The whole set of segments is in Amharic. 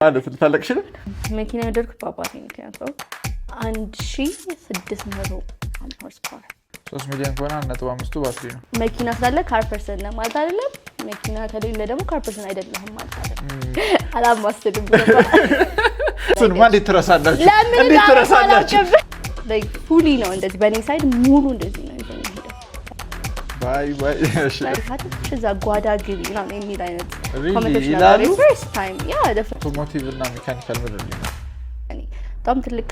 ማለት ልታለቅሽ ነው? መኪና የወደድኩት በአባቴ ምክንያት ነው። 1600 horse power። 3 ሚሊዮን ከሆነ 1.5ቱ ባትሪ ነው። መኪና ስላለ car person ነህ ማለት አይደለም። መኪና ከሌለ ደግሞ car person አይደለህም ማለት አይደለም። አላማስልም። እሱንማ እንዴት ትረሳላችሁ? ለምን እንዴት ትረሳላችሁ? Fully ነው እንደዚህ፣ በእኔ side ሙሉ እንደዚህ ነው ይዞ የሚሄደው። Bye bye። እሺ። ካትሽ እዛ ጓዳ ግቢ ምናምን የሚል አይነት Really? comment ኦች ይላሉ? ነበሩ። First time, yeah. Automotive እና mechanical ምንድን ነው ልዩነቱ? በጣም ትልቅ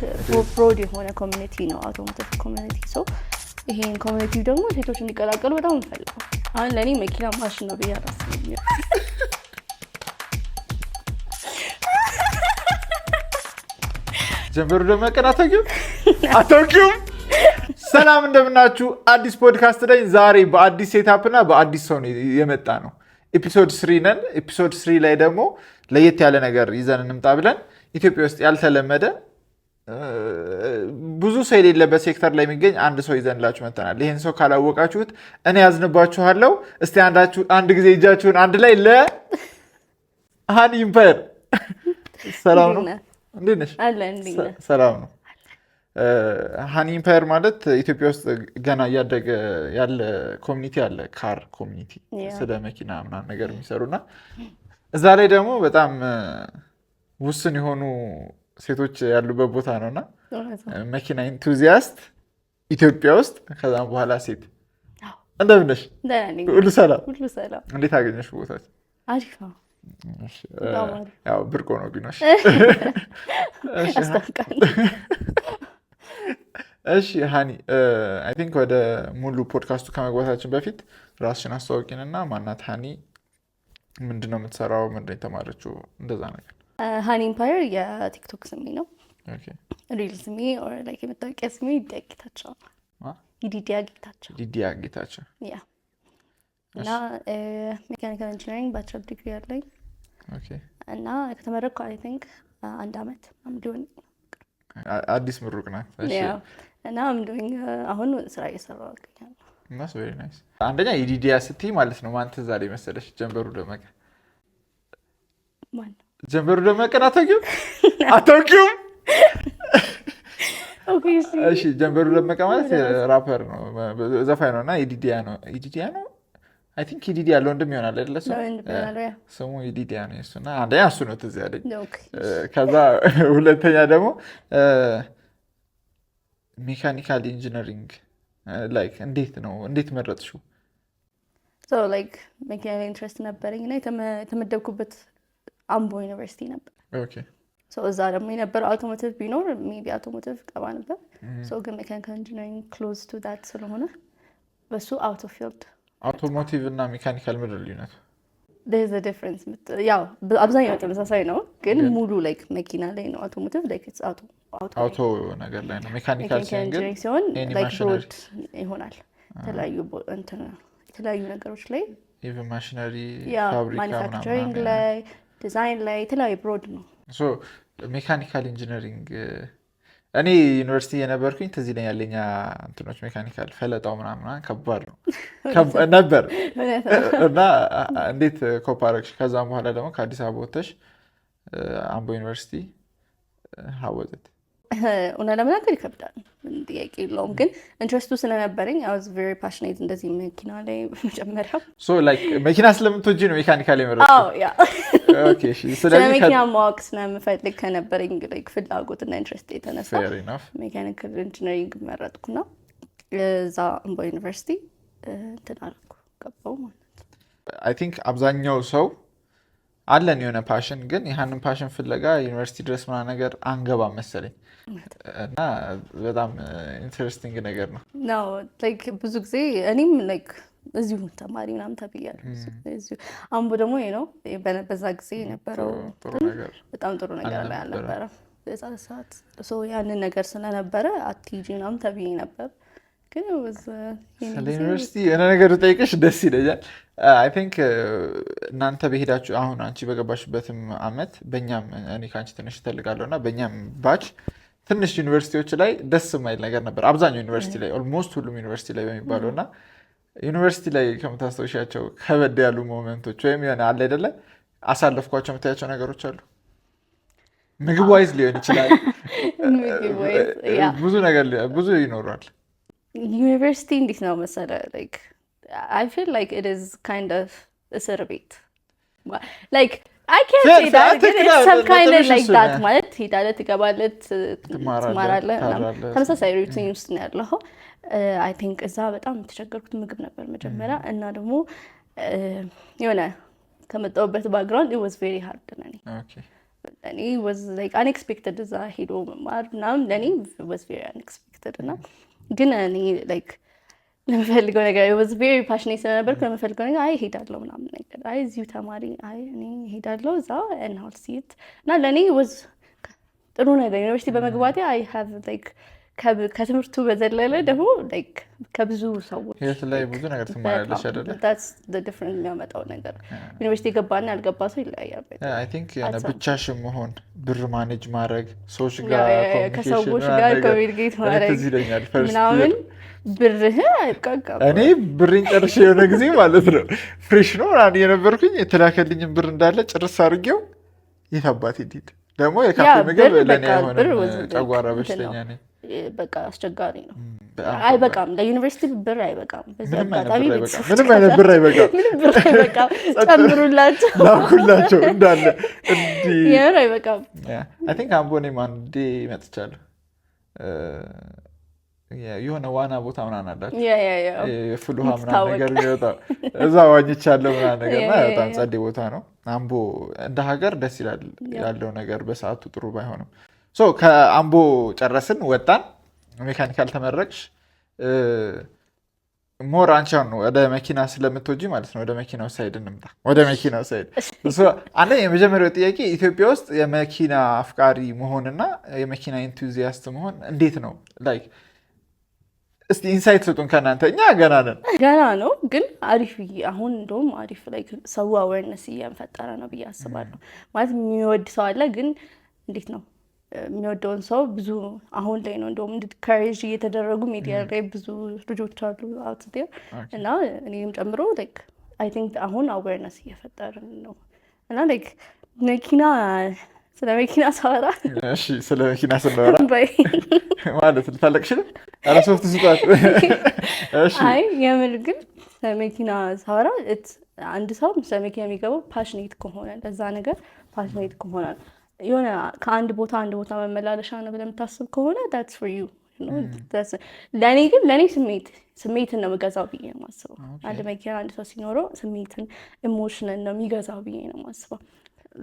broad የሆነ community ነው automotive community። So ይሄን community ደግሞ ሴቶች እንዲቀላቀሉ በጣም እንፈልገው። አሁን ለእኔ መኪና ማሽን ነው ብዬ አላስብም። ጀንበሩ ደመቀን አታውቂውም? አታውቂውም? ሰላም እንደምናችሁ። አዲስ ፖድካስት ላይ ዛሬ በአዲስ setup እና በአዲስ ሰው ነው የመጣ ነው። Episode 3 ነን። Episode 3 ላይ ደግሞ ለየት ያለ ነገር ይዘን እንምጣ ብለን ኢትዮጵያ ውስጥ ያልተለመደ፣ ብዙ ሰው የሌለበት ሴክተር ላይ የሚገኝ አንድ ሰው ይዘንላችሁ መጥተናል። ይህን ሰው ካላወቃችሁት እኔ ያዝንባችኋለሁ። እስቲ አንድ ጊዜ እጃችሁን አንድ ላይ ለሃኒ ኢምፓየር። ሰላም ነው? እንዴት ነሽ? አለ፣ እንዴት ነህ? ሰላም ነው። ሃኒ ኢምፓየር ማለት ኢትዮጵያ ውስጥ ገና እያደገ ያለ community አለ፣ car community፣ ስለ መኪና ምናምን ነገር የሚሰሩ እና እዛ ላይ ደግሞ በጣም ውስን የሆኑ ሴቶች ያሉበት ቦታ ነው እና መኪና enthusiast ኢትዮጵያ ውስጥ፣ ከዛም በኋላ ሴት። እንደምን ነሽ? ደህና ነኝ። ሁሉ ሰላም? ሁሉ ሰላም። እንዴት አገኘሽ ቦታችን? አሪፍ ነው። በጣም አሪፍ። ያው ብርቅ ሆኖብኝ ነው። እሺ። ያስታውቃል። እሺ ሃኒ፣ I think ወደ ሙሉ ፖድካስቱ ከመግባታችን በፊት ራስሽን አስተዋውቂን እና ማናት ሃኒ፣ ምንድን ነው የምትሰራው፣ ምንድን ነው የተማረችው፣ እንደዛ ነገር። ሃኒ ኢምፓየር የቲክቶክ ስሜ ነው። Real ስሜ or like የመታወቂያ ስሜ ይዲያ ጌታቸው ነው። ማ? ይዲዲያ ጌታቸው። ዲዲያ ጌታቸው። Yeah፣ እና mechanical engineering bachelor degree አለኝ እና ከተመረቅኩ I think አንድ አመት ምናምን ሊሆን አዲስ ምሩቅ ናት። እሺ። Yeah፣ እና I'm doing አሁን ስራ እየሰራሁ እገኛለሁ። That's very nice። አንደኛ የዲዲያ ስትይ ማለት ነው ማን ትዝ አለኝ መሰለሽ? ጀንበሩ ደመቀ። ማን ነው? ጀንበሩ ደመቀን አታውቂውም? አታውቂውም? Okay፣ እሺ። እሺ፣ ጀንበሩ ደመቀ ማለት ራፐር ነው፣ ዘፋኝ ነው እና የዲዲያ ነው፣ ኢዲዲያ ነው፣ I think ኢዲዲያ ለወንድም ይሆናል አይደለ? ስሙ? ለወንድም ይሆናል፣ yeah። ስሙ ኢዲዲያ ነው የእሱ። እና አንደኛ እሱ ነው ትዝ ያለኝ። ከዛ ሁለተኛ ደግሞ mechanical engineering like እንዴት ነው፣ እንዴት መረጥሽው? So like መኪና ላይ interest ነበረኝ እና የተመደብኩበት አምቦ ዩኒቨርሲቲ ነበር። So እዛ ደግሞ የነበረው automotive ቢኖር maybe automotive ገባ ነበር። So ግን mechanical engineering close to that ስለሆነ በሱ auto field። Automotive እና mechanical ምንድን ነው ልዩነቱ? There's a difference። ያው አብዛኛው ተመሳሳይ ነው፣ ግን ሙሉ like መኪና ላይ ነው። Automotive like it's auto auto Auto ነገር ላይ ነው። Mechanical mechanical ሲሆን ግን engineering ሲሆን any like machinery. Broad ይሆናል። የተለያዩ እንትን የተለያዩ ነገሮች ላይ። Even machinery Yeah፣ ፋብሪካ manufacturing ምናምን። ላይ፣ ዲዛይን ላይ፣ የተለያዩ broad ነው። So mechanical engineering እኔ ዩኒቨርሲቲ የነበርኩኝ ትዝ ይለኛል። የኛ እንትኖች mechanical ፈለጣው ምናምን ምናምን ከባድ ነው ነበር። እውነት ነው። እና እንዴት cope አደረግሽ? ከዛም በኋላ ደግሞ ከአዲስ አበባ ወጥተሽ አምቦ ዩኒቨርሲቲ፣ how was it? እውነት ለመናገር ይከብዳል፣ ምንም ጥያቄ የለውም። ግን interest ኡ ስለነበረኝ I was very passionate እንደዚህ መኪና ላይ መጀመሪያ። So like መኪና ስለምትወጂ ነው mechanical የመረጥሽው? አዎ፣ yeah። Okay፣ እሺ። ስለ ስለዚህ መኪና ማወቅ ስለምፈልግ ከነበረኝ like ፍላጎት እና interest የተነሳ Fair enough. Mechanical engineering መረጥኩና እዛ አምቦ ዩኒቨርሲቲ እንትን አልኩ፣ ገባሁ ማለት ነው። I think አብዛኛው ሰው አለን የሆነ passion፣ ግን ያንን passion ፍለጋ ዩኒቨርሲቲ ድረስ ምናምን ነገር አንገባም መሰለኝ እና በጣም interesting ነገር ነው። ነው፣ like ብዙ ጊዜ እኔም like እዚሁ ተማሪ ምናምን ተብያለሁ። እዚሁ አምቦ ደግሞ ነው በዛ ጊዜ የነበረው ጥሩ እንትን ነገር በጣም ጥሩ ነገር ላይ አልነበረም። አልነበረም በዛ ሰዓት። So ያንን ነገር ስለነበረ አትሂጂ ምናምን ተብዬ ነበር። ግን it was, የኔ ስለ ጊዜ ዩኒቨርሲቲ የሆነ ነገር ጠይቅሽ ደስ ይለኛል። I think እናንተ በሄዳችሁ፣ አሁን አንቺ በገባሽበትም አመት፣ በእኛም፣ እኔ ከአንቺ ትንሽ እተልቃለሁ እና በእኛም batch ትንሽ ዩኒቨርሲቲዎች ላይ ደስ የማይል ነገር ነበር። አብዛኛው ዩኒቨርሲቲ ላይ፣ almost ሁሉም ዩኒቨርሲቲ ላይ በሚባለው። እና ዩኒቨርሲቲ ላይ ከምታስታውሻቸው ከበድ ያሉ moment ኦች ወይም የሆነ አለ አይደለ አሳለፍኳቸው የምታያቸው ነገሮች አሉ? ምግብ wise ሊሆን ይችላል፣ ምግብ wise, yeah. ብዙ ነገር ብዙ ይኖራል። ዩኒቨርሲቲ እንዴት ነው መሰለ፣ like I feel like it is kind of እስር ቤት። ላይክ አይ ካንት ሴይ ዳት ግን it's some kind of like that። ማለት ትሄዳለህ፣ ትገባለህ፣ ትማራለህ፣ ምናምን ተመሳሳይ routine ውስጥ ነው ያለኸው። I think እዛ በጣም የተቸገርኩት ምግብ ነበር መጀመሪያ፣ እና ደግሞ የሆነ ከመጣሁበት background it was very hard ለኔ። ለኔ was like unexpected። እዛ ሄዶ መማር ምናምን ለኔ was very unexpected። እና ግን እኔ like ለምፈልገው ነገር was very passionate ስለነበርኩ ለምፈልገው ነገር አይ እሄዳለሁ ምናምን ነገር፣ አይ እዚሁ ተማሪ፣ አይ እኔ እሄዳለሁ እዛ and I'll see it። እና ለእኔ was ጥሩ ነገር ዩኒቨርሲቲ በመግባቴ። I have like ከትምህርቱ በዘለለ ደግሞ like ከብዙ ሰዎች ህይወት ላይ ብዙ ነገር ትማሪያለሽ አይደለ? That's the difference የሚያመጣው ነገር። ዩኒቨርሲቲ የገባና ያልገባ ሰው ይለያያል። I think የሆነ ብቻሽን መሆን፣ ብር manage ማድረግ፣ ሰዎች ጋር ከሰዎች ጋር communicate ማድረግ ትዝ ይለኛል first ምናምን ብርህ አይብቃቃም። እኔ ብሬን ጨርሼ የሆነ ጊዜ ማለት ነው fresh ነው ምናምን የነበርኩኝ፣ የተላከልኝን ብር እንዳለ ጭርስ አድርጌው የት አባቴ እንሂድ። ደግሞ የካፌ ምግብ ለእኔ አይሆንም፣ ጨጓራ በሽተኛ ነኝ። በቃ አስቸጋሪ ነው። አይበቃም፣ ለዩኒቨርሲቲ ብር አይበቃም። በዚህ አጋጣሚ ምንም አይነት ብር አይበቃም። ምንም ብር አይበቃም። ጨምሩላቸው፣ ላኩላቸው እንዳለ እንዲህ። የምር አይበቃም። I think አምቦ እኔም አንዴ መጥቻለሁ። የሆነ ዋና ቦታ ምናምን አላቸው፣ የፍል ውሃ ምናምን ነገር የሚወጣው፣ እዛ ዋኝቻለሁ ምናምን ነገር፣ እና በጣም ጸዴ ቦታ ነው። አምቦ እንደ ሀገር ደስ ይላል ያለው ነገር በሰዓቱ ጥሩ ባይሆንም። ከአምቦ ጨረስን፣ ወጣን፣ mechanical ተመረቅሽ። More አንቺ አሁን ወደ መኪና ስለምትወጂ ማለት ነው ወደ መኪናው side እንምጣ። ወደ መኪናው side አንደኛ የመጀመሪያው ጥያቄ ኢትዮጵያ ውስጥ የመኪና አፍቃሪ መሆንና የመኪና enthusiast መሆን እንዴት ነው? Like እስቲ insight ስጡን ከእናንተ፣ እኛ ገና ነን። ገና ነው ግን አሪፍ፣ አሁን እንደውም አሪፍ like ሰው awareness እየፈጠረ ነው ብዬ አስባለሁ። ማለት የሚወድ ሰው አለ፣ ግን እንዴት ነው የሚወደውን ሰው ብዙ አሁን ላይ ነው እንደውም encourage እየተደረጉ፣ ሚዲያ ላይ ብዙ ልጆች አሉ out there እና እኔም ጨምሮ like I think አሁን awareness እየፈጠርን ነው። እና like መኪና፣ ስለ መኪና ሳወራ እሺ፣ ስለ መኪና ስናወራ ማለት ልታለቅሽ ነው? ኧረ ሶፍት ስጧት። እሺ። አይ የምር ግን ስለ መኪና ሳወራ አንድ ሰው ስለ መኪና የሚገባው passionate ከሆነ፣ ለዛ ነገር passionate ከሆነ፣ የሆነ ከአንድ ቦታ አንድ ቦታ መመላለሻ ነው ብለህ የምታስብ ከሆነ that's for you። ለእኔ ግን ለእኔ ስሜትን ነው የምገዛው ብዬ ነው የማስበው። አንድ መኪና አንድ ሰው ሲኖረው ስሜትን emotion ን ነው የሚገዛው ብዬ ነው የማስበው።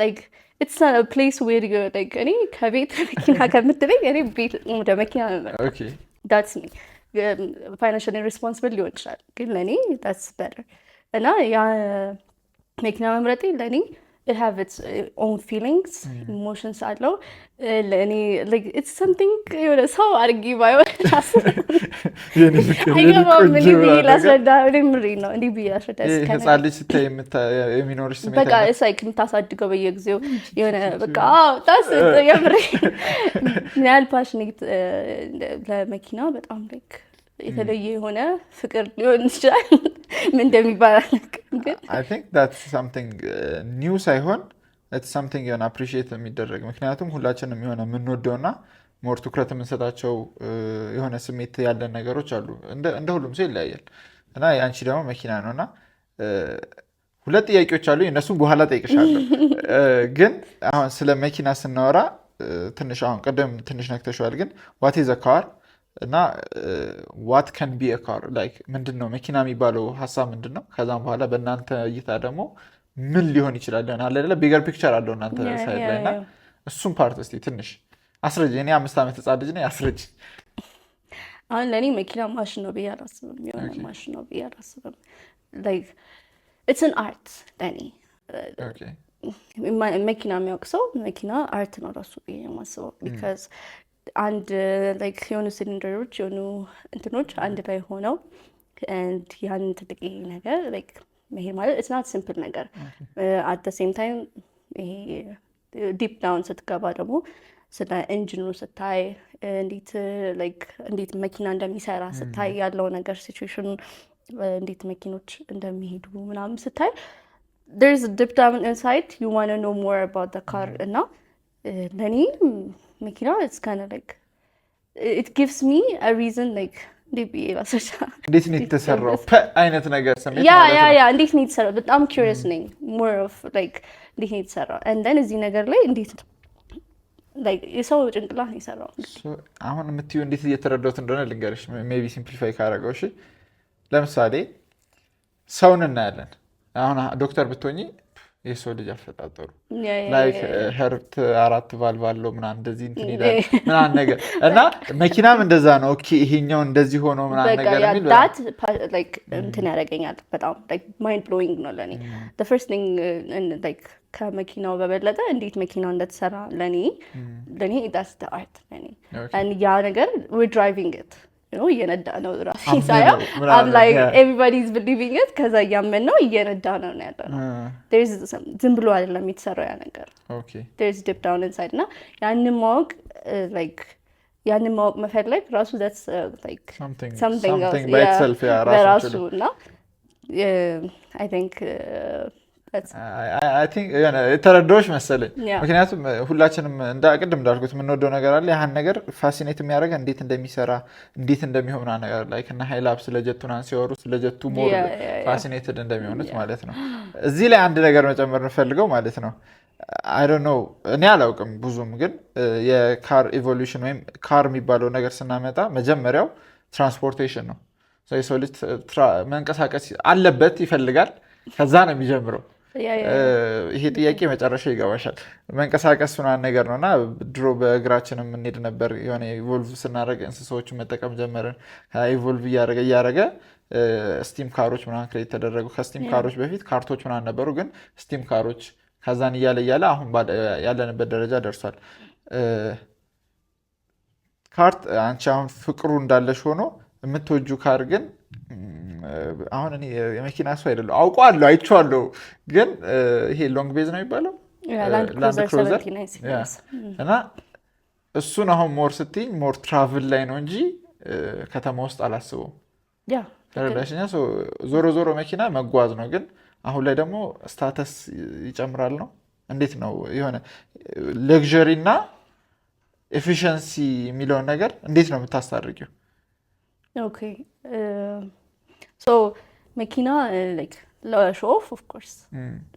Like it's a place where like እኔ ከቤት መኪና ከምትለኝ እኔ ቤት ወደ መኪና ነው የምመርጠው። That's me። Financially responsible ሊሆን ይችላል፣ ግን ለእኔ that's better። እና ያ መኪና መምረጤ ለእኔ it have its own feelings፣ emotions አለው ለእኔ። Like it's something የሆነ ሰው አድርጊ ባይሆን አይገባም። እንዲህ ብዬ ላስረዳ፣ እኔ ምሬን ነው፣ እንዲህ ብዬ ላስረዳ ህፃን ልጅ ስታይ የሚኖርሽ ስሜት በቃ it's like የምታሳድገው በየጊዜው የሆነ በቃ that's የምሬን ምን ያህል passionate ለመኪና በጣም like የተለየ የሆነ ፍቅር ሊሆን ይችላል። ምን እንደሚባል አላውቅም ግን I think that's something new ሳይሆን it's something የሆነ appreciate የሚደረግ፣ ምክንያቱም ሁላችንም የሆነ የምንወደውና more ትኩረት የምንሰጣቸው የሆነ ስሜት ያለን ነገሮች አሉ። እንደ ሁሉም ሰው ይለያያል እና የአንቺ ደግሞ መኪና ነው። እና ሁለት ጥያቄዎች አሉ፣ እነሱም በኋላ ጠይቅሻለሁ። ግን አሁን ስለ መኪና ስናወራ ትንሽ አሁን ቅድም ትንሽ ነክተሸዋል፣ ግን what is a car እና what can be a car? Like ምንድን ነው መኪና የሚባለው ሀሳብ ምንድን ነው? ከዛም በኋላ በእናንተ እይታ ደግሞ ምን ሊሆን ይችላል? ሊሆን አለ አይደለ bigger picture አለው እናንተ side ላይ እና እሱም part እስኪ ትንሽ አስረጅ። እኔ 5 ዓመት ህፃን ልጅ ነኝ፣ አስረጅ። አሁን ለእኔ መኪና ማሽን ነው ብዬ አላስብም። የሆነ ማሽን ነው ብዬ አላስብም። Like it's an art ለእኔ። መኪና የሚያውቅ ሰው መኪና art ነው ራሱ ብዬ የማስበው። Because አንድ like የሆኑ ሲሊንደሮች የሆኑ እንትኖች አንድ ላይ ሆነው ያንን ትልቅ ነገር like መሄድ ማለት it's not simple ነገር። At the same time ይሄ deep down ስትገባ ደግሞ ስለ engine ኑ ስታይ፣ እንዴት like እንዴት መኪና እንደሚሰራ ስታይ፣ ያለው ነገር situation ኑ እንዴት መኪኖች እንደሚሄዱ ምናምን ስታይ there's deep down inside you wanna know more about the car። እና ለእኔ መኪና it's kinda like it gives me a reason, like እንዴት ብዬ ላስረዳ? እንዴት ነው የተሰራው አይነት ነገር ስሜት yeah። ማለት yeah። ነው። Yeah፣ እንዴት ነው የተሰራው? በጣም curious ነኝ። More of like እንዴት ነው የተሰራው and then እዚህ ነገር ላይ እንዴት like የሰው ጭንቅላት ነው የሰራው። አሁን የምትዩ እንዴት እየተረዳሁት እንደሆነ ልንገርሽ፣ maybe simplify ካደረገው። እሺ፣ ለምሳሌ ሰውን እናያለን። አሁን ዶክተር ብትሆኚ የሰው ልጅ አፈጣጠሩ like heart አራት ቫልቭ አለው ምናምን እንደዚህ እንትን ይላል ምናምን ነገር እና መኪናም እንደዛ ነው። Okay፣ ይሄኛው እንደዚህ ሆኖ ምናምን በቃ ነገር የሚል that like እንትን ያደርገኛል፣ በጣም mind blowing ነው ለእኔ። First thing like ከመኪናው በበለጠ እንዴት መኪናው እንደተሰራ ለእኔ that's the art ለእኔ። And ያ ነገር we're driving it እየነዳ ነው ራሴ አምነው ሳየው ምናምን፣ I'm like everybody is believing it፣ ከዛ እያመን ነው እየነዳ ነው ያለ ነው። ዝም ብሎ አይደለም የተሰራው ያ ነገር። There's deep down inside እና ያንን ማወቅ like ያንን ማወቅ መፈለግ ራሱ that's like something something else. Something by itself, yeah፣ ራሱን በራሱ ችሎ። እና I think that's I think የሆነ የተረዳሁሽ መሰለኝ። ምክንያቱም ሁላችንም እንደ ቅድም እንዳልኩት የምንወደው ነገር አለ። ያህን ነገር fascinate የሚያደርገን እንዴት እንደሚሰራ፣ እንዴት እንደሚሆን ምናምን ነገር፣ like እና ሀይላብ ስለ ጀቱ ምናምን ሲያወሩ ስለ ጀቱ more fascinated እንደሚሆኑት ማለት ነው። እዚህ ላይ አንድ ነገር መጨመር እንፈልገው ማለት ነው። I don't know፣ እኔ አላውቅም ብዙም፣ ግን የ car evolution ወይም car የሚባለው ነገር ስናመጣ መጀመሪያው transportation ነው። ሰው የሰው ልጅ መንቀሳቀስ አለበት፣ ይፈልጋል። ከዛ ነው የሚጀምረው። ይሄ ጥያቄ መጨረሻ ይገባሻል። መንቀሳቀስ ምናምን ነገር ነው እና ድሮ በእግራችን የምንሄድ ነበር። የሆነ evolve ስናደርግ እንስሳዎችን መጠቀም ጀመርን። Evolve እያደረገ እያደረገ steam car ኦች ምናምን create ተደረጉ። ከ steam car ኦች በፊት cart ኦች ምናምን ነበሩ፣ ግን steam car ኦች ከዛን እያለ እያለ አሁን ያለንበት ደረጃ ደርሷል። Cart አንቺ አሁን ፍቅሩ እንዳለሽ ሆኖ የምትወጁ car ግን አሁን እኔ የመኪና ሰው አይደለሁ፣ አውቀዋለሁ፣ አይቼዋለሁ። ግን ይሄ long base ነው የሚባለው። Land Land Cruiser Cruiser 79 series። እና እሱን አሁን more ስትይኝ more travel ላይ ነው እንጂ ከተማ ውስጥ አላስበውም። ተረዳሽኛ? ዞሮ ዞሮ መኪና መጓዝ ነው። ግን አሁን ላይ ደግሞ status ይጨምራል ነው። እንዴት ነው የሆነ luxury እና efficiency የሚለውን ነገር እንዴት ነው የምታስታርቂው? Okay, so መኪና like ለ show off of course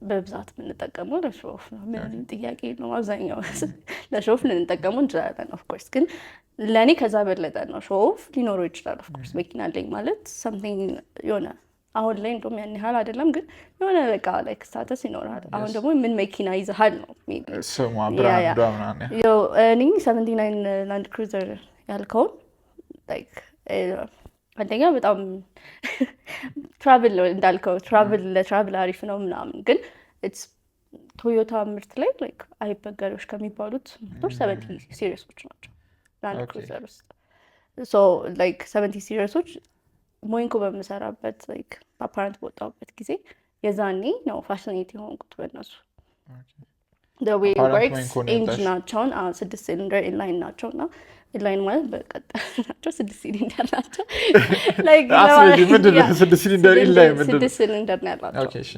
በብዛት የምንጠቀመው ለ show off ነው። ምንም ጥያቄ የለውም። አብዛኛው ለ show off ልንጠቀመው እንችላለን። Of course ግን ለእኔ ከዛ በለጠ ነው። Show off ሊኖረው ይችላል። Of course መኪና አለኝ ማለት something የሆነ አሁን ላይ እንደውም ያን ያህል አይደለም፣ ግን የሆነ በቃ like status ይኖራል። አሁን ደግሞ ምን መኪና ይዘሃል ነው maybe። ስሟ brand ዷ ምናምን። ያው እኔ 79 Land Cruiser ያልከውን like አንደኛ በጣም travel ነው እንዳልከው፣ travel ለ travel አሪፍ ነው ምናምን፣ ግን ቶዮታ ምርት ላይ like አይበገሬዎች ከሚባሉት ምርቶች 70 series ኦች ናቸው Land Cruiser ውስጥ። So like 70 series ኦች ሞይንኮ በምሰራበት like apparent በወጣሁበት ጊዜ የዛኔ ነው fascinate የሆንኩት በእነሱ way apparent works ሞይንኮ ነው የወጣሽ? Engine ኣቸውን ስድስት cylinder inline ናቸው እና inline ማለት በቀጥ ናቸው፣ ስድስት ሲሊንደር ናቸው። Like አስረጂ፣ ምንድን ነው ስድስት cylinder inline ምንድን ነው? ስድስት ሲሊንደር ነው ያላቸው። Okay፣ እሺ።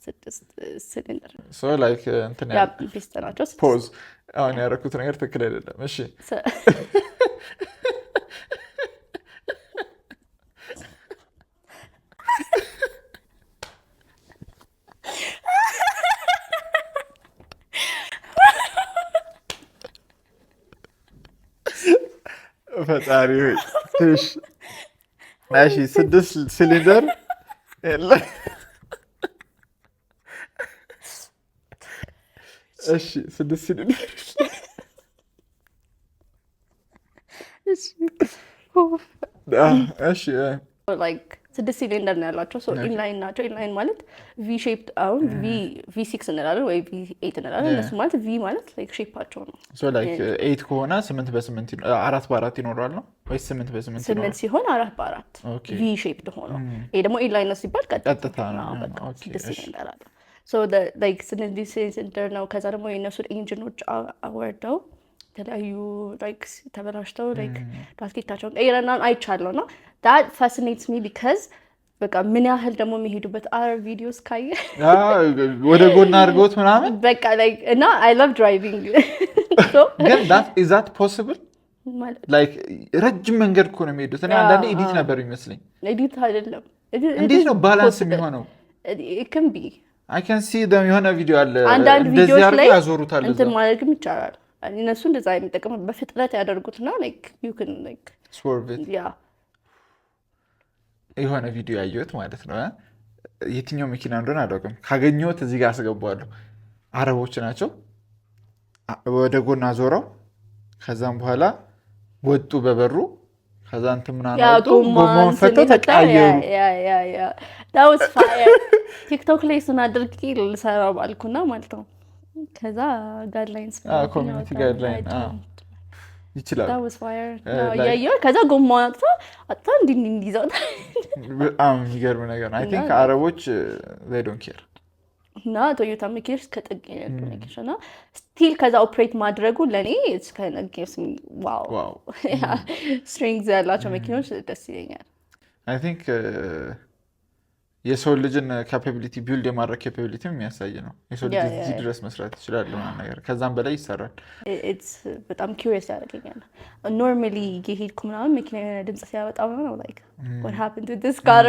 ስድስት cylinder። So like እንትን yeah piston ናቸው። Pause፣ አሁን ያደረኩት ነገር ትክክል አይደለም። እሺ። ፈጣሪ ሆይ። እሺ እሺ፣ ስድስት ሲሊንደር የለ። እሺ፣ ስድስት ሲሊንደር። እሺ። እሺ። Like ስድስት ሲሊንደር ነው ያላቸው። So inline ናቸው። Inline ማለት V shape፣ አሁን V6 እንላለን ወይ V8 እንላለን። እነሱ ማለት V ማለት like shape ኣቸው ነው። So like eight ከሆነ ስምንት በስምንት አራት በአራት ይኖረዋል ነው ወይስ ስምንት በስምንት ስምንት ይኖረዋል? ሲሆን አራት በአራት V shaped ሆኖ፣ ይሄ ደግሞ inline ነው ሲባል ቀጥታ ነው። አዎ፣ በቃ ስድስት ሲሊንደር አለ። So like ስድስት ሲሊንደር ነው። ከዛ ደግሞ የእነሱን engine ኦች አወርደው የተለያዩ like ተበላሽተው like gasket ኣቸውን ቀይረና አይቻለሁ እና that fascinates me because በቃ ምን ያህል ደግሞ የሚሄዱበት አር videos ካየ ወደ ጎን አድርገውት ምናምን። በቃ like እና I love driving። ግን is that possible? ማለት? Like ረጅም መንገድ እኮ ነው የሚሄዱት። እኔ አንዳንዴ edit ነበር የሚመስለኝ። Edit አይደለም። እንዴት ነው balance የሚሆነው? Can be. I can see የሆነ ቪዲዮ አለ፣ አንዳንድ እንደዚህ ቪዲዮዎች አድርገው ላይ ያዞሩታል። እንትን እዛ ማድረግም ይቻላል። እነሱ እንደዛ የሚጠቀሙ በፍጥነት ያደርጉትና like you can like swerve it. Yeah. የሆነ ቪዲዮ ያየሁት ማለት ነው። የትኛው መኪና እንደሆነ አላውቅም። ካገኘሁት እዚህ ጋር አስገባዋለሁ። አረቦች ናቸው። ወደ ጎን አዞረው፣ ከዛም በኋላ ወጡ በበሩ፣ ከዛ እንትን ምናምን አወጡ፣ ጎማውን ፈተው ተቀያየሩ። That was fire. ቲክቶክ ላይ እሱን አድርጌ ልሰራው ባልኩና ማለት ነው። ከዛ guidelines Community guideline ይችላሉ። እያየሁ ከዛ ጎማውን አጥታ አጥታ እንዲህ እንዲህ እንዲይዘው። በጣም የሚገርም ነገር ነው። I think አረቦች they don't care. እና ቶዮታ መኪኖች ከጥግ የነዱ መኪኖች እና still ከዛ operate ማድረጉ ለእኔ wow. Wow. Strength ያላቸው መኪኖች ደስ ይለኛል። I think የሰው ልጅን capability፣ build የማድረግ capability የሚያሳይ ነው። የሰው ልጅ እዚህ ድረስ መስራት ይችላል ምናምን ነገር፣ ከዛም በላይ ይሰራል። It's በጣም curious ያደርገኛል። Normally እየሄድኩ ምናምን መኪና የሆነ ድምፅ ሲያወጣ ምናምን like, "What happened to this car?"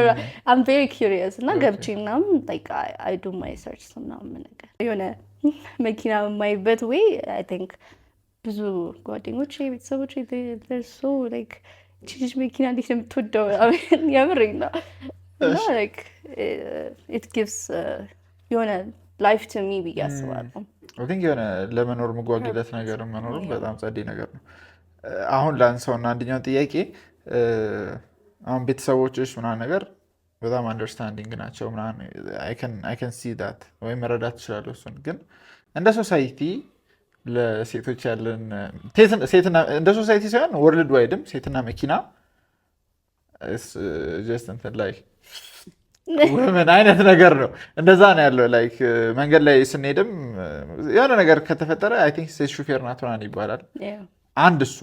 I'm very curious እና ገብቼ ምናምን like I do my search ምናምን ነገር። የሆነ መኪና የማይበት way I think ብዙ ጓደኞቼ፣ ቤተሰቦቼ so like "እቺ ልጅ መኪና እንዴት ነው የምትወደው?" የምሬን ነው። እና like it gives የሆነ life to me ብዬ አስባለሁ። I think የሆነ ለመኖር መጓጊለት ነገር መኖሩም በጣም ጸዴ ነገር ነው። አሁን ላንሳውና አንደኛው ጥያቄ፣ አሁን ቤተሰቦችሽ ምናምን ነገር በጣም understanding ናቸው ምናምን፣ I can see that ወይም መረዳት እችላለሁ። እሱን ግን እንደ society ለሴቶች ያለን፣ ሴትና እንደ society ሳይሆን worldwide ም ሴትና መኪና just እንትን like women አይነት ነገር ነው። እንደዛ ነው ያለው። Like መንገድ ላይ ስንሄድም የሆነ ነገር ከተፈጠረ I think ሴት ሹፌር ናት ምናምን ይባላል። አንድ እሱ።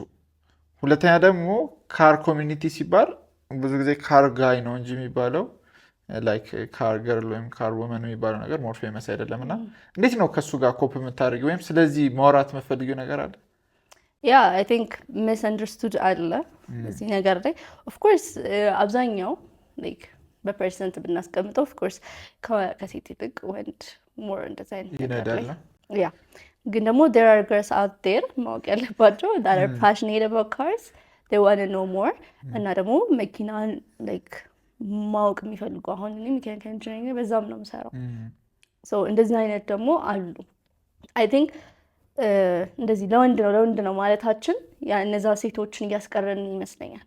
ሁለተኛ ደግሞ car community ሲባል ብዙ ጊዜ car guy ነው እንጂ የሚባለው like car girl ወይም car woman የሚባለው ነገር more famous አይደለም። እና እንዴት ነው ከእሱ ጋር cope የምታደርጊው ወይም ስለዚህ ማውራት የምትፈልጊው ነገር አለ? Yeah, I think misunderstood አለ እዚህ ነገር ላይ። Of course አብዛኛው like በ percent ብናስቀምጠው of course ከሴት ይልቅ ወንድ more እንደዚ አይነት ነገር ላይ ይነዳል። Yeah, ግን ደግሞ there are girls out there ማወቅ ያለባቸው that are passionate about cars, they wanna know more እና ደግሞ መኪናን like ማወቅ የሚፈልጉ። አሁን እኔ mechanical engineering በዛም ነው የምሰራው። So እንደዚህ አይነት ደግሞ አሉ። I think እንደዚህ ለወንድ ነው ለወንድ ነው ማለታችን ያ እነዛ ሴቶችን እያስቀረን ይመስለኛል።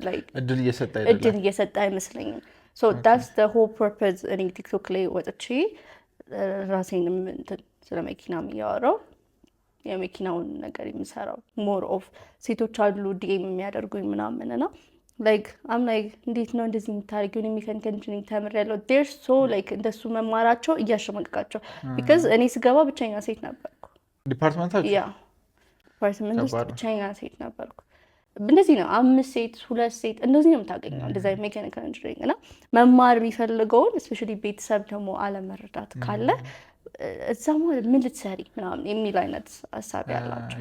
Like እድል እየሰጠ እድል አይደለም። እየሰጠ አይመስለኝም። So that's the whole purpose እኔ ቲክቶክ ላይ ወጥቼ ራሴንም እንትን ስለ መኪናም እያወራው የመኪናውን ነገር የምሰራው። More of ሴቶች አሉ DM የሚያደርጉኝ ምናምን እና like I'm like "እንዴት ነው እንደዚህ የምታደርጊው? እኔ mechanical engineering ተምሬያለሁ።" They're so like እንደሱ መማራቸው እያሸማቀቃቸው because እኔ ስገባ ብቸኛ ሴት ነበርኩ። Department ኣችሁ? Yeah, department ውስጥ ከባድ ነው። ብቸኛ ሴት ነበርኩ። እንደዚህ ነው፣ አምስት ሴት፣ ሁለት ሴት እንደዚህ ነው የምታገኘው። እንደዚ mechanical engineering እና መማር የሚፈልገውን especially ቤተሰብ ደግሞ አለመረዳት ካለ እዛ ማለት ምን ልትሰሪ ምናምን የሚል አይነት ሀሳብ ያላቸው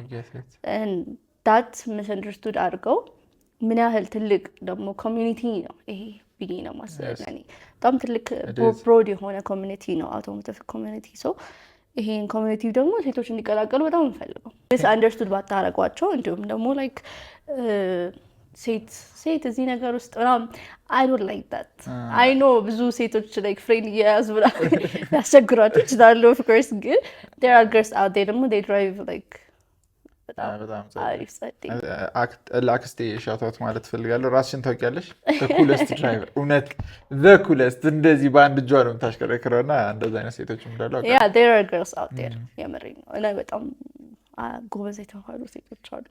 that misunderstood አድርገው ምን ያህል ትልቅ ደግሞ community ነው ይሄ ብዬ ነው ማስበው። እኔ በጣም ትልቅ broad የሆነ community ነው automotive community። So ይሄን community ደግሞ ሴቶች እንዲቀላቀሉ በጣም እንፈልገው misunderstood ባታረጓቸው፣ እንዲሁም ደግሞ like ሴት ሴት እዚህ ነገር ውስጥ ምናምን I don't like that. I know ብዙ ሴቶች like ፍሬን እየያዙ ምናምን ያስቸግሯቸው ይችላሉ። Of course ግን there are girls out there ደግሞ they drive like በጣም በጣም አሪፍ ጸዴ። ለአክስቴ shout out ማለት እፈልጋለሁ። ራስሽን ታውቂያለሽ። Coolest driver፣ እውነት coolest። እንደዚህ በአንድ እጇ ነው የምታሽከረክረው እና እንደዚ አይነት ሴቶች እንዳሉ አውቃለሁ። Yeah, there are girls out there፣ የምሬን ነው። እና በጣም ጎበዝ የተባሉ ሴቶች አሉ።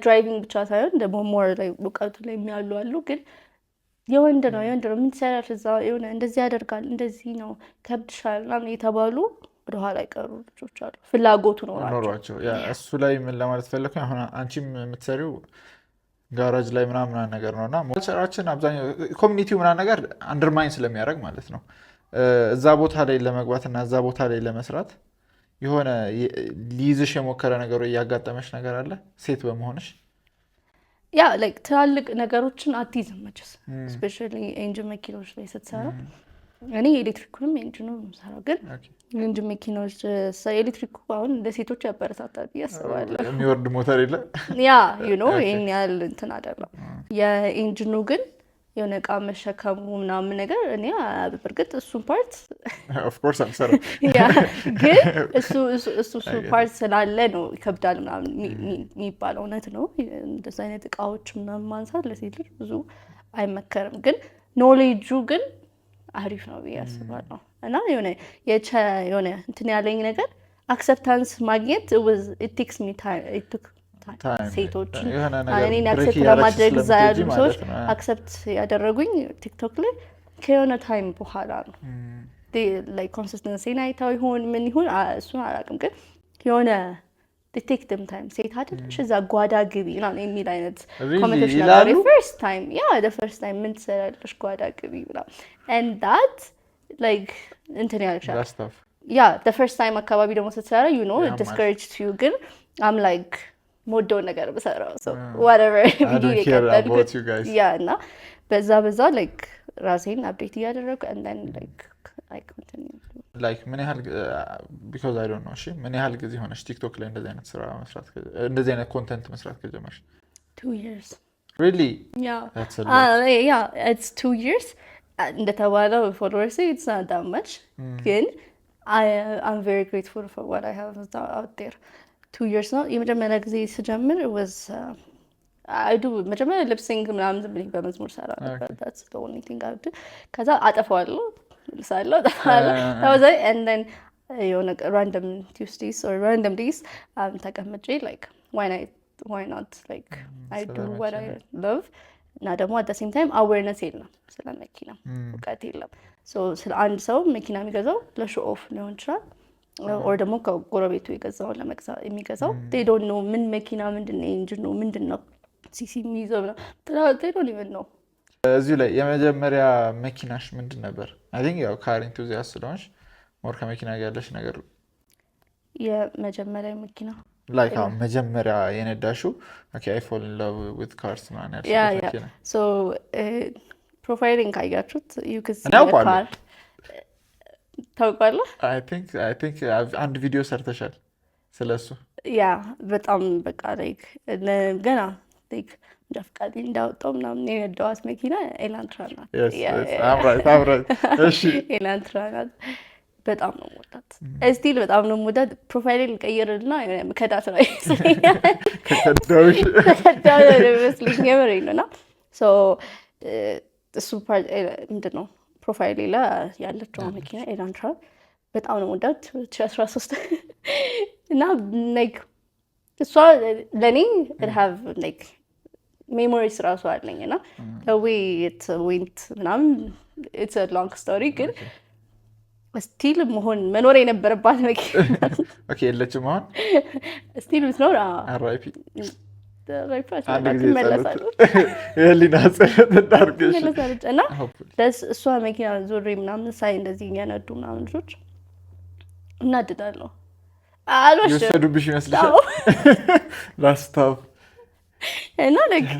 Driving ብቻ ሳይሆን ደግሞ more ላይ እውቀቱ ላይ የሚያሉ አሉ። ግን የወንድ ነው የወንድ ነው፣ ምን ትሰሪያለሽ እዛ፣ የሆነ እንደዚህ ያደርጋል፣ እንደዚህ ነው፣ ከብድሻል ምናምን የተባሉ ወደኋላ የቀሩ ልጆች አሉ። ፍላጎቱ ኖሯቸው። ኖሯቸው። Yeah፣ እሱ ላይ ምን ለማለት ፈለግኩኝ፣ አሁን አንቺም የምትሰሪው ጋራጅ ላይ ምናምን ምናምን ነገር ነው እና culture ኣችን አብዛኛው community ው ምናምን ነገር undermine ስለሚያደርግ ማለት ነው፣ እዛ ቦታ ላይ ለመግባት እና እዛ ቦታ ላይ ለመስራት የሆነ ሊይዝሽ የሞከረ ነገር ወይ ያጋጠመሽ ነገር አለ ሴት በመሆንሽ? Yeah, like ትላልቅ ነገሮችን አትይዝም መቼስ፣ especially engine መኪናዎች ላይ ስትሰራ። እኔ የኤሌክትሪኩንም engine ኑ የምሰራው፣ ግን engine መኪናዎች ኤሌክትሪኩ አሁን ለሴቶች ያበረታታል ብዬ አስባለሁ። የሚወርድ ሞተር የለ። Yeah, ይህን ያህል እንትን አይደለም። የ engine ኑ ግን የሆነ እቃ መሸከሙ ምናምን ነገር እኔ በእርግጥ እሱን part Of course አንሰራም። Yeah፣ ግን እሱ part ስላለ ነው ይከብዳል ምናምን የሚባለው። እውነት ነው። እንደዚ አይነት እቃዎች ምናምን ማንሳት ለሴት ልጅ ብዙ አይመከርም። ግን ኖሌጁ ግን አሪፍ ነው ብዬ አስባለሁ። እና የሆነ እንትን ያለኝ ነገር acceptance ማግኘት takes me time። ሴቶችን የሆነ ነገር እኔን break accept እያደረግሽ ለማድረግ እዛ ያሉ ስለምትሄጂ ሰዎች ማለት ነው። accept ያደረጉኝ ቲክቶክ ላይ ከየሆነ time በኋላ ነው። Like consistency ን አይተው ይሁን ምን ይሁን እሱን አላውቅም፣ ግን የሆነ take them time፣ ሴት አይደለሽ እዛ ጓዳ ግቢ ምናምን የሚል አይነት Really? comment ኦች ነበሩ። ይላሉ? First time, yeah, first time ምን ትሰሪያለሽ ጓዳ ግቢ ምናምን and that like እንትን ያደርግሻል። That's tough. Yeah, first time አካባቢ ደግሞ ስትሰራ ያማል። discourage you፣ ግን I'm like የምወደውን ነገር ብሰራው whatever I don't care about you guys. Yeah፣ እና በዛ በዛ like ራሴን update እያደረጉ and then like I continue. Like ምን ያህል፣ because I don't know፣ እሺ፣ ምን ያህል ጊዜ ሆነሽ ቲክቶክ ላይ እንደዚህ አይነት ስራ መስራት እንደዚህ አይነት content መስራት ከጀመርሽ? 2 years. Really? Yeah. That's a lot. Yeah, it's 2 years. እንደተባለው followers it's not that much፣ ግን I'm very grateful for what I have out there. 2 years ነው። የመጀመሪያ ጊዜ ስጀምር was I do መጀመሪያ lip sync ምናምን ዝም ብዬ በመዝሙር ሰራ ነበር። That's the only thing I do። ከዛ አጠፋዋለሁ፣ ልሳለሁ፣ አጠፋዋለሁ። That was it. And then የሆነ random Tuesdays or random days ተቀምጬ like why not, like I do what I love። እና ደግሞ at same time awareness የለም፣ ስለ መኪና እውቀት የለም። So ስለ አንድ ሰው መኪና የሚገዛው ለ show off ሊሆን ይችላል or ደግሞ ከጎረቤቱ የገዛውን ለመግዛት የሚገዛው። They don't know ምን መኪና ምንድን ነው፣ engine ነው ምንድን ነው፣ CC የሚይዘው they don't even know. እዚሁ ላይ የመጀመሪያ መኪናሽ ምንድን ነበር? I think ያው car enthusiast ስለሆንሽ more ከመኪና ጋር ያለሽ ነገር። የመጀመሪያ መኪና? Like አሁን መጀመሪያ የነዳሽው፣ okay, I fall in love with cars ምናምን Yeah. ያልሽበት Yeah. መኪና። So profile ኤን ካያችሁት you could እኔ አውቀዋለሁ። ታውቃለህ? I think አንድ ቪዲዮ ሰርተሻል ስለሱ። Yeah፣ በጣም በቃ like ገና like መንጃ ፈቃዴን እንዳወጣው ምናምን የነዳኋት መኪና ኤላንትራ ናት። Yes, Yeah. yes, I'm right, I'm right. እሺ። ኤላንትራ ናት። በጣም ነው የምወዳት። Still በጣም ነው የምወዳት። Profile ኤን ልቀይርና የሆነ ከዳት ነው ይመስለኛል። ከከዳውሽ። ከዳው ነው ይመስለኝ፣ የምሬን ነው። እና so እሱ part ምንድን ነው profile ኤ ላይ ያለችው መኪና ኤላንትራ በጣም ነው የምወዳት፣ 2013። እና like እሷ ለእኔ have like memories ራሱ አለኝ። እና way it went ምናምን it's long story፣ ግን still መሆን መኖር የነበረባት መኪና። Okay፣ የለችም አሁን? Still ብትኖር RIP። አንድ ጊዜ ትመለሳለች። የህሊና ጸሎት እናድርግ። እሺ። ትመለሳለች። እና Hopefully. እሷ መኪና ዞሬ ምናምን ሳይ እንደዚህ እያነዱ ምናምን ልጆች እናድዳለሁ። አልዋሽም። የወሰዱብሽ ይመስልሻል? አዎ። ላስታው እና like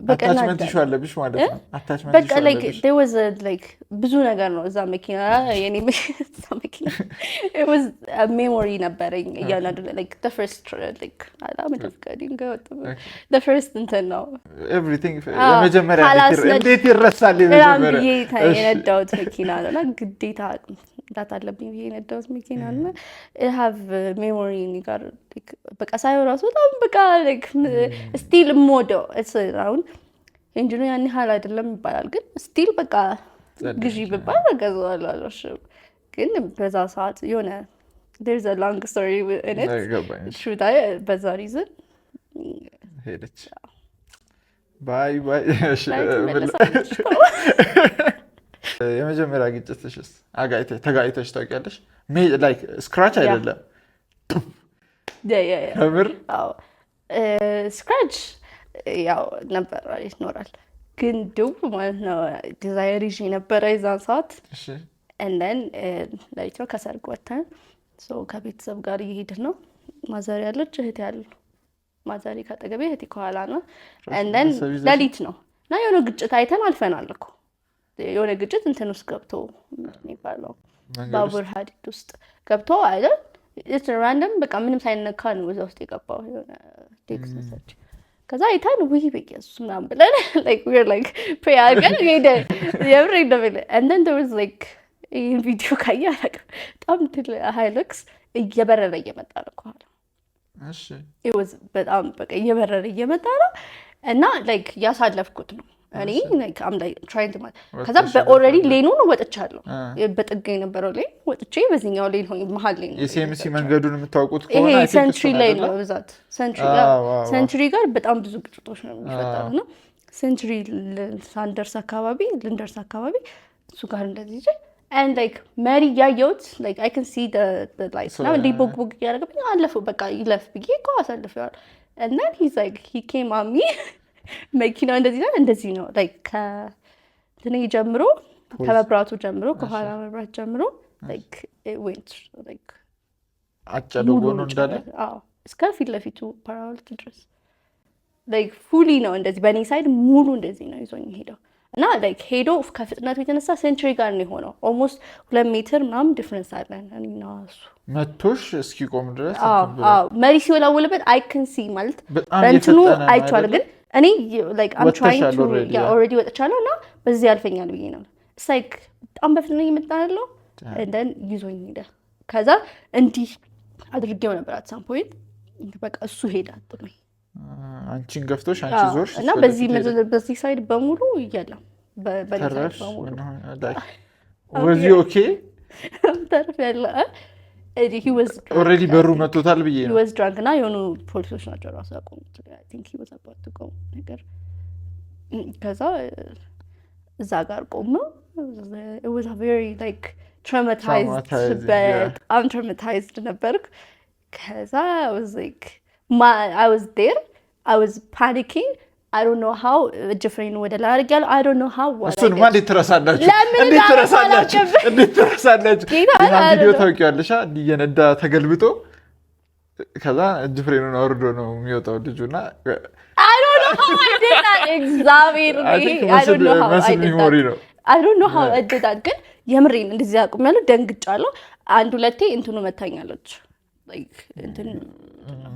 በቃ attachment እናድዳለሁ። issue አለብሽ ማለት ነው። Attachment በቃ issue like አለብሽ። there was a like ብዙ ነገር ነው እዛ መኪና፣ የኔ እዛ መኪና it was a memory ነበረኝ። እያንዳንዱ like the first like አላ መንጃ ፈቃዴን ከወጣሁ the first እንትን ነው። Everything. አዎ፣ የመጀመሪያ እንዴት ይረሳል? በጣም የመጀመሪያ ብዬ የነዳሁት መኪና ነው እና ግዴታ መንዳት አለብኝ ብዬ የነዳሁት መኪና ነው። Have memory እኔ ጋር like በቃ ሳየው ራሱ በጣም በቃ still የምወደው። አሁን engine ኑ ያን ያህል አይደለም ይባላል፣ ግን still በቃ ግዢ ብባል እገዛዋለሁ፣ አልዋሽም። ግን በዛ ሰዓት የሆነ there's a long story in it. ገባኝ። Shoot በዛ reason ሄደች። Bye bye። እሺ፣ ላይ ትመለሳለች። የመጀመሪያ ግጭትሽስ? ተጋጭተሽ ታውቂያለሽ? Like scratch አይደለም። Yeah. ከምር? አዎ፣ scratch ያው ነበር፣ ይኖራል። ግን ድው ማለት ነው ዲዛይር ይዤ ነበረ የዛን ሰዓት። እሺ And then ለሊት ነው፣ ከሰርግ ወጥተን So ከቤተሰብ ጋር እየሄድን ነው። ማዘር ያለች፣ እህቴ ያሉ፣ ማዘሬ ካጠገቤ፣ እህቴ ከኋላ ነው። And then ቤተሰብ ይዘሽ? ሌሊት ነው እና የሆነ ግጭት አይተን አልፈናል እኮ። የሆነ ግጭት እንትን ውስጥ ገብቶ፣ ምንድን ነው የሚባለው፣ መንገድ ባቡር ሀዲድ ውስጥ ገብቶ አይደል፣ random በቃ ምንም ሳይነካ ነው እዛ ውስጥ የገባው፣ የሆነ text message። ከዛ አይተን ውይ በኢየሱስ ምናምን ብለን like we were like pray አድርገን ሄደን፣ የምሬን ነው የምልህ። And then there was like ይህን ቪዲዮ ካየህ አላውቅም፣ በጣም ትልቅ Hilux እየበረረ እየመጣ ነው ከኋላ። It was በጣም በቃ እየበረረ እየመጣ ነው እና like እያሳለፍኩት ነው እኔ፣ like I'm like trying to ከዛ ወጥተሽ already ነበር። lane ኡን ወጥቻለሁ። በጥግ የነበረው lane ወጥቼ በዚህኛው lane ሆኜ መሀል lane ነው የ CMC የገባሁት። መንገዱን የምታውቁት ይሄ ከሆነ I think Century እሱን ላይ አይደለ? ነው በብዛት፣ Century Century ጋር በጣም ብዙ ግጭቶች ነው የሚፈጠሩት። እና Century ሳንደርስ አካባቢ፣ ልንደርስ አካባቢ እሱ ጋር እንደዚህ ይዤ and like መሪ እያየሁት like I can see the light እና እንዲህ ቦግ ቦግ እያደረገብኝ አለፈው። በቃ ይለፍ ብዬ እኮ አሳልፈዋል። And then he's like he came on me። መኪናው እንደዚህ ነው፣ እንደዚህ ነው፣ like ከእንትኔ ጀምሮ፣ ከመብራቱ ጀምሮ፣ ከኋላ መብራት ጀምሮ like it went like አጨደው ሙሉ ጎኑ እንዳለ። አዎ፣ እስከ ፊት ለፊቱ ፓራሁለት ድረስ like fully ነው እንደዚህ፣ በእኔ side ሙሉ እንደዚህ ነው ይዞኝ ሄደው። እና like ሄዶ ከፍጥነቱ የተነሳ Century ጋር ነው የሆነው። Almost 2 ሜትር ምናምን difference አለን እኔና እሱ። መቶሽ እስኪቆም ድረስ አዎ። እንትን ብሎ። አዎ፣ መሪ ሲወላወልበት I can see ማለት በጣም በእንትኑ እየፈጠነ ነው አይቼዋለሁ። አይደለ? ግን እኔ like I'm trying ወጥተሻል to already, yeah. Already ወጥቻለሁ እና በዚህ ያልፈኛል ብዬ ነው። It's like በጣም በፍጥነት እየመጣ ያለው and then ይዞኝ ሄደ። ከዛ እንዲህ አድርጌው ነበር at some point፣ በቃ እሱ ሄደ ጥሎኝ። አንቺን ገፍቶሽ አንቺ ዞርሽ እና እሱ በዚህ ወደፊት ሄደ። በዚህ side በሙሉ የለም፣ በኔ side ተረፍሽ? በሙሉ። ምን ሆነ? Like, was you okay? ተርፍ ያለ he was Already በሩ መቶታል ብዬ ነው። Was drunk እና የሆኑ ፖሊሶች ናቸው ራሱ ያቆሙት። I think he was about to go ነገር። ከዛ እዛ ጋር ቆመው it was a very like traumatized Traumatizing, yeah. በጣም traumatized ነበርኩ። ከዛ I was like I was there, I was panicking, I don't know how እጅ ፍሬን ወደ ላይ አድርጌያለሁ። I don't know how what I እሱንማ did. እንዴት ትረሳላችሁ? ለምን እንዴት እንዳደረኩ ትረሳላችሁ? አላውቅም። እንዴት ትረሳላችሁ? ጌታ ያን ቪዲዮ አይደለም። ታውቂዋለሽ? እንዲህ እየነዳ ተገልብጦ ከዛ እጅ ፍሬኑን አውርዶ ነው የሚወጣው ልጁ እና I don't know how I did that። እግዚአብሔር I think I don't know how I muscle did that. memory ነው። I don't know how I did that። ግን የምሬን እንደዚህ አቁሜያለሁ፣ ደንግጫለሁ። አንድ ሁለቴ እንትኑ መታኛለች፣ like እንትን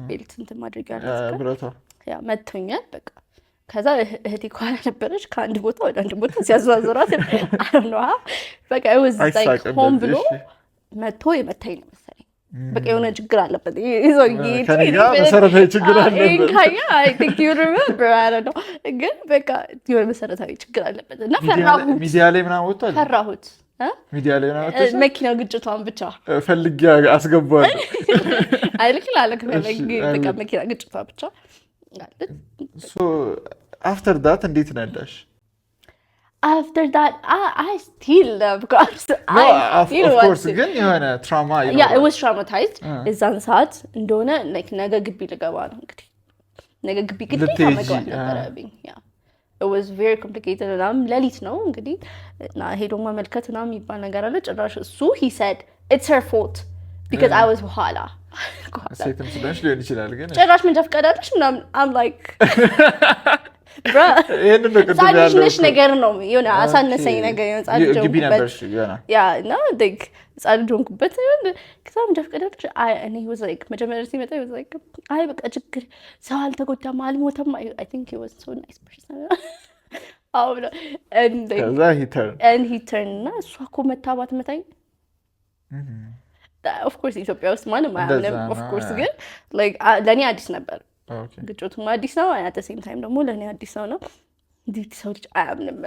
belt እንትን ማድረግ ያለ ብረቷ። Yeah፣ መቶኛል። በቃ ከዛ እህቴ ከኋላ ነበረች። ከአንድ ቦታ ወደ አንድ ቦታ ሲያዟዙራት I don't know how በቃ it was like አይሳቅም ሆን በዚህ፣ ብሎ እሺ። መቶ የመታኝ ነው መሰለኝ። በቃ የሆነ ችግር አለበት ይሄ ሰውዬ። ከእኔ ጋር መሰረታዊ ችግር አለበት። ይሄን ካየህ I think you remember, I don't know፣ ግን በቃ የሆነ መሰረታዊ ችግር አለበት እና ፈራሁት። ሚዲያ ላይ ምናምን ወጥቷል። ፈራሁት እ? ሚዲያ ላይ ምናምን ወጥቷል። መኪናው ግጭቷን ብቻ ፈልጌ አስገባዋለሁ። አይልክ ላለክ እሺ፣ በቃ አይልክ። መኪና ግጭቷ ብቻ አለች። After that እንዴት ነዳሽ? After that I still love cars. I still Of want course to ግን የሆነ trauma Yeah, it was traumatized። የዛን ሰዓት እንደሆነ like ነገ ግቢ ልገባ ነው እንግዲህ፣ ነገ ግቢ ግዴታ ልትሄጂ፣ መግባት ነበረብኝ። Yeah, it was very complicated ምናምን። ሌሊት ነው እንግዲህ እና ሄዶ ማመልከት ምናምን የሚባል ነገር አለ። ጭራሽ እሱ he said it's her fault because I was በኋላ ከኋላ። ሴትም ስለሆንሽ ሊሆን ይችላል ግን ጭራሽ መንጃ ፈቃድ አለሽ ምናምን። I'm like bruh፣ ይህንን ነው ቅድም ህፃን ልጅ ያለው ነሽ እኮ። ነገር ነው፣ የሆነ አሳነሰኝ ነገር፣ የሆነ ህፃን ልጅ ግቢ ሆንኩበት። ነበርሽ ገና። Yeah፣ እና like ህፃን ልጅ ሆንኩበት። ከዛ መንጃ ፈቃድ አለሽ። አይ እኔ was like መጀመሪያ ሲመጣ he was like አይ በቃ ችግር ሰው አልተጎዳም አልሞተም። I think he was so nice person። አዎ ብሎ and like ከዛ he turn and he turned እና እሷ እኮ መታ ባትመታኝ። Of course ኢትዮጵያ ውስጥ ማንም አያምንም። እንደዛ ነው፣ Of course Yeah። ግን like ለእኔ አዲስ ነበር፣ ግጭቱም አዲስ ነው። At same time ደግሞ ለእኔ አዲስ ሰው ነው። እንዴት ሰው ልጅ አያምንም?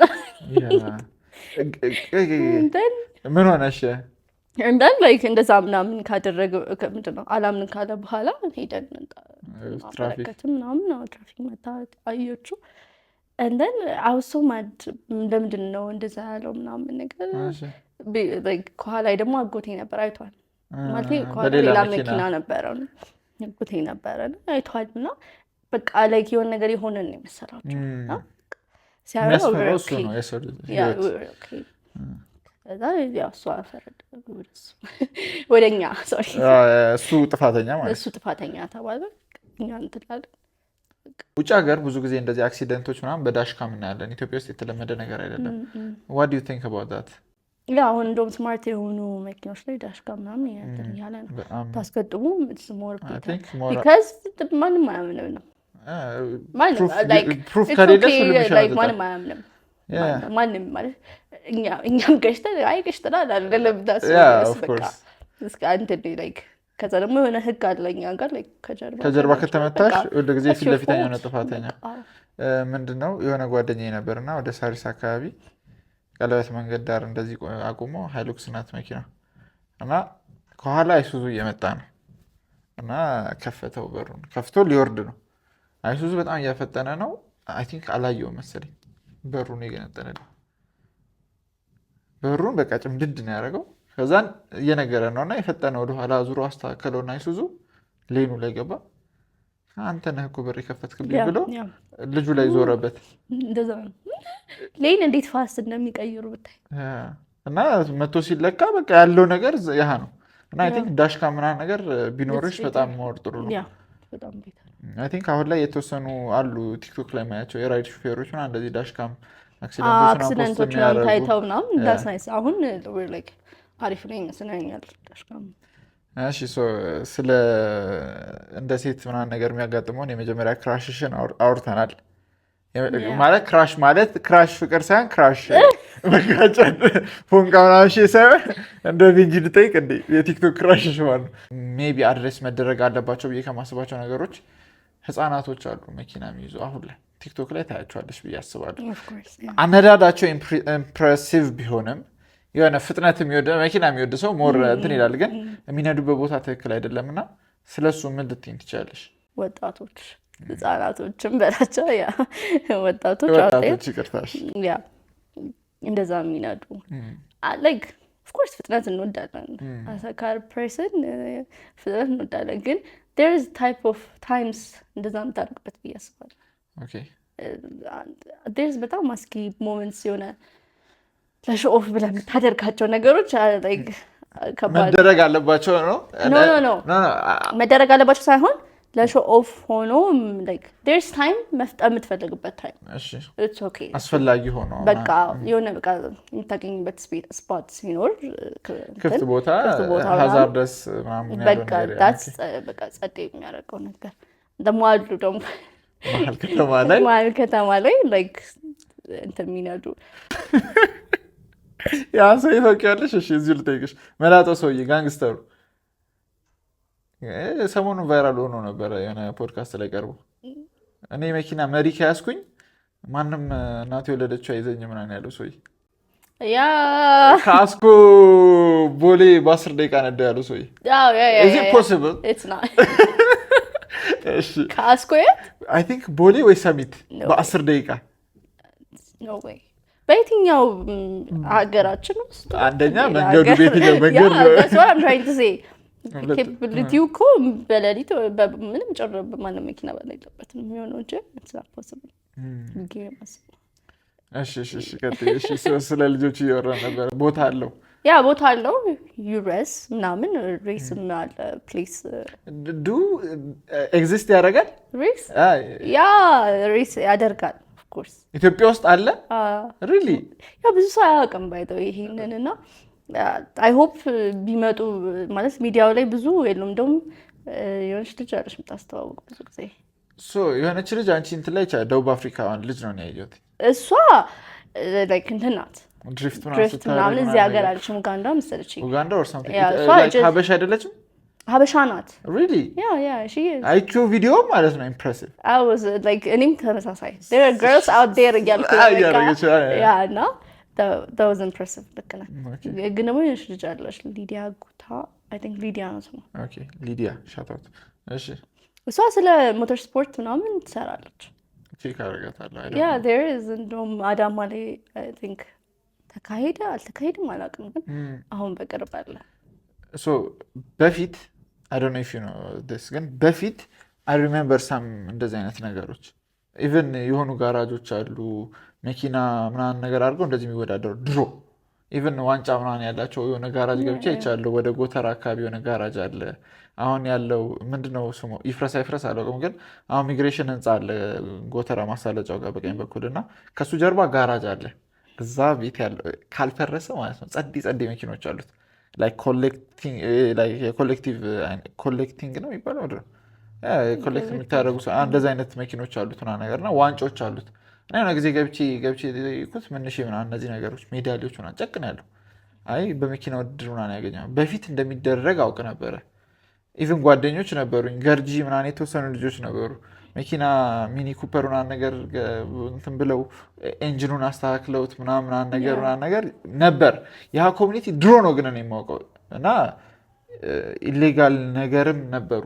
Then ምን ሆነሽ? And then like እንደዛ ምናምን ካደረገ፣ ምንድን ነው፣ አላምንም ካለ በኋላ ሄደን ትራፊክ አመለከትም ምናምን። አዎ፣ ትራፊክ መታ አየችው። And then I was so mad፣ ለምንድን ነው እንደዛ ያለው ምናምን ነገር። Like ከኋላ ደግሞ አጎቴ ነበር፣ አይቷል። ማለት ከኋላ በሌላ ሌላ መኪና። መኪና ነበረ፣ አጎቴ ነበረ አይቷል። እና በቃ like የሆነ ነገር የሆነ ነው የመሰላቸው። እና ሲያየው የሚያስፈራው እሱ ነው የሰው ልጅ ህይወት። ከዛ ያው እሱ ፈረደ ወደ እኛ፣ sorry። እሱ ጥፋተኛ ማለት። እሱ ጥፋተኛ ተባለ። እኛ እንትን አለን። ውጭ ሀገር ብዙ ጊዜ እንደዚህ accident ኦች ምናምን በ dashcam እናያለን። ኢትዮጵያ ውስጥ የተለመደ ነገር አይደለም። What do you think about that? Yeah፣ አሁን እንደውም smart የሆኑ መኪኖች ላይ dashcam ምናምን እንትን እያለ ነው። በጣም። ታስገጥሙ more I think more because ማንም አያምንም ነው። Proof ከሌለሽ ሁሉም ይሸመጥጣል። ማንም አያምንም። ማንም ማለት እኛም ገጭተን አይ ገጭተናል አይደለም። በቃ እስከ እንትን like ከዛ ደግሞ የሆነ ህግ አለ እኛ ጋር like ከጀርባ ከጀርባ ከተመታሽ ሁሉ ጊዜ ፊት ለፊተኛ ነው ጥፋተኛ። ምንድን ነው፣ የሆነ ጓደኛዬ ነበር እና ወደ ሳሪስ አካባቢ ቀለበት መንገድ ዳር እንደዚህ አቁሞ፣ ሃይሉክስ ናት መኪና እና ከኋላ አይሱዙ እየመጣ ነው እና ከፈተው፣ በሩን ከፍቶ ሊወርድ ነው። አይሱዙ በጣም እያፈጠነ ነው። I think አላየውም መሰለኝ፣ በሩን የገነጠለልኝ፣ በሩን በቃ ጭምድድ ነው ያደረገው። ከዛን እየነገረ ነው እና የፈጠነ ወደኋላ ዙሮ አስተካከለውና አይሱዙ lane ኡ ላይ ገባ። አንተ ነህ እኮ በር የከፈትክብኝ ብሎ ልጁ ላይ ዞረበት። እንደዛ ነው። Lane እንዴት fast እንደሚቀይሩ ብታይ። እና መቶ ሲለካ በቃ ያለው ነገር ያህ ነው። እና I think dashcam ምናምን ነገር ቢኖርሽ በጣም more ጥሩ ነው። በጣም better። I think አሁን ላይ የተወሰኑ አሉ፣ ቲክቶክ ላይ ማያቸው የ ride ሹፌሮች ምናምን እንደዚህ dashcam accident ኦች ምናምን ታይተው ምናምን፣ that's nice። አሁን like አሪፍ ነው ይመስለኛል dashcam። እሺ፣ ስለ እንደ ሴት ምናምን ነገር የሚያጋጥመውን የመጀመሪያ crush ሽን አውርተናል። ማለት crush ማለት crash ፍቅር ሳይሆን crash መጋጨት ፎንቃ ምናምን ሳይሆን እንደ ቤንጂ ልጠይቅ እንዴ፣ የቲክቶክ crush ሽ ማለት ነው። Maybe address መደረግ አለባቸው ብዬ ከማስባቸው ነገሮች ህፃናቶች አሉ መኪና የሚይዙ፣ አሁን ላይ ቲክቶክ ላይ ታያቸዋለች ብዬ አስባለሁ። አነዳዳቸው impressive ቢሆንም የሆነ ፍጥነት የሚወድ፣ መኪና የሚወድ ሰው more እንትን ይላል፣ ግን የሚነዱበት ቦታ ትክክል አይደለም እና ስለሱ ምን ልትይኝ ትችላለሽ? ወጣቶች፣ ህጻናቶችም በላቸው፣ yeah፣ ወጣቶች። ወጣቶች፣ ይቅርታሽ። Yeah፣ እንደዛ የሚነዱ like of course ፍጥነት እንወዳለን። As a car person ፍጥነት እንወዳለን፣ ግን there is type of times እንደዛ የምታደርግበት ብዬ አስባለሁ። There's በጣም አስጊ moments፣ የሆነ ለ show off ብለህ የምታደርጋቸው ነገሮች like ከባድ መደረግ አለባቸው ነው። No, መደረግ አለባቸው ሳይሆን ለ show off ሆኖ there's time መፍጠር የምትፈልግበት time፣ it's okay። አስፈላጊ ሆኖ። በቃ የሆነ በቃ የምታገኝበት spot ሲኖር፣ ክፍት ቦታ፣ ክፍት ቦታ፣ hazardous ምናምን። በቃ that's በቃ ጸዴ የሚያደርገው ነገር። ደግሞ አሉ ደግሞ መሀል ከተማ ላይ። መሀል ከተማ ላይ like እንትን የሚነዱ። ያ ሰውዬ ታውቂዋለሽ? እሺ እዚሁ ልጠይቅሽ። መላጣው ሰውዬ፣ gangster ኡ፣ ሰሞኑን viral ሆኖ ነበረ የሆነ ፖድካስት ላይ ቀርቦ እኔ መኪና መሪ ከያዝኩኝ ማንም እናቱ የወለደችው አይዘኝም ምናምን ያለው ሰውዬ። ከአስኮ ቦሌ በ10 ደቂቃ ነዳ ያለው ሰውዬ። Is it possible? ከአስኮ የት? I think ቦሌ ወይ ሰሚት በ10 ደቂቃ። No way። በየትኛው ሀገራችን ውስጥ? አንደኛ መንገዱ በየትኛው መንገድ ነው? Capability ው እኮ በሌሊት ምንም ጭር ማንም መኪና በሌለበት ነው የሚሆነው እንጂ it's not possible ብዬ ነው የማስበው። እሺ፣ ቀጥይ። እሺ፣ ስለ ልጆች እያወራን ነበር። ቦታ አለው። Yeah፣ ቦታ አለው። You race ምናምን፣ race ም አለ place። Do exist ያደርጋል? Race፣ yeah፣ race ያደርጋል of course። ኢትዮጵያ ውስጥ አለ? Really? Yeah፣ ብዙ ሰው አያውቅም by the way ይሄንን። እና I hope ቢመጡ፣ ማለት ሚዲያው ላይ ብዙ የሉም። እንደውም የሆነች ልጅ አለች የምታስተዋውቅ ብዙ ጊዜ። የሆነች ልጅ አንቺ እንትን ላይ ደቡብ አፍሪካ ልጅ ነው ያየሁት። እሷ like እንትን ናት። Drift። Drift ምናምን እዚህ ሀገር አለች፣ ኡጋንዳ መሰለችኝ። ኡጋንዳ or something። ሀበሻ አይደለችም? ሀበሻ ናት። Really? Yeah, she is. አይቼው ቪዲዮ ማለት ነው፣ impressive። I was like እኔም ተመሳሳይ there are girls out there እያልኩ yeah፣ እና that was impressive፣ ልክ ነህ። ግን ደግሞ የሆነች ልጅ አለች፣ ሊዲያ ጉታ፣ I think ሊዲያ ነው ስሟ። Okay፣ ሊዲያ shout out። እሺ። እሷ ስለ ሞተር ስፖርት ምናምን ትሰራለች። Check አደርጋታለሁ። Yeah, there is፣ እንደውም አዳማ ላይ I think ተካሄደ አልተካሄድም አላውቅም፣ ግን አሁን በቅርብ አለ። So በፊት፣ I don't know if you know this፣ ግን በፊት I remember some እንደዚህ አይነት ነገሮች፣ even የሆኑ ጋራጆች አሉ መኪና ምናምን ነገር አድርገው እንደዚህ የሚወዳደሩ ድሮ። Even ዋንጫ ምናምን ያላቸው የሆነ ጋራጅ ገብቼ አይቻለሁ። ወደ ጎተራ አካባቢ የሆነ ጋራጅ አለ። አሁን ያለው ምንድነው ስሙ? ይፍረስ አይፍረስ አላውቅም፣ ግን አሁን ሚግሬሽን ህንፃ አለ ጎተራ ማሳለጫው ጋር በቀኝ በኩል እና ከሱ ጀርባ ጋራጅ አለ። እዛ ቤት ያለው ካልፈረሰ ማለት ነው ጸዴ ጸዴ መኪኖች አሉት። Collecting ነው የሚባለው፣ collect የምታደርጉ እንደዚህ አይነት መኪኖች አሉት ምናምን ነገር እና ዋንጫዎች አሉት። እና የሆነ ጊዜ ገብቼ ገብቼ የጠየኩት ምንሽ ምናምን እነዚህ ነገሮች ሜዳሊያዎች ምናምን ጨቅ ነው ያለው። አይ በመኪና ውድድር ምናምን ያገኘው በፊት እንደሚደረግ አውቅ ነበረ። Even ጓደኞች ነበሩኝ ገርጂ ምናምን የተወሰኑ ልጆች ነበሩ፣ መኪና Mini Cooper ምናምን ነገር እንትን ብለው engine ኑን አስተካክለውት ምናምን ምናምን ነገር ምናምን ነገር ነበር። ያ community ድሮ ነው ግን እኔ የማውቀው እና illegal ነገርም ነበሩ።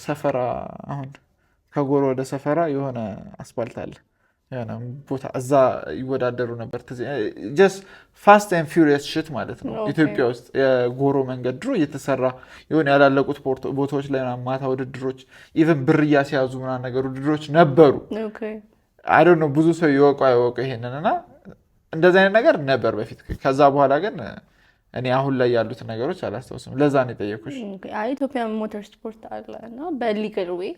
ሰፈራ፣ አሁን ከጎሮ ወደ ሰፈራ የሆነ አስፋልት አለ፣ የሆነ ቦታ እዛ ይወዳደሩ ነበር። Just fast and furious shit ማለት ነው። ኢትዮጵያ ውስጥ የጎሮ መንገድ ድሮ እየተሰራ የሆነ ያላለቁት ቦታዎች ላይ ምናምን ማታ ውድድሮች፣ even ብር እያስያዙ ምናምን ነገር ውድድሮች ነበሩ። I don't know ብዙ ሰው ይወቀው አይወቀው ይሄንን እና እንደዚህ አይነት ነገር ነበር በፊት። ከዛ በኋላ ግን እኔ አሁን ላይ ያሉትን ነገሮች አላስታውስም። ለዛ ነው የጠየኩሽ። አይ ኢትዮጵያ ሞተር ስፖርት አለ እና በ legal way።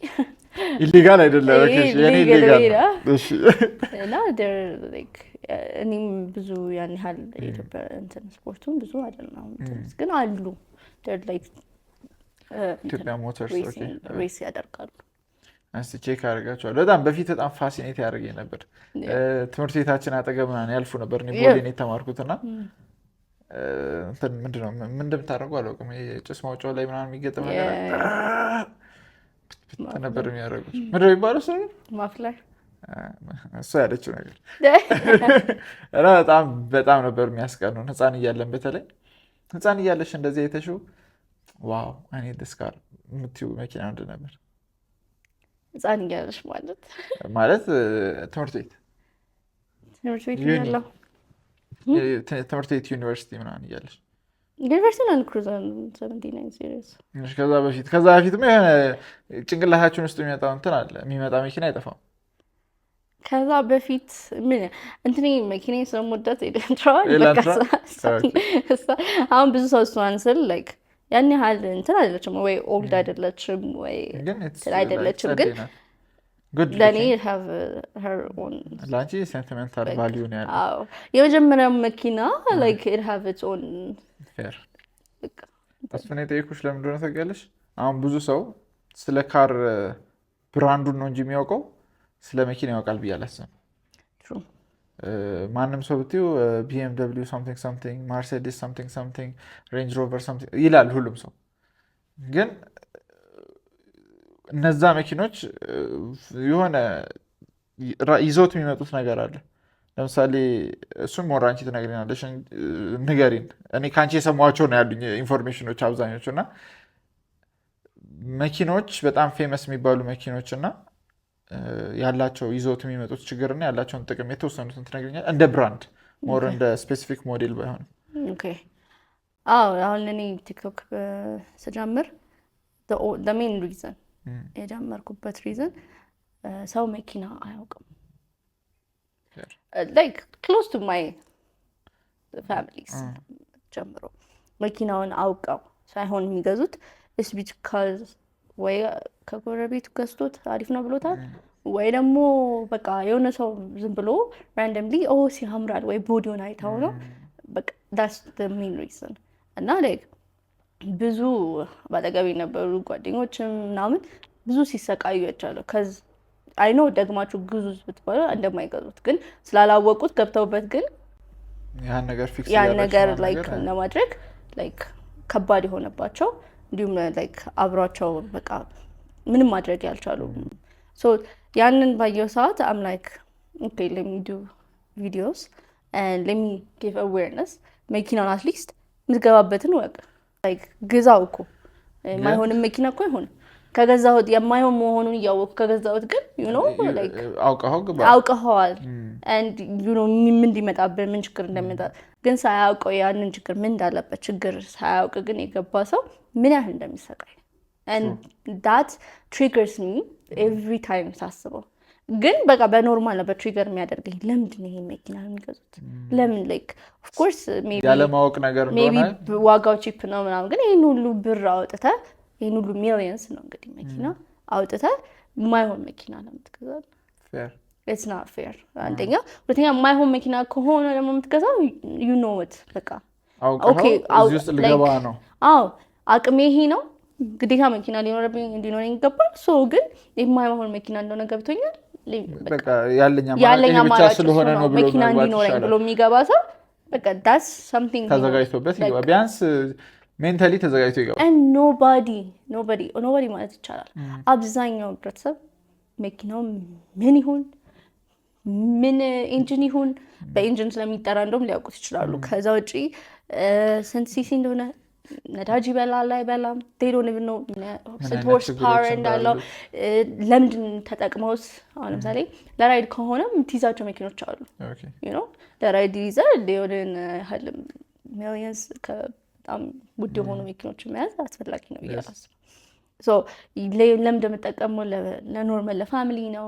Illegal አይደለም። Okay፣ እሺ፣ የኔ legal illegal way ነው። እሺ። እና they're like እኔም ብዙ ያን ያህል የኢትዮጵያ እንትን ስፖርቱን ብዙ አይደለም ግን አሉ፣ they're like ኢትዮጵያ Motors፣ okay። Race ያደርጋሉ። እስቲ check አደርጋቸዋለሁ። በጣም በፊት በጣም fascinate ያደርገኝ ነበር። ትምህርት ቤታችን አጠገብ ምናምን ያልፉ ነበር። እኔ ቦሌ ነው የተማርኩት እና እንትን ምንድን ነው፣ ምን እንደምታደርጉ አላውቅም። ጭስ ማውጫው ላይ ምናምን የሚገጥም ነገር ብት ነበር የሚያደርጉት። ምንድን ነው የሚባለው እሱ ነገር? Muffler። እሷ ያለችው ነገር እና በጣም በጣም ነበር የሚያስቀኑን ህፃን እያለን። በተለይ ህፃን እያለሽ እንደዚህ አይተሽው "Wow, I need this car" የምትይው መኪና ምንድን ነበር? ህፃን እያለሽ ማለት? ማለት ትምህርት ቤት። ትምህርት ቤት uni። ያለው? ትምህርት ቤት፣ ዩኒቨርሲቲ ምናምን እያለሽ። ዩኒቨርሲቲ Land Cruiser 79 series። እሺ፣ ከዛ በፊትም የሆነ ጭንቅላታችን ውስጥ የሚመጣው እንትን አለ፣ የሚመጣ መኪና አይጠፋም። ከዛ በፊት ምን እንትኔ መኪናዬን ስለምወዳት ኤሌንትራዋን በቃ። ኤላንትራ? አሁን ብዙ ሰው እሷን ስል like ያን ያህል እንትን አይደለችም ወይ old አይደለችም ወይ ግን እንትን አይደለችም ግን good ለእኔ have her own ለአንቺ sentimental value ነው ያለው። አዎ፣ የመጀመሪያው መኪና like it have its own Fair። እሱን የጠየኩሽ ለምን እንደሆነ ታውቂያለሽ? አሁን ብዙ ሰው ስለ car brand ኡን ነው እንጂ የሚያውቀው ስለ መኪና ያውቃል ብዬ አላስብም። True። ማንም ሰው ብትዩ BMW something something፣ Mercedes something something፣ Range Rover something ይላል ሁሉም ሰው። ግን እነዛ መኪኖች የሆነ ይዘውት የሚመጡት ነገር አለ። ለምሳሌ እሱም more አንቺ ትነግሪናለሽ፣ ንገሪን። እኔ ከአንቺ የሰማኋቸው ነው ያሉኝ information ኖች አብዛኞቹ። እና መኪኖች በጣም famous የሚባሉ መኪኖች እና ያላቸው ይዘውት የሚመጡት ችግር እና ያላቸውን ጥቅም የተወሰኑትን ትነግሪኛለሽ? እንደ brand more እንደ specific ሞዴል ባይሆንም። Okay፣ አዎ፣ አሁን እኔ TikTok ስጀምር main reason የጀመርኩበት reason ሰው መኪና አያውቅም። Like close to my families ጀምሮ መኪናውን አውቀው ሳይሆን የሚገዙት it's because ወይ ከጎረቤቱ ገዝቶት አሪፍ ነው ብሎታል፣ ወይ ደግሞ በቃ የሆነ ሰው ዝም ብሎ randomly "ኦ ሲያምራል" ወይ body ውን አይተው ነው። በቃ that's the main reason። እና like ብዙ ባጠገቤ የነበሩ ጓደኞችም ምናምን ብዙ ሲሰቃዩ አይቻለሁ። 'Cause I know ደግማችሁ ግዙ ብትባሉ እንደማይገዙት ግን ስላላወቁት ገብተውበት ግን ያን ነገር fix ያን ነገር like ለማድረግ like ከባድ የሆነባቸው፣ እንዲሁም like አብሯቸው በቃ ምንም ማድረግ ያልቻሉ። So ያንን ባየው ሰዓት I'm like, "Okay, let me do videos, let me give awareness." መኪናውን at least የምትገባበትን ወቅ like ግዛው እኮ፣ የማይሆንም መኪና እኮ አይሆንም። ከገዛሁት የማይሆን መሆኑን እያወቅኩ ከገዛሁት ግን you know like አውቀኸው ግባ። አውቀኸዋል and you know ምን እንዲመጣብህ፣ ምን ችግር እንደሚመጣ። ግን ሳያውቀው ያንን ችግር ምን እንዳለበት ችግር ሳያውቅ ግን የገባ ሰው ምን ያህል እንደሚሰቃይ and that triggers me every time ሳስበው። ግን በቃ በ normal ነበር trigger የሚያደርገኝ። ለምንድን ነው ይሄን መኪና የሚገዙት? ለምን like of course maybe ያለማወቅ ነገር maybe እንደሆነ። ዋጋው cheap ነው ምናምን፣ ግን ይህን ሁሉ ብር አውጥተህ፣ ይህን ሁሉ millions ነው እንግዲህ፣ መኪና አውጥተህ የማይሆን መኪና ነው የምትገዛው። Fair. It's not fair አንደኛ። ሁለተኛ የማይሆን መኪና ከሆነ ደግሞ የምትገዛው you know it በቃ አውቀኸው እዚህ ውስጥ ልገባ ነው። አዎ፣ አቅሜ ይሄ ነው፣ ግዴታ መኪና ሊኖረብኝ እንዲኖረኝ ይገባል። So ግን የማይሆን መኪና እንደሆነ ገብቶኛል። በቃ ያለኝ አማራጭ ያለኝ ይሄ ብቻ አማራጭ እሱ ስለሆነ ነው ነው ብሎ መኪና መግባት እንዲኖረኝ ይሻላል። ብሎ የሚገባ ሰው በቃ that's something ተዘጋጅቶበት ይገባ። ቢያንስ mentally ተዘጋጅቶ ይገባል። Nobody, nobody, nobody ማለት ይቻላል አብዛኛው ህብረተሰብ መኪናው ምን ይሁን፣ ምን engine ይሁን፣ በ engine ስለሚጠራ እንደውም ሊያውቁት ይችላሉ። ከዛ ውጪ ስንት CC እንደሆነ፣ ነዳጅ ይበላል አይበላም፣ they don't even know ስንት አይነት horse ችግሮች power እንዳለው፣ እንዳሉ። ለምንድን ተጠቅመውስ፣ አሁን ለምሳሌ ለ ride ከሆነ የምትይዛቸው መኪኖች አሉ። ለ ride ይዘህ ሊሆንን ያህል millions በጣም ውድ የሆኑ መኪኖችን መያዝ አስፈላጊ ነው ብዬ አላስብም። So ለምን እንደምጠቀመው ለ normal ለ family ነው፣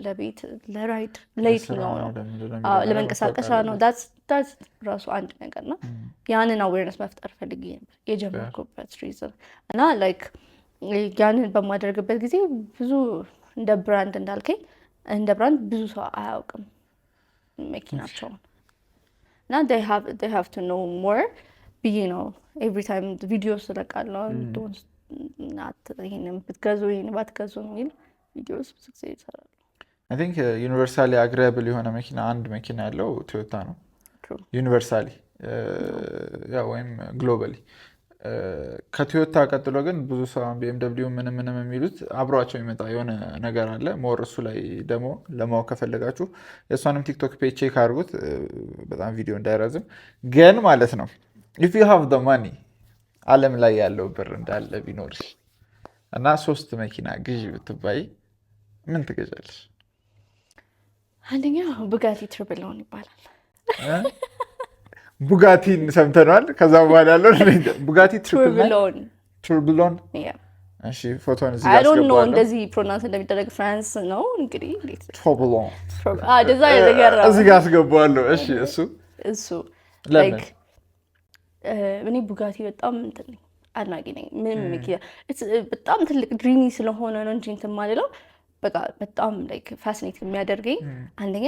ለቤት፣ ለ ride፣ ለየትኛው ነው? አዎ፣ ለመንቀሳቀሻ ነው። That's ራሱ አንድ ነገር ነው። ያንን awareness መፍጠር ፈልጌ ነበር የጀመርኩበት reason። እና like ያንን በማደርግበት ጊዜ ብዙ እንደ brand እንዳልከኝ እንደ brand ብዙ ሰው አያውቅም መኪናቸውን እና they have to know more ብዬ ነው every time ቪዲዮ ስለቃለሁ። Don't not ይሄንን ብትገዙ፣ ይሄን ባትገዙ የሚል videos ብዙ ጊዜ ይሰራሉ። I think universally agreeable የሆነ መኪና አንድ መኪና ያለው ቶዮታ ነው። True. Universally ያው ወይም globally። ከቶዮታ ቀጥሎ ግን ብዙ ሰው BMW ምንም ምንም የሚሉት አብሯቸው የሚመጣ የሆነ ነገር አለ። More እሱ ላይ ደግሞ ለማወቅ ከፈለጋችሁ የእሷንም TikTok page check አድርጉት። በጣም ቪዲዮ እንዳይረዝም ግን ማለት ነው፣ if you have the money፣ ዓለም ላይ ያለው ብር እንዳለ ቢኖርሽ እና ሶስት መኪና ግዢ ብትባይ ምን ትገዣለሽ? አንደኛው Bugatti Tourbillon ይባላል። ቡጋቲን ሰምተነዋል። ከዛ በኋላ ያለው Bugatti triple Tourbillon። Tourbillon። እሺ፣ ፎቶን እዚህ I ጋር don't know አስገባዋለሁ። እንደዚህ pronounce እንደሚደረግ። ፍራንስ ነው እንግዲህ እንዴት Tourbillon። እንደዛ ነገር ነው። እዚህ ጋር አስገባዋለሁ። እሺ፣ እሱ እሱ ለምን? Like እኔ Bugatti በጣም እንትን ነኝ፣ አድናቂ ነኝ። ምንም መኪና በጣም ትልቅ dream ስለሆነ ነው እንጂ እንትን የማልለው በቃ በጣም like fascinate የሚያደርገኝ አንደኛ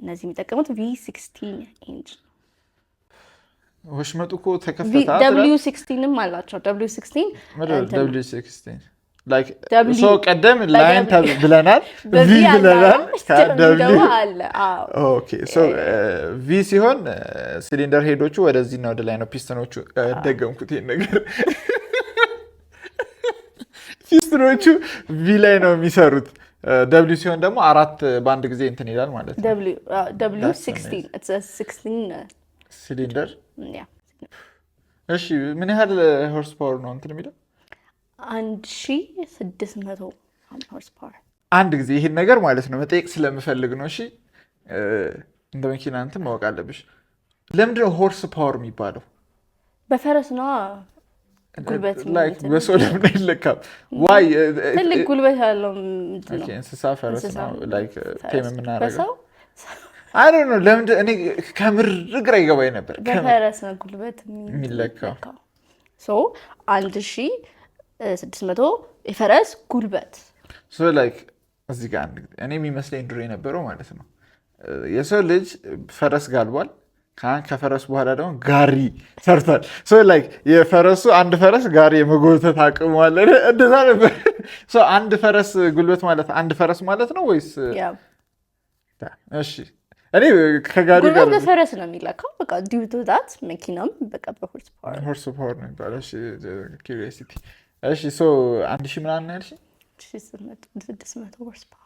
እነዚህ የሚጠቀሙት V16 engine። ወሽመጡ እኮ ተከፈተ። W 16ም አላቸው። W 16። W 16 like W so ቀደም line ብለናል፣ V ብለናል። ደግሞ አለ። አዎ። Okay, so V ሲሆን cylinder head ኦቹ ወደዚህና ወደ ላይ ነው፣ ፒስተኖቹ፣ ደገምኩት ይሄን ነገር፣ piston ኦቹ V ላይ ነው የሚሰሩት። W ሲሆን ደግሞ አራት በአንድ ጊዜ እንትን ይላል ማለት ነው። W 16, it's a 16 ሲሊንደር። Yeah. እሺ፣ ምን ያህል horse power ነው እንትን የሚለው? 1600 horse power። አንድ ጊዜ ይህን ነገር ማለት ነው መጠየቅ ስለምፈልግ ነው። እሺ፣ እንደ መኪና እንትን ማወቅ አለብሽ። ለምንድነው horse power የሚባለው? በፈረስ ነዋ ጉልበት። Like በሰው ለምን አይለካም? Why? ትልቅ ጉልበት ያለው ምንድን ነው? እንስሳ ፈረስ እንስሳ ነው like ፈረስ። Tame የምናደርገው። በሰው I don't know ለምንድን፣ እኔ ከምር ግራ ይገባኝ ነበር። ከምር። በፈረስ ነው ጉልበት የሚለካው። የሚለካው። So 1600 የፈረስ ጉልበት። So like እዚህ ጋር አንድ ጊዜ እኔ የሚመስለኝ ድሮ የነበረው ማለት ነው የሰው ልጅ ፈረስ ጋልቧል። ከፈረሱ በኋላ ደግሞ ጋሪ ሰርቷል። So like የፈረሱ አንድ ፈረስ ጋሪ የመጎተት አቅሙ አለ። እንደዛ ነበር። So አንድ ፈረስ ጉልበት ማለት አንድ ፈረስ ማለት ነው ወይስ? Yeah. እሺ፣ እኔ ከጋሪ ጉልበት ጋር በፈረስ ነው የሚለካው። በቃ due to that መኪናም በቃ በ horse power። Horse power ነው የሚባለው። እሺ፣ curiosity። እሺ፣ so 1000 ምናምን ነው ያልሽኝ? 600 horse power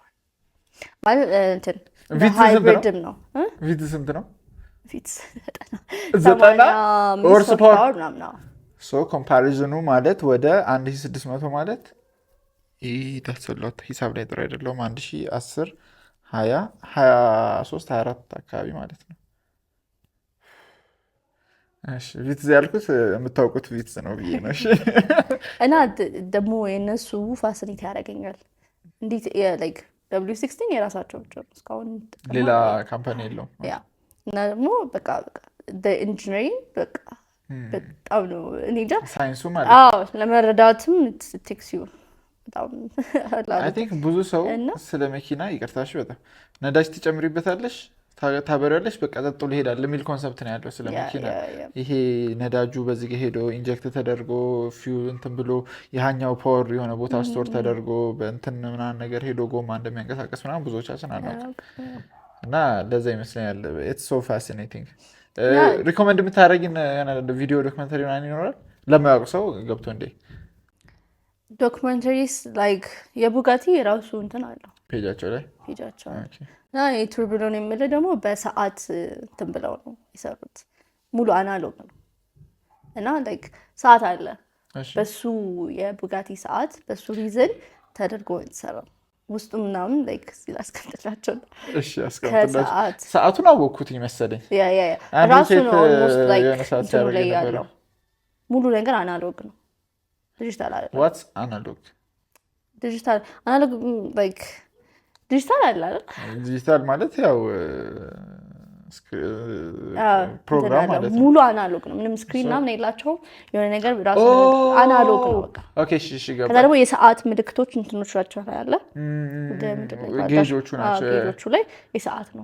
ማለት እንትን Vitz ስንት ነው? Hybrid ም ነው እ? Vitz ስንት ነው? Vitz 90። 90 horse power። Power ምናምን አዎ። So comparison ኑ ማለት ወደ 1600 ማለት ይህ ታሰሏት ሂሳብ ላይ ጥሩ አይደለሁም። 1010 20 23 24 አካባቢ ማለት ነው። እሺ፣ ቪትዝ ያልኩት የምታውቁት ቪትዝ ነው ብዬ ነው። እሺ። እና ደግሞ የእነሱ fascinate ያደርገኛል። እንዴት like W16 የራሳቸው ብቻ ነው እስካሁን የሚጠቀመው። ሌላ company የለውም። Yeah፣ እና ደግሞ በቃ engineering በቃ በጣም ነው፣ እኔ እንጃ። ሳይንሱ ማለት ነው። አዎ፣ ለመረዳትም takes you በጣም I think ብዙ ሰው እና ስለ መኪና፣ ይቅርታሽ፣ በጣም ነዳጅ ትጨምሪበታለሽ፣ ታበሪያለሽ፣ በቃ ጠጥቶ ይሄዳል የሚል concept ነው ያለው ስለ መኪና። ይሄ ነዳጁ በዚህ ጋ ሄዶ inject ተደርጎ fuel እንትን ብሎ ያኛው power የሆነ ቦታ store ተደርጎ በእንትን ምናምን ነገር ሄዶ ጎማ እንደሚያንቀሳቀስ ምናምን ብዙዎቻችን አናውቅም። እና ለዛ ይመስለኛል it's so fascinating። Recommend የምታደርጊን የሆነ ቪዲዮ፣ documentary ምናምን ይኖራል ለማያውቅ ሰው ገብቶ እንዴ? Documentaries like የቡጋቲ የራሱ እንትን አለው። Page ኣቸው ላይ። Page ኣቸው ላይ። እና የቱርቢሎን የምልህ ደግሞ በሰዓት እንትን ብለው ነው የሰሩት። ሙሉ analog ነው እና like ሰዓት አለ፣ በሱ የቡጋቲ ሰዓት በሱ reason ተደርጎ የተሰራው ውስጡ ምናምን like እዚህ ላስቀምጥላቸው ነው። እሺ፣ አስቀምጥላችሁ። ከሰዓት ሰዓቱን አወቅኩት መሰለኝ። Yeah። አንድ ራሱ ሴት ነው almost like የሆነ ሰዓት እንትኑ ሲያደርግ ላይ የነበረው። ያለው ሙሉ ነገር analog ነው፣ ዲጂታል አይደለም። What's analog? Digital፣ analog like digital አለ አይደል? ዲጂታል ማለት ያው አዎ፣ ፕሮግራም እንትን አለው። ማለት ነው። ሙሉ analog ነው። ምንም screen ምናምን የላቸውም። የሆነ ነገር ራሱ analog ነው በቃ። Okay፣ እሺ፣ ከዛ ገባኝ። ደግሞ የሰዓት ምልክቶች እንትኖች ናቸው ያለ ወደ ምንድን ነው የሚባለው? Gauge ኦቹ ናቸው። አዎ፣ gauge ኦቹ ላይ የሰዓት ነው።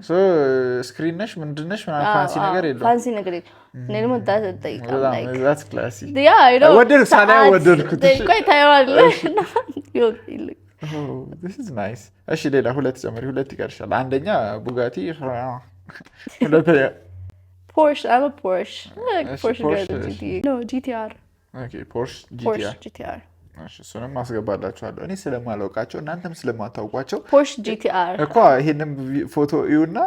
Screen ነሽ ምንድነሽ ምናምን fancy ነገር የለውም። Fancy ነገር የለውም። እኔ ደግሞ ጠይቃም በጣም like that's classy። Yeah, I know። ወደድኩ፣ ሳላየው ሰዓት ወደድኩት። እሺ። ቆይ ታየዋለህ። እና ይኸው This is nice። እሺ፣ ሌላ ሁለት ጨምሪ፣ ሁለት ይቀርሻል። አንደኛ ቡጋቲ፣ ሁለተኛ Porsche፣ I'm Porsche እሺ፣ Porsche። Porsche፣ እሺ። No፣ GTR። Okay፣ Porsche Porsche GTR። GTR። እሺ፣ እሱንም አስገባላችኋለሁ። እኔ ስለማላውቃቸው እናንተም ስለማታውቋቸው Porsche GTR። እኮ ይሄንን ፎቶ እዩና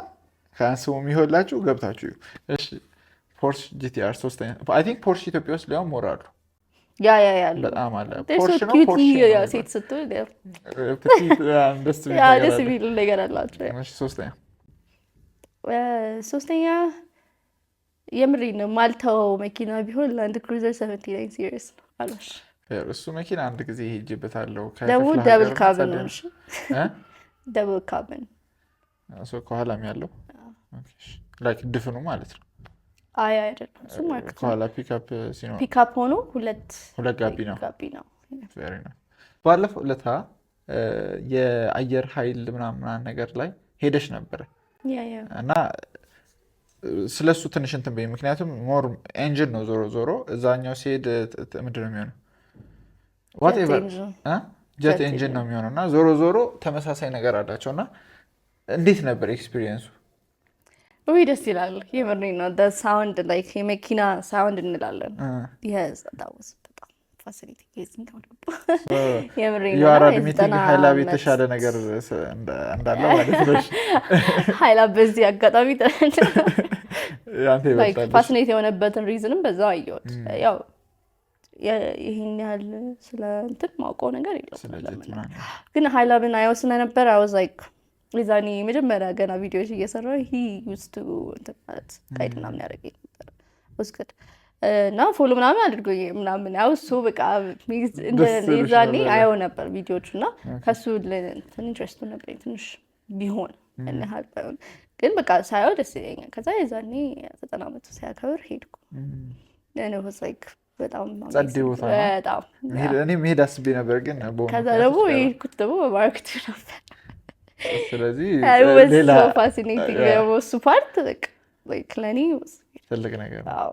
ከአንስሙ የሚሆንላችሁ ገብታችሁ እዩ። እሺ፣ Porsche GTR ሶስተኛ። I think Porsche ኢትዮጵያ ውስጥ ሊያውም more አሉ። Yeah። በጣም አለ። Porsche ነው Porsche Yeah፣ ነው። ሴት ስትሆን yeah። Petite ደስ የሚል Yeah ነገር ደስ አለ። የሚል ነገር አላቸው። Yeah። እሺ፣ ሶስተኛ። ሶስተኛ የምሬ ነው ማልተው መኪና ቢሆን Land Cruiser 79 series ነው አሏሽ። እሱ መኪና አንድ ጊዜ ሄጄበታለሁ። ደግሞ ከክፍለ double ሀገር cabin ጸዴ ነው። ነው። እሺ። እ? Double cabin። እሱ ከኋላም ያለው like ድፍኑ ማለት ነው። አይ አይደለም፣ እሱ Mark ከኋላ ፒክአፕ ሲኖር ፒክአፕ ሆኖ ሁለት ሁለት ጋቢ ነው። ጋቢ ነው። Very nice። ባለፈው ለታ የአየር ኃይል ምናምን ምናምን ነገር ላይ ሄደሽ ነበረ Yeah። እና ስለሱ ትንሽ እንትን በይ። ምክንያቱም more engine ነው፣ ዞሮ ዞሮ እዛኛው ሲሄድ ምንድን ነው የሚሆነው? Whatever engine። Jet ጀት engine ነው የሚሆነው እና ዞሮ ዞሮ ተመሳሳይ ነገር አላቸው እና እንዴት ነበር experience ኡ? ውይ ደስ ይላል። የምሬን ነው። Sound like የመኪና sound እንላለን። Yes, that was በጣም fascinating። የዚህኛው ደግሞ የምሬን ነው። You are እና admitting የዘጠና ሀይላብ ዓመት የተሻለ ነገር እንዳለ ማለት ነው። ሀይላብ በዚህ አጋጣሚ አንተ ይበልጣል። Fascinate የሆነበትን reason ም በዛው አየሁት። ያው ይህን ያህል ስለ እንትን ማውቀው ነገር የለውም። ስለ ጀት ለመናገር። ምናምን። ግን ሀይላብን አየው ስለነበር I was like የዛኔ መጀመሪያ ገና ቪዲዮዎች እየሰራሁ he used to እንትን ማለት guide ምናምን ያደረገኝ ነበር። Was good እና follow ምናምን አድርጎኝ ምናምን ያው እሱ በቃ ደስ ይልሽ የዛኔ ነበረ። አየው ነበር ቪዲዮቹ እና ከሱ እንትን interest ኡ ነበረኝ ትንሽ ቢሆን፣ ያን ያህል ባይሆን ግን በቃ ሳየው ደስ ይለኛል። ከዛ የዛኔ 90 ዓመቱ ሲያከብር ሄድኩ። And it was like በጣም ጸዴ amazing። ቦታ ነው። በጣም። እኔ መሄድ አስቤ ነበር ግን በሆኑ ከዛ ምክንያቶች ደግሞ ቀረ። የሄድኩት ደግሞ በ Mark II ነበር። ስለዚህ It was ሌላ so fascinating። ደግሞ እሱ part በቃ like ለእኔ ትልቅ ነገር ነው። አዎ።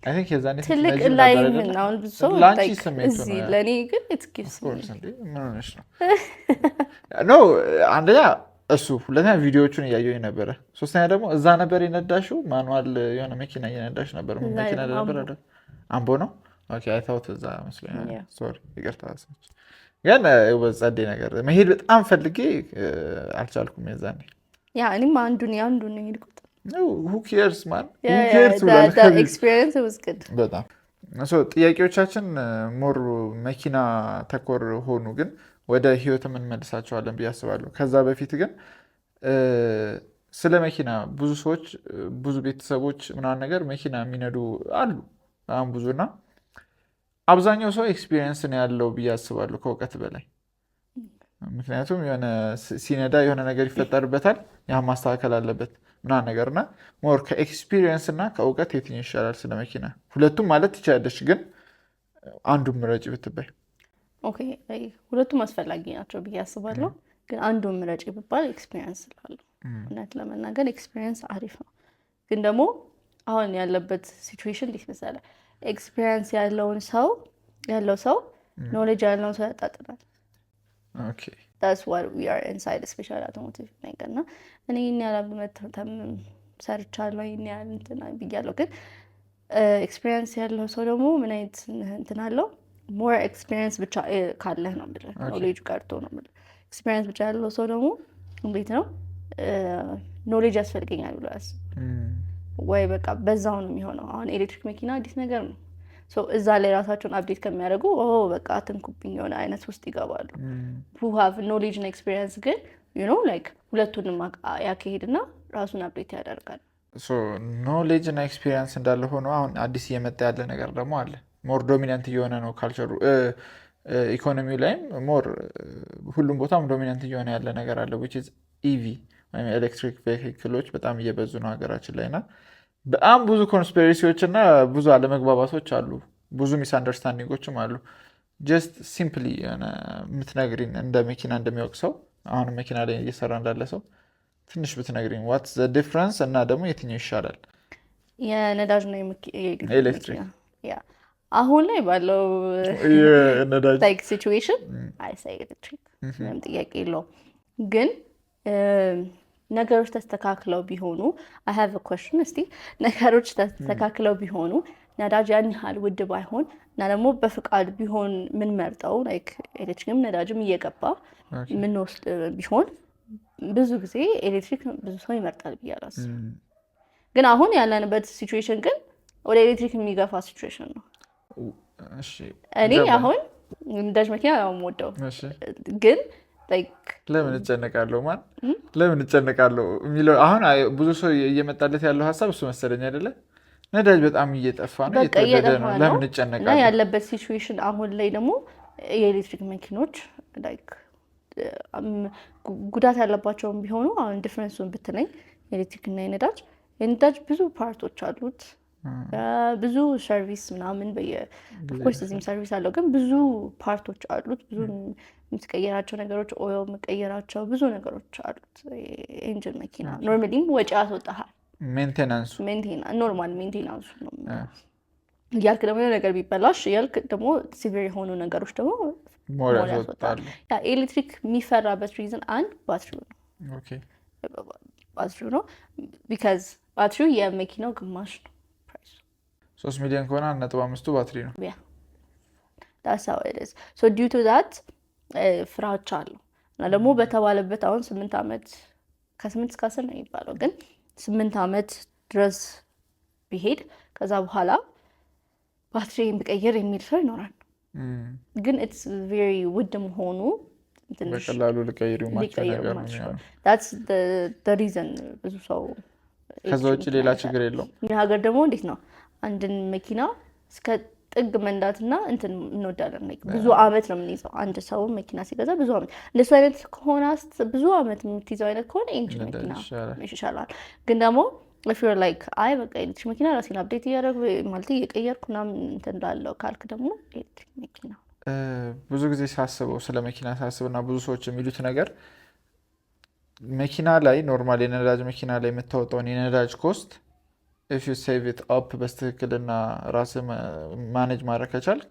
I think የዛኔ ትልቅ ስትነጂም ላይ ነበር ምን አይደለ? አሁን ብዙ ሰው ለአንቺ like ስሜቱ እዚህ ነው። ለእኔ ግን it gives Of course፣ እንዴ ምን ሆነሽ ነው? No፣ አንደኛ እሱ፣ ሁለተኛ ቪዲዮዎቹን እያየሁኝ ነበረ። ሶስተኛ ደግሞ እዛ ነበር የነዳሽው፣ manual የሆነ መኪና እየነዳሽ ነበር። ምን እዛ መኪና አይደለም፣ ነበር? አምቦ። አይደል? አምቦ ነው። Okay፣ I thought እዛ መስሎኝ። Sorry፣ ይቅርታ። ሰዎች ግን ጸዴ ነገር መሄድ በጣም ፈልጌ አልቻልኩም የዛኔ። Yeah፣ እኔም አንዱን የአንዱን ነው የሄድኩት። Who cares, man, who cares ብሏል። Experience was good። በጣም። So ጥያቄዎቻችን more መኪና ተኮር ሆኑ፣ ግን ወደ ህይወት የምንመልሳቸዋለን ብዬ አስባለሁ። ከዛ በፊት ግን ስለ መኪና ብዙ ሰዎች፣ ብዙ ቤተሰቦች ምናምን ነገር መኪና የሚነዱ አሉ በጣም ብዙ እና አብዛኛው ሰው experience ነው ያለው ብዬ አስባለሁ ከእውቀት በላይ። ምክንያቱም የሆነ ሲነዳ የሆነ ነገር ይፈጠርበታል፣ ያን ማስተካከል አለበት ምናምን ነገር። እና more ከ experience እና ከእውቀት የትኛው ይሻላል ስለ መኪና? ሁለቱም ማለት ትችላለች፣ ግን አንዱን ምረጭ ብትባይ? Okay፣ ሁለቱም አስፈላጊ ናቸው ብዬ አስባለሁ። ግን አንዱን ምረጭ ብባል experience እላለሁ። እውነት ለመናገር experience አሪፍ ነው። ግን ደግሞ አሁን ያለበት situation እንዴት መሰለህ? Experience ያለውን ሰው ያለው ሰው knowledge ያለውን ሰው ያጣጥላል። That's what we are inside, especially automotive ነገር። እና እኔ ይህን ያህል ዓመት ሰርቻለሁ፣ ይህን ያህል እንትን ብያለሁ። ግን experience ያለው ሰው ደግሞ ምን አይነት እንትን አለው? More experience ብቻ ካለህ ነው የምልህ፣ knowledge ቀርቶ ነው የምልህ። Experience ብቻ ያለው ሰው ደግሞ እንዴት ነው፣ knowledge ያስፈልገኛል ብሎ ያስብ ወይ በቃ በዛው ነው የሚሆነው። አሁን ኤሌክትሪክ መኪና አዲስ ነገር ነው። እዛ ላይ ራሳቸውን update ከሚያደርጉ በቃ አትንኩብኝ የሆነ አይነት ውስጥ ይገባሉ። Who have knowledge እና experience ግን like ሁለቱንም ያካሄድና ራሱን update ያደርጋል። Knowledge እና experience እንዳለ ሆኖ አሁን አዲስ እየመጣ ያለ ነገር ደግሞ አለ። More dominant እየሆነ ነው culture ኡ፣ ኢኮኖሚው ላይም more ሁሉም ቦታም dominant እየሆነ ያለ ነገር አለ፣ which is EV ወይም electric vehicle ኦች በጣም እየበዙ ነው ሀገራችን ላይ። እና በጣም ብዙ conspiracy ዎች እና ብዙ አለመግባባቶች አሉ፣ ብዙ misunderstanding ኦችም አሉ። Just simply የሆነ የምትነግሪን እንደ መኪና እንደሚያውቅ ሰው፣ አሁን መኪና ላይ እየሰራ እንዳለ ሰው ትንሽ ብትነግሪኝ what's the difference እና ደግሞ የትኛው ይሻላል? የነዳጅ ነው? ኤሌክትሪክ። Yeah፣ አሁን ላይ ባለው ነዳጅ like situation I say ኤሌክትሪክ፣ ምንም ጥያቄ የለውም። ግን ነገሮች ተስተካክለው ቢሆኑ፣ I have a question፣ እስቲ ነገሮች ተስተካክለው ቢሆኑ፣ ነዳጅ ያን ያህል ውድ ባይሆን እና ደግሞ በፍቃድ ቢሆን የምንመርጠው like ኤሌክትሪክም ነዳጅም እየገባ የምንወስድ ቢሆን ብዙ ጊዜ ኤሌክትሪክ ብዙ ሰው ይመርጣል ብዬ አላስብም። ግን አሁን ያለንበት situation ግን ወደ ኤሌክትሪክ የሚገፋ situation ነው። እኔ አሁን ነዳጅ መኪና ነው የምወደው፣ ግን ለምን እጨነቃለሁ፣ ማን ለምን እጨነቃለሁ የሚለው አሁን ብዙ ሰው እየመጣለት ያለው ሀሳብ እሱ መሰለኝ፣ አይደለ? ነዳጅ በጣም እየጠፋ ነው፣ እየተወደደ ነው። ለምን እጨነቃለሁ? እና ያለበት situation አሁን ላይ ደግሞ የኤሌክትሪክ መኪኖች like ጉዳት ያለባቸውም ቢሆኑ አሁን difference ኡን ብትለኝ የኤሌክትሪክ እና የነዳጅ ብዙ part ኦች አሉት፣ ብዙ service ምናምን በየ of course እዚህም service አለው፣ ግን ብዙ part ኦች አሉት። ብዙ የምትቀየራቸው ነገሮች፣ oil የምቀየራቸው ብዙ ነገሮች አሉት። Engine መኪና normally ም ወጪ ያስወጣሃል። Maintenance ኡ። Normal maintenance ኡ ነው እያልክ ደግሞ የሆነ ነገር ቢበላሽ እያልክ ደግሞ severe የሆኑ ነገሮች ደግሞ more ያስወጣሉ። ኤሌክትሪክ የሚፈራበት reason አንድ ባትሪው ነው። ባትሪው ነው፣ because ባትሪው የመኪናው ግማሽ ነው price ኡ። 3 ሚሊዮን ከሆነ 1.5ቱ ባትሪ ነው። Yeah, that's how it is. So due to that ፍራቻ አለው። እና ደግሞ በተባለበት አሁን 8 ዓመት፣ ከ8 እስከ 10 ነው የሚባለው፣ ግን 8 ዓመት ድረስ ቢሄድ ከዛ በኋላ ባትሪን ብቀይር የሚል ሰው ይኖራል። ግን it's very ውድ መሆኑ ትንሽ በቀላሉ ልቀይሪው ማቸው ሊቀይሩ ነገር ነው ማይችለው የሚሆነው። That's the reason ብዙ ሰው ከዛ ውጭ ሌላ ችግር የለውም። እኛ ሀገር ደግሞ እንዴት ነው፣ አንድን መኪና እስከ ጥግ መንዳትና እንትን እንወዳለን። Like ብዙ አመት ነው የምንይዘው። አንድ ሰው መኪና ሲገዛ ብዙ አመት እንደሱ አይነት ከሆነ ብዙ አመት የምትይዘው አይነት ከሆነ engine ነዳጅ መኪና ይሻላል። ይሻላል። ግን ደግሞ if you're like አይ በቃ ኤሌክትሪክ መኪና ራሴን update እያደረጉ ማለት እየቀየርኩ ምናምን እንትን ላለው ካልክ ደግሞ ኤሌክትሪክ መኪና። ብዙ ጊዜ ሳስበው፣ ስለ መኪና ሳስብ እና ብዙ ሰዎች የሚሉት ነገር መኪና ላይ normal የነዳጅ መኪና ላይ የምታወጣውን የነዳጅ cost if you save it up በስትክክልና ራስህ manage ማድረግ ከቻልክ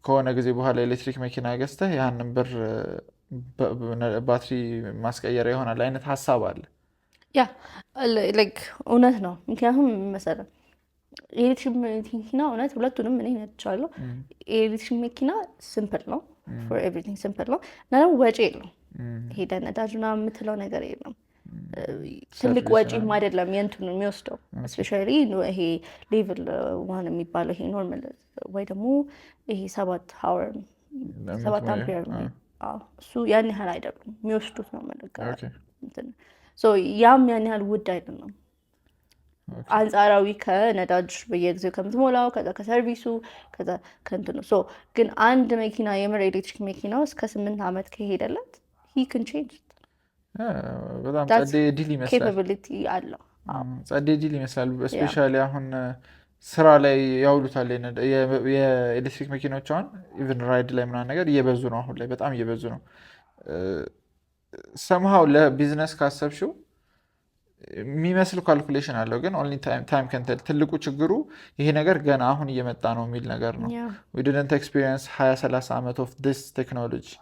ከሆነ ጊዜ በኋላ ኤሌክትሪክ መኪና ገዝተህ ያንን ብር ባትሪ ማስቀየሪያ ይሆናል አይነት ሀሳብ አለ። Yeah, like እውነት ነው። ምክንያቱም መሰለህ የኤሌክትሪክ መኪና እውነት ሁለቱንም እኔ ነድቻለሁ። የኤሌክትሪክ መኪና simple ነው፣ for everything simple ነው እና ደግሞ ወጪ የለውም። ሄደ ነዳጅ ምናምን የምትለው ነገር የለም። ትልቅ service ወጪም አይደለም የእንትኑ የሚወስደው፣ especially ይሄ level 1 የሚባለው ይሄ normal ወይ ደግሞ ይሄ 7 hour 7 አምፔር፣ እሱ ያን ያህል አይደሉም የሚወስዱት ነው መለጋ እንትን። So ያም ያን ያህል ውድ አይደለም። አንጻራዊ ከነዳጅ በየጊዜው ከምትሞላው፣ ከዛ ከ service ኡ፣ ከዛ ከእንትኑ። So ግን አንድ መኪና፣ የምር ኤሌክትሪክ መኪና እስከ 8 ዓመት ከሄደለት he can change። በጣም ጸዴ deal ይመስላል። Capability አለው። ጸዴ deal ይመስላል። Especially አሁን ስራ ላይ ያውሉታል። የኤሌክትሪክ መኪናዎች አሁን even ride ላይ ምናምን ነገር እየበዙ ነው። አሁን ላይ በጣም እየበዙ ነው። Somehow ለ business ካሰብሽው የሚመስል calculation አለው፣ ግን only time can tell። ትልቁ ችግሩ ይሄ ነገር ገና አሁን እየመጣ ነው የሚል ነገር ነው። We didn't experience 20 30 ዓመት of this technology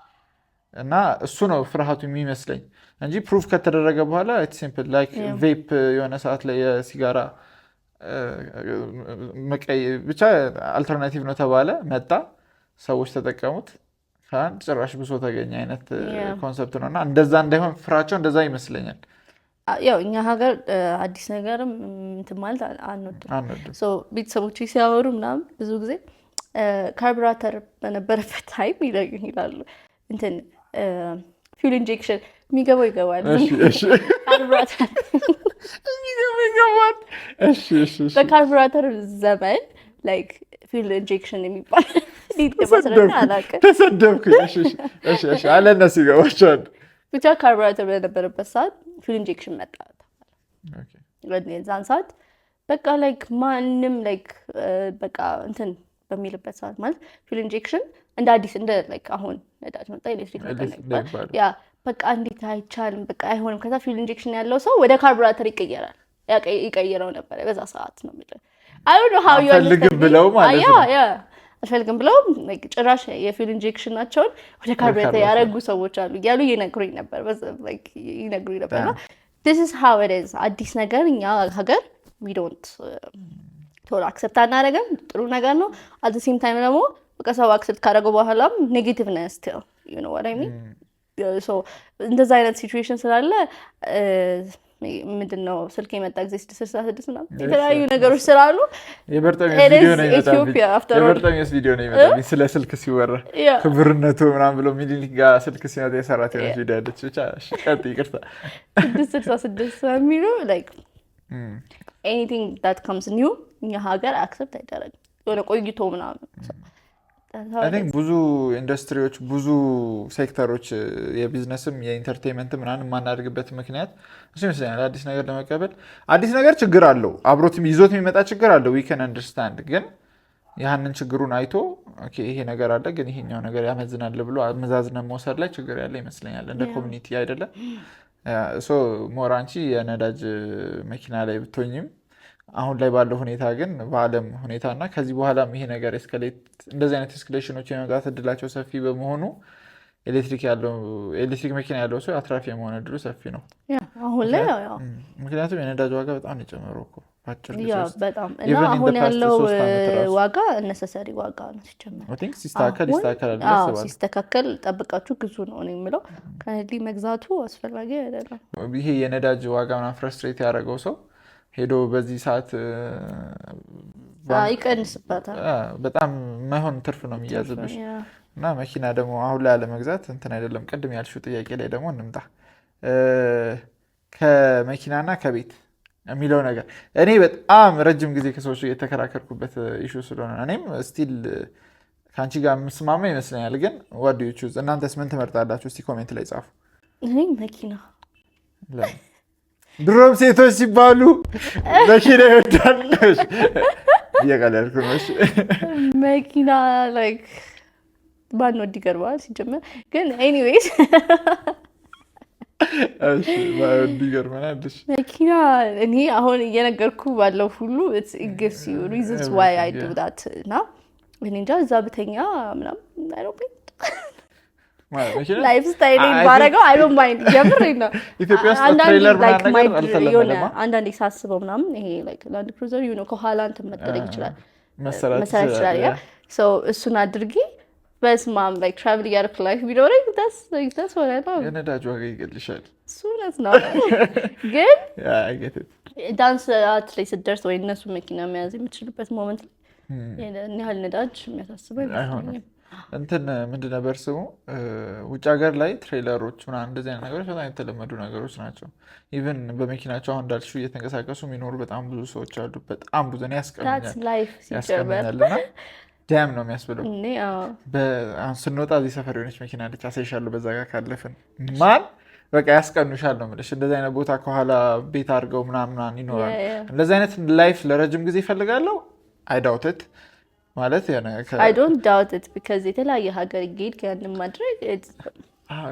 እና እሱ ነው ፍርሃቱ የሚመስለኝ እንጂ proof ከተደረገ በኋላ simple like vape የሆነ ሰዓት ላይ የሲጋራ ብቻ alternative ነው ተባለ፣ መጣ፣ ሰዎች ተጠቀሙት፣ ከአንድ ጭራሽ ብሶ ተገኘ አይነት concept ነው እና እንደዛ እንዳይሆን ፍራቸው እንደዛ ይመስለኛል። ያው እኛ ሀገር አዲስ ነገርም እንትን ማለት አንወድም። አንወድም። ቤተሰቦች ሲያወሩ ምናምን ብዙ ጊዜ ካርቡራተር በነበረበት time ይላሉ፣ እንትን fuel injection የሚገባው ይገባል። ካርቡራተር የሚገባው ይገባል። በካርቡራተር ዘመን like fuel injection የሚባል እንዴት እንደማስረዳ አላውቅም። ተሰደብኩኝ። አለ እነሱ ይገባቸዋል። ብቻ ካርቡራተር በነበረበት ሰዓት fuel injection መጣ። የዛን ሰዓት በቃ like ማንም like በቃ እንትን በሚልበት ሰዓት፣ ማለት fuel injection እንደ አዲስ እንደ like አሁን ነዳጅ መጣ ኤሌክትሪክ መጣ፣ yeah በቃ እንዴት አይቻልም፣ በቃ አይሆንም። ከዛ fuel injection ያለው ሰው ወደ ካርቡራተር ይቀየራል፣ ይቀይረው ነበረ በዛ ሰዓት ነው የሚለው። I don't know how you አልፈልግም ብለው ማለት ነው። Yeah፣ አልፈልግም ብለው ጭራሽ የ fuel injection ኣቸውን ወደ ካርቡሬተር ያደረጉ ሰዎች አሉ እያሉ ይነግሩኝ ነበር። እና this is how it is። አዲስ ነገር እኛ ሀገር we don't ቶሎ accept አናደርግም። ጥሩ ነገር ነው። At same time ደግሞ በቃ ሰው accept ካደረገው በኋላም negative ነው still, you know what I mean? So እንደዛ አይነት situation ስላለ ምንድን ነው ስልክ የመጣ ጊዜ 666 ምናምን የተለያዩ ነገሮች ስላሉ የበርጠሚዮስ ቪዲዮ ነው ይመጣብኝ። ኢትዮጵያ after all። የበርጠሚዮስ ቪዲዮ ነው ይመጣብኝ ስለ ስልክ ሲወራ ክብርነቱ ምናምን ብሎ ሚኒሊክ ጋር ስልክ ሲመጣ የሰራት የሆነች ቪዲዮ አለች። ብቻ እሺ፣ ቀጥይ፣ ይቅርታ። 666 የሚሉ like anything that comes new እኛ ሀገር accept አይደረግም። የሆነ ቆይቶ ምናምን። I think ብዙ ኢንዱስትሪዎች፣ ብዙ ሴክተሮች፣ የቢዝነስም የ entertainment ምናምን የማናድግበት ምክንያት እሱ ይመስለኛል። አዲስ ነገር ለመቀበል አዲስ ነገር ችግር አለው፣ አብሮት ይዞት የሚመጣ ችግር አለው። We can understand፣ ግን ያንን ችግሩን አይቶ okay ይሄ ነገር አለ ግን ይሄኛው ነገር ያመዝናል ብሎ አመዛዝነ መውሰድ ላይ ችግር ያለ ይመስለኛል። እንደ community አይደለም። So more አንቺ የነዳጅ መኪና ላይ ብትሆኝም አሁን ላይ ባለው ሁኔታ ግን በዓለም ሁኔታ እና ከዚህ በኋላም ይሄ ነገር escalate እንደዚህ አይነት escalation ኖች የመምጣት እድላቸው ሰፊ በመሆኑ ኤሌክትሪክ ያለው ኤሌክትሪክ መኪና ያለው ሰው አትራፊ የመሆን እድሉ ሰፊ ነው። Yeah፣ አሁን ላይ ያው ምክንያቱም የነዳጅ ዋጋ በጣም ነው የጨመረው እኮ በአጭር ጊዜ ውስጥ። በጣም። እና አሁን ያለው ዋጋ unnecessary ዋጋ ነው ሲጀመር። I think ሲስተካከል ይስተካከላል ብዬ አስባለሁ። ሲስተካከል ጠብቃችሁ ግዙ ነው እኔ የምለው። ከዚህ መግዛቱ አስፈላጊ አይደለም። ይሄ የነዳጅ ዋጋ ምናምን frustrate ያደረገው ሰው ሄዶ በዚህ ሰዓት ይቀንስበታል። በጣም የማይሆን ትርፍ ነው የሚያዝብሽ። እና መኪና ደግሞ አሁን ላይ አለመግዛት እንትን አይደለም። ቅድም ያልሽው ጥያቄ ላይ ደግሞ እንምጣ። ከመኪናና ከቤት የሚለው ነገር እኔ በጣም ረጅም ጊዜ ከሰዎች ጋር የተከራከርኩበት issue ስለሆነ እኔም still ከአንቺ ጋር የምስማማ ይመስለኛል። ግን what do you choose? እናንተስ ምን ትመርጣላችሁ? እስቲ comment ላይ ጻፉ። እኔ መኪና። ለምን? ድሮም ሴቶች ሲባሉ መኪና ይወዳል። እየቀለድኩ ነው። እሺ። መኪና like ባንወድ ይገርማል ሲጀመር። ግን anyways እሺ፣ ባይወድ ይገርመናል። እሺ። መኪና እኔ አሁን እየነገርኩ ባለው ሁሉ gives you reasons why I do that። እና እኔ እንጃ፣ እዛ ብተኛ ምናምን I don't mind። ማለት መኪና Lifestyle I ባረገው I don't mind፣ የምሬን ነው። ኢትዮጵያ ውስጥ አንዳንዴ trailer like ምናምን ነገር አልተለመደማ። አንዳንዴ ሳስበው ምናምን ይሄ like Land Cruiser ከኋላ እንትን መደረግ ይችላል፣ መሰራት መሰራት ይችላል። Yeah, so እሱን አድርጌ በስማም like travel እያደረኩ life ቢኖረኝ that's what I love። የነዳጅ ዋጋ ይገልሻል። እሱ እውነት ነው ግን Yeah, I get it. ዳንስ ሰዓት ላይ ስትደርስ ወይ እነሱ መኪና መያዝ የምችልበት moment ላይ ያን ያህል ነዳጅ የሚያሳስበው አይሆንም። አይመስለኝም። እንትን ምንድን ነበር ስሙ፣ ውጭ ሀገር ላይ trailer ኦች ምናምን እንደዚህ አይነት ነገሮች በጣም የተለመዱ ነገሮች ናቸው። Even በመኪናቸው አሁን እንዳልሽው እየተንቀሳቀሱ የሚኖሩ በጣም ብዙ ሰዎች አሉ። በጣም ብዙ፣ እኔ ያስቀኑኛል። That's life ሲጀመር። ያስቀኑኛል እና damn ነው የሚያስብለው። እኔ አዎ። አሁን ስንወጣ እዚህ ሰፈር የሆነች መኪና አለች፣ አሳይሻለሁ። በዛ ጋር ካለፍን ማን በቃ ያስቀኑሻል ነው የምልሽ። እንደዚህ አይነት ቦታ ከኋላ ቤት አድርገው ምናምን ይኖራል። እንደዚህ አይነት life ለረጅም ጊዜ ይፈልጋለሁ፣ I doubt it ማለት የሆነ I don't doubt it because የተለያየ ሀገር እየሄድክ ያንን ማድረግ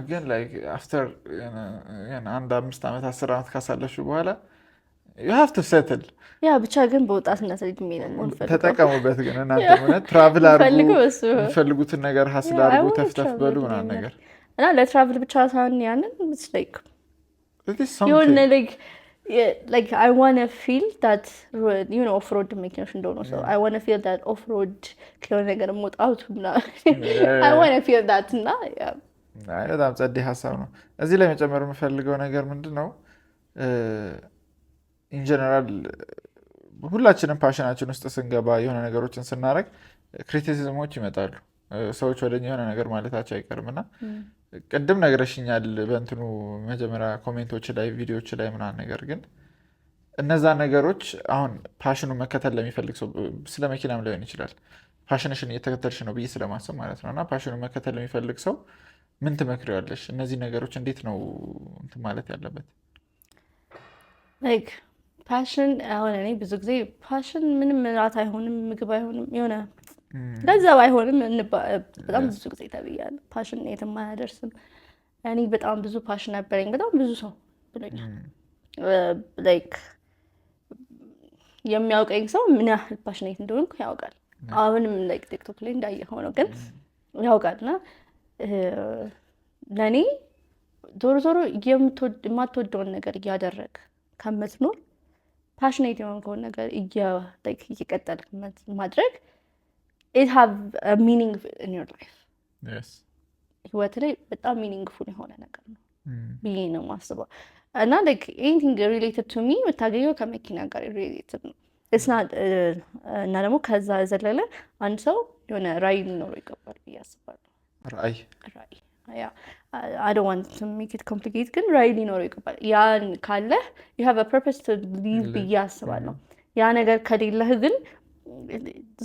ግን like after አንድ 5 ዓመት 10 ዓመት ካሳለፍሽ በኋላ you have to settle. Yeah፣ ብቻ ግን በወጣትነት እድሜ ነው መሆን ፈልገው። ተጠቀሙበት ግን እናንተ እውነት travel አድርጉ፣ ፈልገው እሱ የሚፈልጉትን ነገር hustle አድርጉ፣ ተፍተፍ በሉ ምናምን ነገር። እና ለ travel ብቻ ሳይሆን ያንን like It is something. የሆነ like I wanna feel that off-road መኪኖች እንደሆነ ሰው I wanna feel that off-road ከሆነ ነገር መውጣቱ ምናምን I wanna feel that እና yeah. አይ በጣም ጸዴ ሀሳብ ነው። እዚህ ላይ መጨመር የምፈልገው ነገር ምንድን ነው፣ in general ሁላችንም passion ኣችን ውስጥ ስንገባ፣ የሆነ ነገሮችን ስናደርግ criticism ኦች ይመጣሉ። ሰዎች ወደኛ የሆነ ነገር ማለታቸው አይቀርም እና ቅድም ነግረሽኛል በእንትኑ መጀመሪያ comment ኦች ላይ፣ ቪዲዮዎች ላይ ምናምን ነገር፣ ግን እነዛ ነገሮች አሁን passion ኑ መከተል ለሚፈልግ ሰው፣ ስለ መኪናም ሊሆን ይችላል፣ passion ሽን እየተከተልሽ ነው ብዬ ስለማስብ ማለት ነው፣ እና passion ኑ መከተል ለሚፈልግ ሰው ምን ትመክሪዋለሽ? እነዚህ ነገሮች እንዴት ነው እንትን ማለት ያለበት? Like passion፣ አሁን እኔ ብዙ ጊዜ passion ምንም እራት አይሆንም፣ ምግብ አይሆንም፣ የሆነ ገንዘብ አይሆንም በጣም ብዙ ጊዜ ተብያለሁ። Passion የትም አያደርስም። እኔ በጣም ብዙ passion ነበረኝ። በጣም ብዙ ሰው ብሎኛል። Like የሚያውቀኝ ሰው ምን ያህል passionate እንደሆንኩ ያውቃል። አሁንም like ቲክቶክ ላይ እንዳየኸው ነው፣ ግን ያውቃል። እና ለእኔ ዞሮ ዞሮ የማትወደውን ነገር እያደረግ ከምትኖር passionate የሆንከውን ነገር እየቀጠልክ ማድረግ it have meaning in your life፣ ህይወት ላይ በጣም meaningful የሆነ ነገር ነው ብዬ ነው የማስበው። እና like anything related to me የምታገኘው ከመኪና ጋር related ነው። እና ደግሞ ከዛ ዘለለ አንድ ሰው የሆነ ራዕይ ሊኖረው ይገባል ብዬ አስባለሁ። ራዕይ። ራዕይ፣ yeah፣ I don't want to make it complicated ግን ራዕይ ሊኖረው ይገባል። ያን ካለህ you have a purpose to live ብዬ አስባለሁ። ያ ነገር ከሌለህ ግን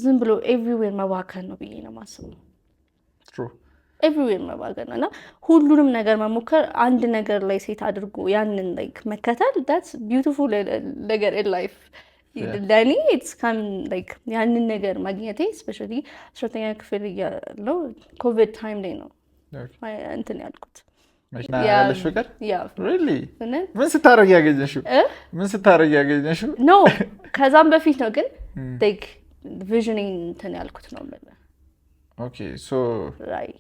ዝም ብሎ everywhere መባከን ነው ብዬ ነው የማስበው። Everywhere መባከን ነው እና ሁሉንም ነገር መሞከር፣ አንድ ነገር ላይ set አድርጎ ያንን like መከተል that's beautiful ነገር in life። ለእኔ it's come like ያንን ነገር ማግኘቴ፣ especially 12ኛ ክፍል እያለሁ ኮቪድ time ላይ ነው እንትን ያልኩት። መኪና ያለሽ ፍቅር? Yeah. Really? ምን ስታደርግ ያገኘሽው? ምን ስታደርግ ያገኘሽው? No፣ ከዛም በፊት ነው ግን like vision ኤን እንትን ያልኩት ነው የምልህ። Okay, so ራዕይ።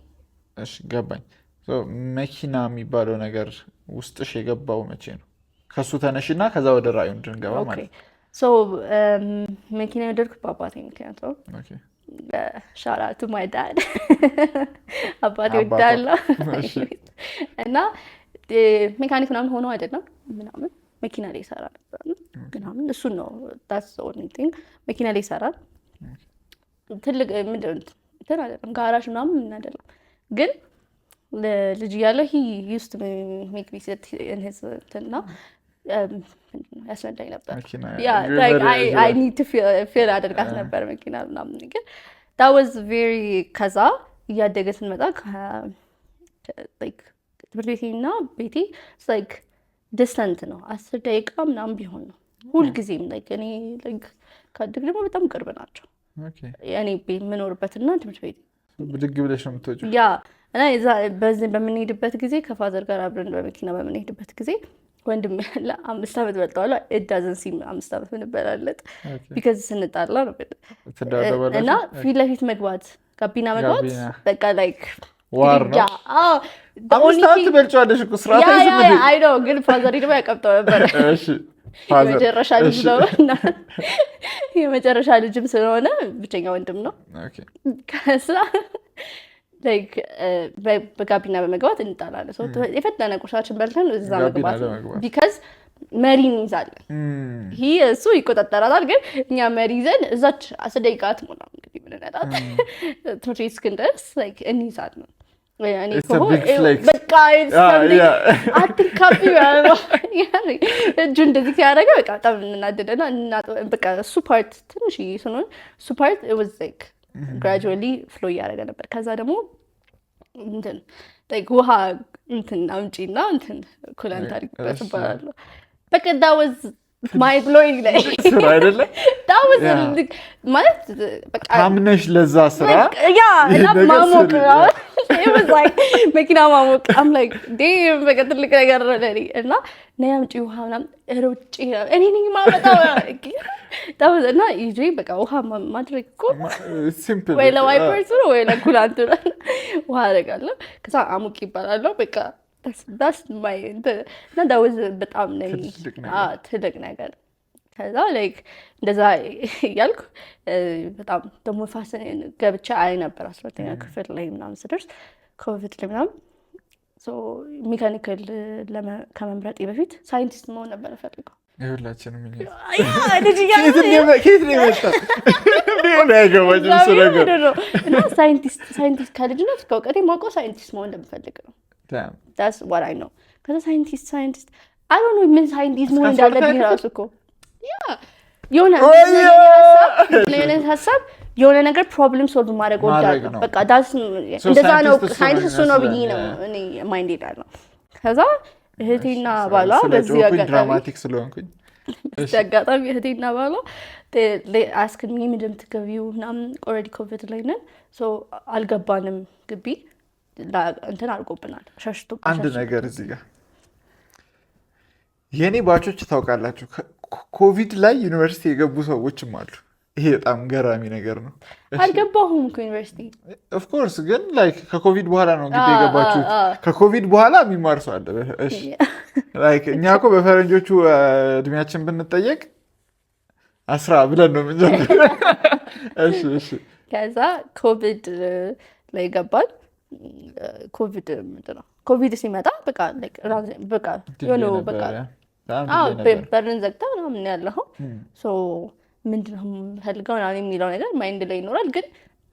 እሺ ገባኝ። So መኪና የሚባለው ነገር ውስጥሽ የገባው መቼ ነው? ከሱ ተነሽና ከዛ ወደ ራዕዩ እንድንገባ ማለት ነው። So መኪና የወደድኩት በአባቴ ምክንያት ነው። Shout out to my dad፣ አባቴ ወዳለሁ። እና ሜካኒክ ምናምን ሆኖ አይደለም ምናምን፣ መኪና ላይ ይሰራ ነበር ምናምን፣ እሱን ነው፣ that's the only thing፣ መኪና ላይ ይሰራል። ትልቅ ምንድን እንትን አይደለም፣ ጋራዥ ምናምን ምን አይደለም፣ ግን ልጅ እያለሁ he used to make me sit in his እንትና ያስነዳኝ ነበር። I need to feel አደርጋት ነበር መኪና ምናምን፣ ግን that was very ከዛ እያደገ ስንመጣ ትምህርት ቤቴና ቤቴ like distant ነው፣ 10 ደቂቃ ምናምን ቢሆን ነው። ሁልጊዜም like እኔ like ካደግ ደግሞ በጣም ቅርብ ናቸው እኔ የምኖርበትና ትምህርት ቤት። ብድግ ብለሽ ነው የምትወጪው? Yeah፣ እና በዚህ በምንሄድበት ጊዜ ከ father ጋር አብረን በመኪና በምንሄድበት ጊዜ ወንድም ያለ 5 ዓመት በልጠዋለሁ። It doesn't seem 5 ዓመት ምንበላለጥ because ስንጣላ ነው እና ፊት ለፊት መግባት፣ ጋቢና መግባት በቃ like War ነው። 5 ዓመት ትበልጪዋለሽ እኮ፣ ስርዓት። I know፣ ግን father ደግሞ ያቀብጠው ነበር። የመጨረሻ ልጅ ነው እና የመጨረሻ ልጅም ስለሆነ ብቸኛ ወንድም ነው። ከዛ በጋቢና በመግባት እንጣላለን። የፈጠነ ቁርሳችን በልተን እዛ መግባት፣ because መሪ እንይዛለን። ይሄ እሱ ይቆጣጠራታል፣ ግን እኛ መሪ ይዘን እዛች 10 ደቂቃ አትሞላም እንግዲህ ምንነዳት ትምህርት ቤት እስክንደርስ like እንይዛለን። እኔ በቃ አትንካቢ እጁ እንደዚህ ሲያደርገ በቃ በጣም እንናደደና በቃ እሱ part ትንሽ ስንሆን እሱ part was like gradually flow እያደረገ ነበር። ከዛ ደግሞ እንትን ውሃ እንትን አምጪና እንትን coolant አድርጊበት እባላለሁ። በቃ that was mind blowing like ስራ አይደለ that was ማለት በቃ ታምነሽ ለዛ ስራ። Yeah፣ እና ማሞቅ መኪና ማሞቅ I'm like damn፣ በቃ ትልቅ ነገር ነው ለእኔ። እና ነይ አምጪ ውሃ ምናምን ሮጬ እኔ ነኝ የማመጣው እና ይዤ በቃ ውሃ ማድረግ እኮ ወይ ለ wipers ነው ወይ ለ coolant ኡ ነው። ውሃ አደርጋለሁ። ከዛ አሙቅ ይባላለሁ። በቃ that's my እና that was በጣም ትልቅ ነገር። ከዛ like እንደዛ እያልኩ በጣም ደግሞ ፋስን ገብቼ አይ ነበር 12ኛ ክፍል ላይ ምናምን ስደርስ ኮቪድ ላይ ምናምን mechanical ከመምረጤ በፊት scientist መሆን ነበር እፈልገው። የሁላችንም ከየት ነው የመጣው? አይገባኝም እሱ ነገር። እና scientist ከልጅነት እስከ እውቀቴ የማውቀው scientist መሆን እንደምፈልግ ነው። That's what I know። ከዛ scientist I don't know ምን scientist መሆን እንዳለብኝ ራሱ እኮ የሆነ ሀሳብ የሆነ ነገር problem solve ማድረግ ወዳለሁ። በቃ that's እንደዛ ነው፣ scientist እሱ ነው ብዬ ነው እኔ mind ሄዳለሁ። ከዛ እህቴና ባሏ በዚህ አጋጣሚ dramatic ስለሆንኩኝ። በዚህ አጋጣሚ እህቴና ባሏ asked me ምንድን የምትገቢው ምናምን፣ already ኮቪድ ላይ ነን፣ አልገባንም ግቢ እንትን አድርጎብናል ሸሽቶ። አንድ ነገር እዚህ ጋር የእኔ batch ኦች ታውቃላችሁ፣ ኮቪድ ላይ ዩኒቨርሲቲ የገቡ ሰዎችም አሉ። ይሄ በጣም ገራሚ ነገር ነው። አልገባሁም እኮ ዩኒቨርሲቲ። Of course፣ ግን like ከኮቪድ በኋላ ነው እንግዲህ የገባችሁት። ከኮቪድ በኋላ የሚማር ሰው አለ። እሺ፣ like እኛ እኮ በፈረንጆቹ እድሜያችን ብንጠየቅ 10 ብለን ነው የምንጀምረው። እሺ። ከዛ ኮቪድ ላይ ገባን። ኮቪድ ምንድን ነው፣ ኮቪድ ሲመጣ በቃ like በቃ የሆነ በቃ በርን ዘግታ ምናምን ያለኸው ምንድን ነው የምፈልገው ምናምን የሚለው ነገር mind ላይ ይኖራል፣ ግን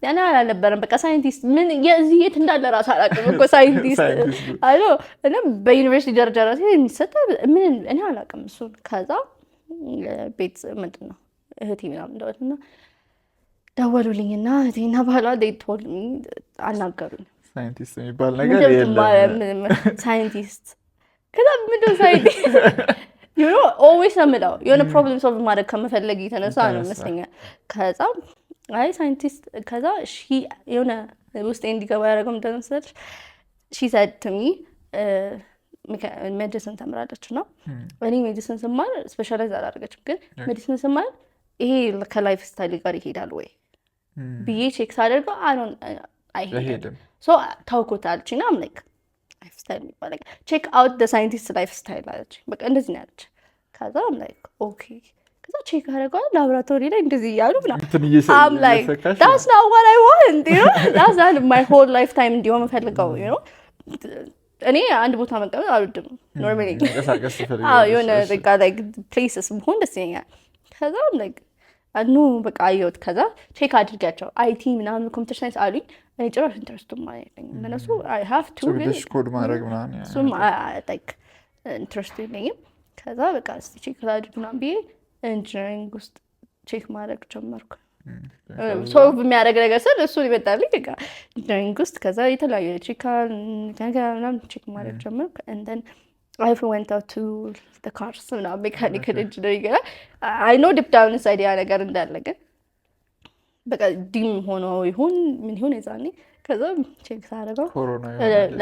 ያን ያህል አልነበረም። በቃ scientist ምን የዚህ የት እንዳለ ራሱ አላውቅም እኮ scientist አይ እና በዩኒቨርሲቲ ደረጃ ራሱ የሚሰጠ ምን እኔ አላውቅም እሱን። ከዛ ቤት ምንድን ነው እህቴ ምናምን ደወልና ደወሉልኝና እህቴና ባሏ told me አናገሩኝ። Scientist የሚባል ነገር የለም። Scientist ከዛ ምንድን scientist always ነው የምለው የሆነ problem solve ማድረግ ከመፈለግ የተነሳ ነው ይመስለኛል። ከዛ አይ scientist ከዛ የሆነ ውስጤ እንዲገባ ያደረገው ምንድን ነው መሰለሽ፣ she said to me medicine ተምራለች ነው። እኔ medicine ስማር specialize አላደረገችም፣ ግን medicine ስማር ይሄ ከ lifestyle ጋር ይሄዳል ወይ ብዬ check ሳደርገው አይሄድም፣ so ታውኮት አለችኝ። እና like lifestyle የሚባል ነገር check out the scientist lifestyle አለች። በቃ እንደዚህ ነው ያለች። ከዛ I'm like okay። ከዛ check አደረገዋል ላቦራቶሪ ላይ እንደዚህ እያሉ I'm like that's not what I want, that's not my whole lifetime እንዲሆን የምፈልገው። እኔ አንድ ቦታ መቀመጥ አልወድም normally፣ የሆነ በቃ like places መሆን ደስ ይለኛል። ከዛ like no በቃ አየሁት። ከዛ check አድርጊያቸው IT ምናምን computer science አሉኝ። እኔ ጭራሽ interest ኡም የለኝም ለነሱ I have to ግን ኮድ ማድረግ ምናምን እሱም like interest ኡ የለኝም። ከዛ በቃ እስኪ check ላድርግ ምናምን ብዬ engineering ውስጥ check ማድረግ ጀመርኩ። Solve የሚያደርግ ነገር ስል እሱን ይመጣልኝ በቃ engineering ውስጥ። ከዛ የተለያዩ electrical ምናምን check ማድረግ ጀመርኩ። And then I went out to the cars ምናምን mechanical engineering። I know deep down inside ያ ነገር እንዳለ ግን በቃ dim ሆኖ ይሁን ምን ይሁን የዛኔ ከዛ check ሳደርገው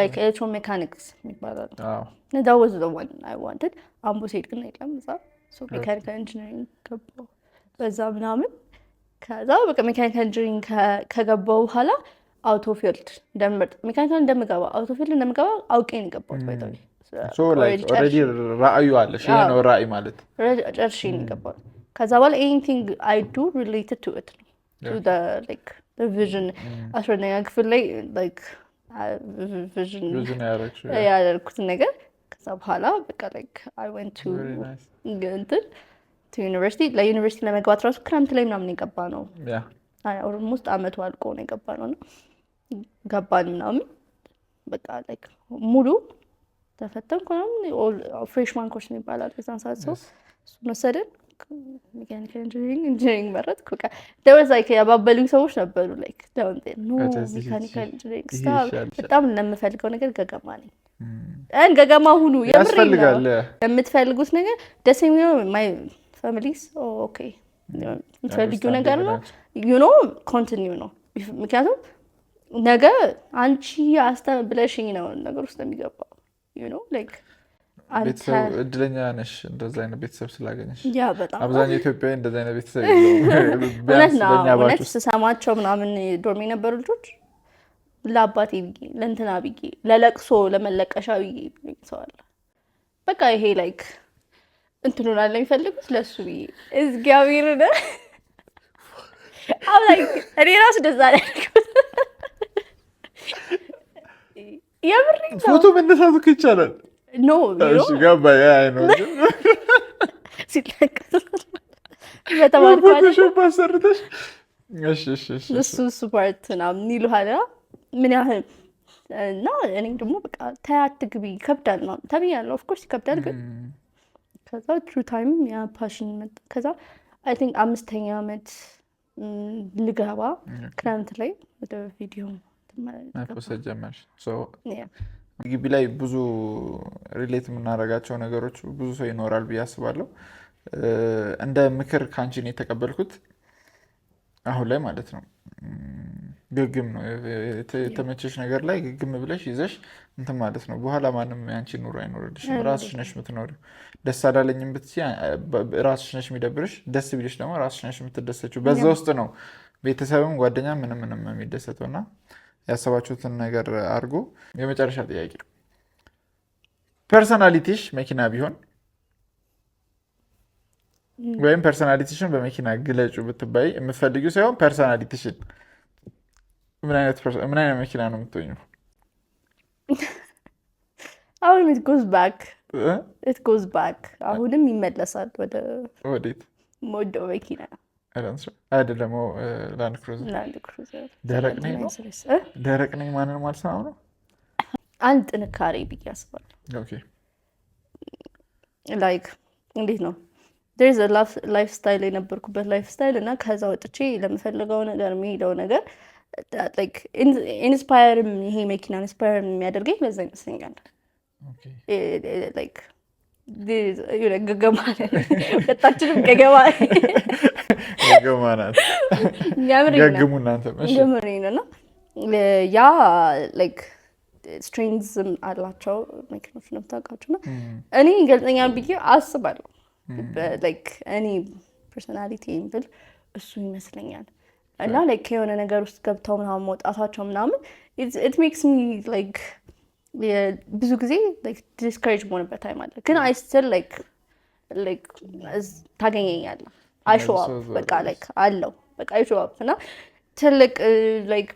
like electromechanics ይባላል። That was the one I wanted። አምቦ ስሄድ ግን የለም እዛ፣ so mechanical engineering ገባሁ በዛ ምናምን። ከዛ በቃ mechanical engineering ከገባሁ በኋላ auto field እንደምመርጥ mechanical እንደምገባ auto field እንደምገባ አውቄ ነው የገባሁት። By the way Already ራእዩ አለሽ። ይሄ ነው ራእይ ማለት። ጨርሼ ነው የገባሁት። ከዛ በኋላ anything I do related to it ነው to like vision 12ኛ ክፍል ላይ like vision ያደረኩትን ነገር። ከዛ ከዛ በኋላ በቃ like I went to Very nice. እንትን to ዩኒቨርሲቲ። ለዩኒቨርሲቲ ለመግባት ራሱ ክረምት ላይ ምናምን የገባ ነው። Almost አመቱ አልቆ ነው የገባ ነው። እና ገባን ምናምን፣ በቃ like ሙሉ ተፈተንኩ ምናምን። Freshman course ይባላል የዛን ሰዓት፣ ሰው እሱን ወሰድን። Mechanical engineering መረጥኩ። በቃ there was like ያባበሉኝ ሰዎች ነበሩ፣ like no, mechanical engineering። ይሄ ይሻልሻል። በጣም ለምፈልገው ነገር ገገማ ነኝ። እን ገገማ ሁኑ፣ የምሬን ነው። ያስፈልጋል። የምትፈልጉት ነገር ደስ የሚለው my families okay የምትፈልጊው ነገር ነው፣ continue ነው። ምክንያቱም ነገ አንቺ አስተ ብለሽኝ ነው ነገር ውስጥ የሚገባው like አንተ ቤተሰብ እድለኛ ነሽ እንደዛ አይነት ቤተሰብ ስላገኘሽ። Yeah፣ በጣም። አብዛኛው ኢትዮጵያዊ እንደዛ አይነት ቤተሰብ የለውም። እውነት ቢያንስ ነው። በእኛ batch እውነት ውስጥ። ስሰማቸው ምናምን dorm የነበሩ ልጆች ለአባቴ ብዬ፣ ለእንትና ብዬ፣ ለለቅሶ ለመለቀሻ ብዬ ብሎኝ ሰው አለ። በቃ ይሄ like እንትኑን አለ የሚፈልጉት ለእሱ ብዬ፣ እግዚአብሔርን አሁን like እኔ ራሱ ደዛ ያልኩት የምሬን ነው። ፎቶ መነሳት እኮ ይቻላል። No. እሺ ገባኝ። አይ ነው። ሲለቀስ በተባልኩ አይደለ? Photoshop አሰርተሽ እሺ። እሱ part ምናምን ይሉሃል እና ምን ያህል እና እኔ ደግሞ በቃ ተይ አትግቢ ይከብዳል ምናምን ተብያለሁ። Of course ይከብዳል፣ ግን ከዛ through time ያ passion መጣ። ከዛ I think አምስተኛ ዓመት ልገባ ክረምት ላይ ወደ ቪዲዮ መፖሰት ጀመርሽ። So Yeah. ግቢ ላይ ብዙ relate የምናደርጋቸው ነገሮች ብዙ ሰው ይኖራል ብዬ አስባለሁ። እንደ ምክር ከአንቺ ነው የተቀበልኩት አሁን ላይ ማለት ነው። ግግም ነው፣ የተመቸሽ ነገር ላይ ግግም ብለሽ ይዘሽ እንትን ማለት ነው። በኋላ ማንም ያንቺን ኑሮ አይኖርልሽም። ራስሽ ነሽ የምትኖሪው። ደስ አላለኝም ብትይ ራስሽ ነሽ የሚደብርሽ፣ ደስ ቢልሽ ደግሞ ራስሽ ነሽ የምትደሰችው። በዛ ውስጥ ነው ቤተሰብም ጓደኛ ምንም ምንም የሚደሰተው። እና ያሰባችሁትን ነገር አድርጎ። የመጨረሻ ጥያቄ፣ personality ሽ መኪና ቢሆን ወይም personality ሽን በመኪና ግለጩ ብትባይ፣ የምትፈልጊው ሳይሆን personality ሽን፣ ምን አይነት መኪና ነው የምትሆኚው? አሁንም it goes back, it goes back፣ አሁንም ይመለሳል ወደ ወዴት? የምወደው መኪና። አይደለም Land Cruiser? Land Cruiser። ደረቅ ነኝ ነው? ደረቅ ነኝ፣ ማንንም አልሰማም ነው? አንድ ጥንካሬ ብዬ አስባለሁ። Like እንዴት ነው፣ there's lifestyle የነበርኩበት lifestyle እና ከዛ ወጥቼ ለምፈልገው ነገር የሚሄደው ነገር inspire ይሄ መኪና inspire የሚያደርገኝ ለዛ ይመስለኛል። Like ገገማ፣ ሁለታችንም ገገማ። ገገማ ናት። ገግሙ እናንተም። የምሬን ነው። እና ያ like strengths ም አላቸው መኪኖች ነው የምታውቃቸው። እና እኔ ይገልጸኛል ብዬ አስባለሁ። Like እኔ personality ብል እሱ ይመስለኛል። እና like የሆነ ነገር ውስጥ ገብተው ምናምን መውጣታቸው ምናምን it makes me like ብዙ ጊዜ discourage መሆንበት time አለ፣ ግን I still like ታገኘኛለህ፣ I show up፣ በቃ like አለው፣ በቃ I show up። እና ትልቅ like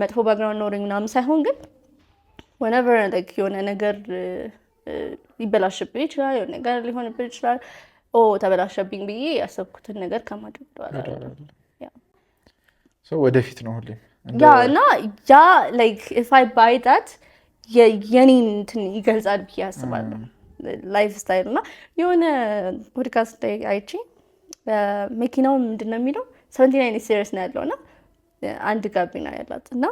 መጥፎ background ኖረኝ ምናምን ሳይሆን ግን whenever like የሆነ ነገር ሊበላሽብኝ ይችላል፣ የሆነ ነገር ሊሆንብኝ ይችላል። ኦ ተበላሸብኝ ብዬ ያሰብኩትን ነገር ከማድረግ ወደኋላ ወደፊት ነው ሁሌም። Yeah፣ እና yeah, like if I buy that የኔን እንትን ይገልጻል ብዬ አስባለሁ። Lifestyle እና የሆነ ፖድካስት ላይ አይቼ መኪናው ምንድን ነው የሚለው 79 series ነው ያለው እና አንድ ጋቢና ያላት እና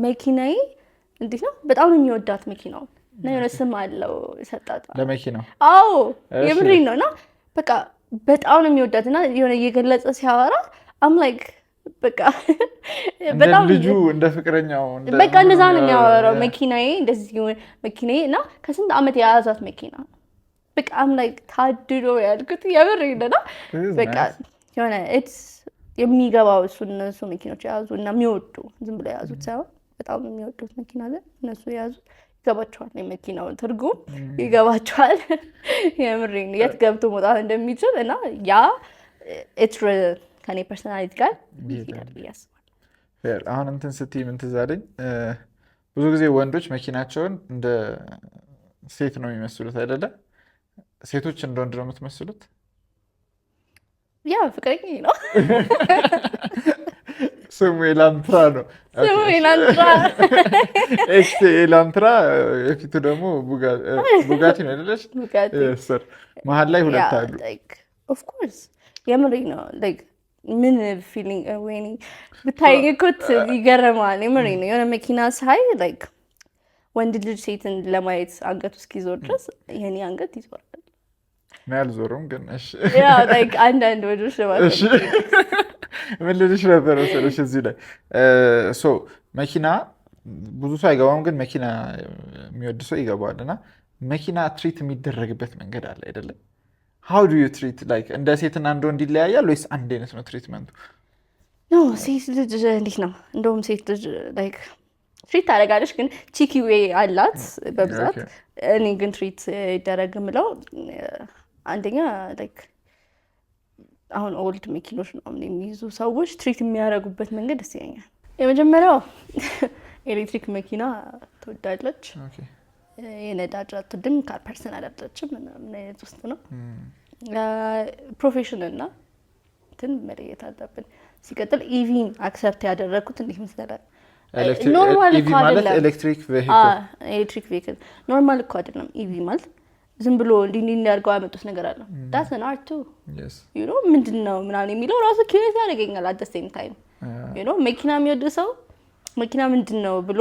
መኪናዬ እንዴት ነው፣ በጣም ነው የሚወዳት መኪናውን እና የሆነ ስም አለው የሰጣት። ለመኪናው? አዎ፣ የምሬን ነው። እና በቃ በጣም ነው የሚወዳት እና የሆነ እየገለጸ ሲያወራ I'm like በቃ በጣም ልጁ እንደ ፍቅረኛው። በቃ እንደዛ ነው የሚያወራው። መኪናዬ እንደዚህ መኪናዬ እና ከስንት ዓመት የያዛት መኪና፣ በቃ I'm like ታድሎ ያልኩት የምሬን ነው። በቃ የሆነ it's የሚገባው እሱ እነሱ መኪኖች የያዙ እና የሚወዱ፣ ዝም ብሎ የያዙት ሳይሆን በጣም የሚወዱት መኪና አለ፣ እነሱ የያዙት ይገባቸዋል፣ የመኪናውን ትርጉም ይገባቸዋል። የምሬን የት ገብቶ መውጣት እንደሚችል እና yeah, it's ከኔ personality ጋር ይሄዳል ብዬ አስባለሁ። አሁን እንትን ስትይ ምን ትዝ አለኝ፣ ብዙ ጊዜ ወንዶች መኪናቸውን እንደ ሴት ነው የሚመስሉት አይደለ? ሴቶች እንደ ወንድ ነው የምትመስሉት? Yeah፣ ፍቅረኛ ነው። ስሙ ኤላንትራ ነው። ስሙ ኤላንትራ። Ex ኤላንትራ፣ የፊቱ ደግሞ ቡጋቲ ነው አይደለች? ቡጋቲ። ስር መሀል ላይ ሁለት አሉ። Of course፣ የምሬ ነው። Like ምን feeling፣ ወይኔ ብታይኝ እኮ ይገርማል። የምሬ ነው። የሆነ መኪና ሳይ like ወንድ ልጅ ሴትን ለማየት አንገቱ እስኪዞር ድረስ የኔ አንገት ይዞራል። እኔ አልዞርም ግን እሺ። ያው like አንዳንድ ወንዶች ለማለት። እሺ፣ ምን ልልሽ ነበር መሰለሽ እዚህ ላይ፣ so መኪና ብዙ ሰው አይገባም፣ ግን መኪና የሚወድ ሰው ይገባዋል። እና መኪና treat የሚደረግበት መንገድ አለ አይደለም? How do you treat፣ like እንደ ሴትና እንደ ወንድ ይለያያል ወይስ አንድ አይነት ነው treatment ኡ? No፣ ሴት ልጅ እንዴት ነው? እንደውም ሴት ልጅ like treat ታደርጋለች፣ ግን cheeky way አላት በብዛት። እኔ ግን treat ይደረግ የምለው አንደኛ like አሁን old መኪኖች ምናምን የሚይዙ ሰዎች treat የሚያደርጉበት መንገድ ደስ ይለኛል። የመጀመሪያው ኤሌክትሪክ መኪና ትወዳለች፣ የነዳጅ አትወድም፣ car person አይደለችም ምናምን አይነት ውስጥ ነው። Profession እና እንትን መለየት አለብን። ሲቀጥል EV ን accept ያደረግኩት እንዴት መሰለህ? Normal EV እኮ ማለት አይደለም። Electric vehicle። Electric vehicle normal እኮ አይደለም። EV ማለት ዝም ብሎ እንዲህ እንዲህ እንዲያርገው ያመጡት ነገር አለ። That's an art too ምንድን ነው ምናምን የሚለው ራሱ curious ያደርገኛል። At same time መኪና የሚወድ ሰው መኪና ምንድን ነው ብሎ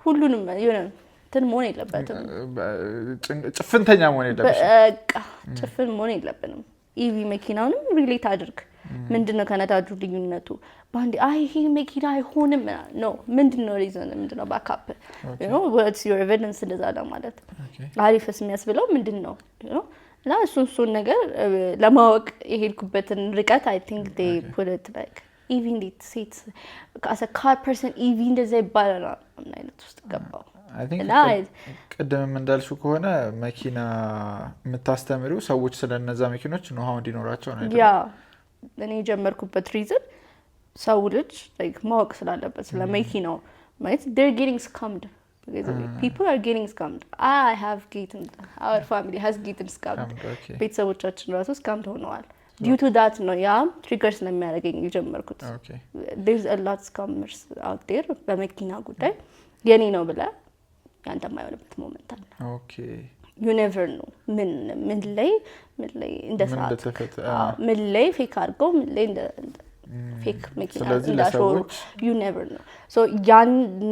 ሁሉንም የሆነ እንትን መሆን የለበትም። ጭፍንተኛ መሆን የለብሽም። በቃ ጭፍን መሆን የለብንም። EV መኪናውንም relate አድርግ። ምንድን ነው ከነዳጁ ልዩነቱ? በአንዴ አይ ይሄ መኪና አይሆንም ነው። ምንድን ነው reason? ምንድን ነው backup? What's your evidence? እንደዛ ለማለት አሪፍስ የሚያስብለው ምንድን ነው? እና እሱን ነገር ለማወቅ የሄድኩበትን ርቀት I think they put it like EV እንዴት ሴት as a car person EV እንደዛ ይባላል ምን አይነት ውስጥ ገባው። I think እና ቅድምም እንዳልሽው ከሆነ መኪና የምታስተምሪው ሰዎች ስለነዛ መኪኖች know-how እንዲኖራቸው ነው አይደለ? Yeah፣ እኔ የጀመርኩበት reason ሰው ልጅ like ማወቅ ስላለበት ስለ መኪናው። ማለት they're getting scammed, people are getting scammed. I have gotten, our family has gotten scammed. ቤተሰቦቻችን ራሱ scammed ሆነዋል። Due to that ነው ያ trigger ስለሚያደርገኝ የጀመርኩት። There's a lot scammers out there። በመኪና ጉዳይ የኔ ነው ብለህ ያንተ የማይሆንበት moment አለ። You never know ምን ምን ላይ እንደ ምን ሰዓት እንደተፈጠ ምን ላይ fake አድርገው ምን ላይ እንደ fake መኪና ስለዚህ እንዳሾሩ ለሰዎች you never know። So ያን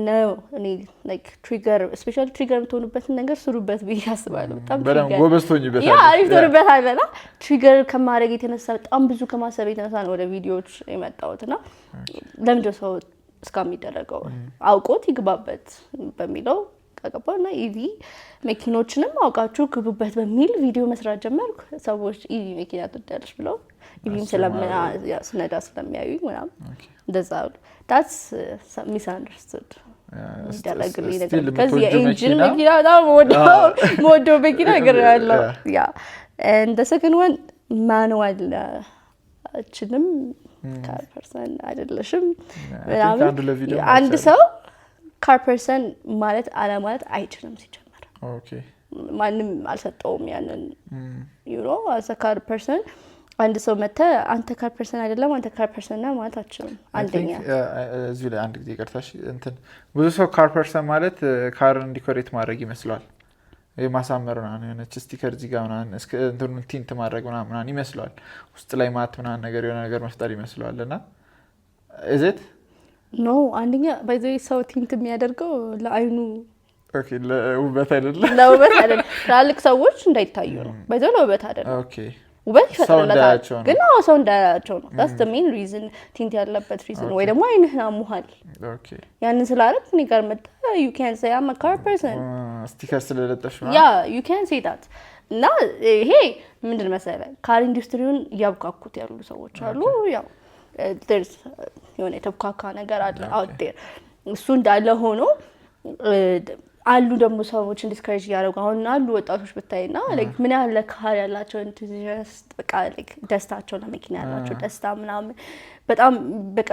ነው እኔ like trigger፣ especially trigger የምትሆኑበትን ነገር ስሩበት ብዬ አስባለሁ። በጣም በደንብ trigger ጎበዝ ትሆኝበታለሽ። Yeah፣ አሪፍ ትሆንበታለህ። እና trigger ከማድረግ የተነሳ፣ በጣም ብዙ ከማሰብ የተነሳ ነው ወደ ቪዲዮዎች የመጣሁት። እና ለምንድን ሰው scam የሚደረገው፣ አውቆት ይግባበት በሚለው ከገባው እና EV መኪኖችንም አውቃችሁ ግቡበት በሚል ቪዲዮ መስራት ጀመርኩ። ሰዎች EV መኪና ትወዳለች ብለው EV ም ስነዳ ስለሚያዩኝ ምናምን እንደዛ አሉ። That's misunderstood የሚደረግልኝ ነገር still ከዚህ የምትወጂው የ engine መኪና መኪና በጣም የምወደው መኪና ነገር ያለው yeah, and second one manual አችንም car person አይደለሽም ምናምን። አንዱ ለቪዲዮ አንድ ሰው car person ማለት አለማለት አይችልም ሲጀመር። ማንም አልሰጠውም ያንን as a car person። አንድ ሰው መተ አንተ car person አይደለም፣ አንተ car person ነህ ማለት አችልም። አንደኛ እዚሁ ላይ አንድ ጊዜ ይቅርታሽ፣ እንትን ብዙ ሰው car person ማለት car ን decorate ማድረግ ይመስለዋል። የማሳመር ምናምን፣ የሆነች sticker እዚህ ጋር ምናምን እንትኑን tint ማድረግ ምናምን ምናምን ይመስለዋል። ውስጥ ላይ mat ምናምን ነገር የሆነ ነገር መፍጠር ይመስለዋል። እና is it No፣ አንደኛ by the way ሰው tint የሚያደርገው ለአይኑ ለውበት አይደለም። ለውበት አይደለም። ትላልቅ ሰዎች እንዳይታዩ ነው። By the way ለውበት አይደለም። ውበት ሰው ይፈጥርለታል እንዳያቸው ነው። ግን አዎ፣ ሰው እንዳያቸው ነው። That's the main reason tint ያለበት reason። ወይ ደግሞ አይንህን አሙሃል። ያንን ስላደረግ እኔ ጋር መጣ ዩ ካን ሴይ አም ካር ፐርሰን። ስቲከር ስለለጠፍሽ ያ፣ ዩ ካን ሴይ ዳት። እና ይሄ ምንድን መሰለህ፣ car industry ውን እያብኳኩት ያሉ ሰዎች አሉ። ያው there's የሆነ የተብኳካ ነገር አለ out there። እሱ እንዳለ ሆኖ አሉ ደግሞ ሰዎችን discourage እያደረጉ አሁን አሉ ወጣቶች ብታይና like ምን ያህል ለ car ያላቸው enthusiast፣ በቃ like ደስታቸው ለመኪና ያላቸው ደስታ ምናምን በጣም በቃ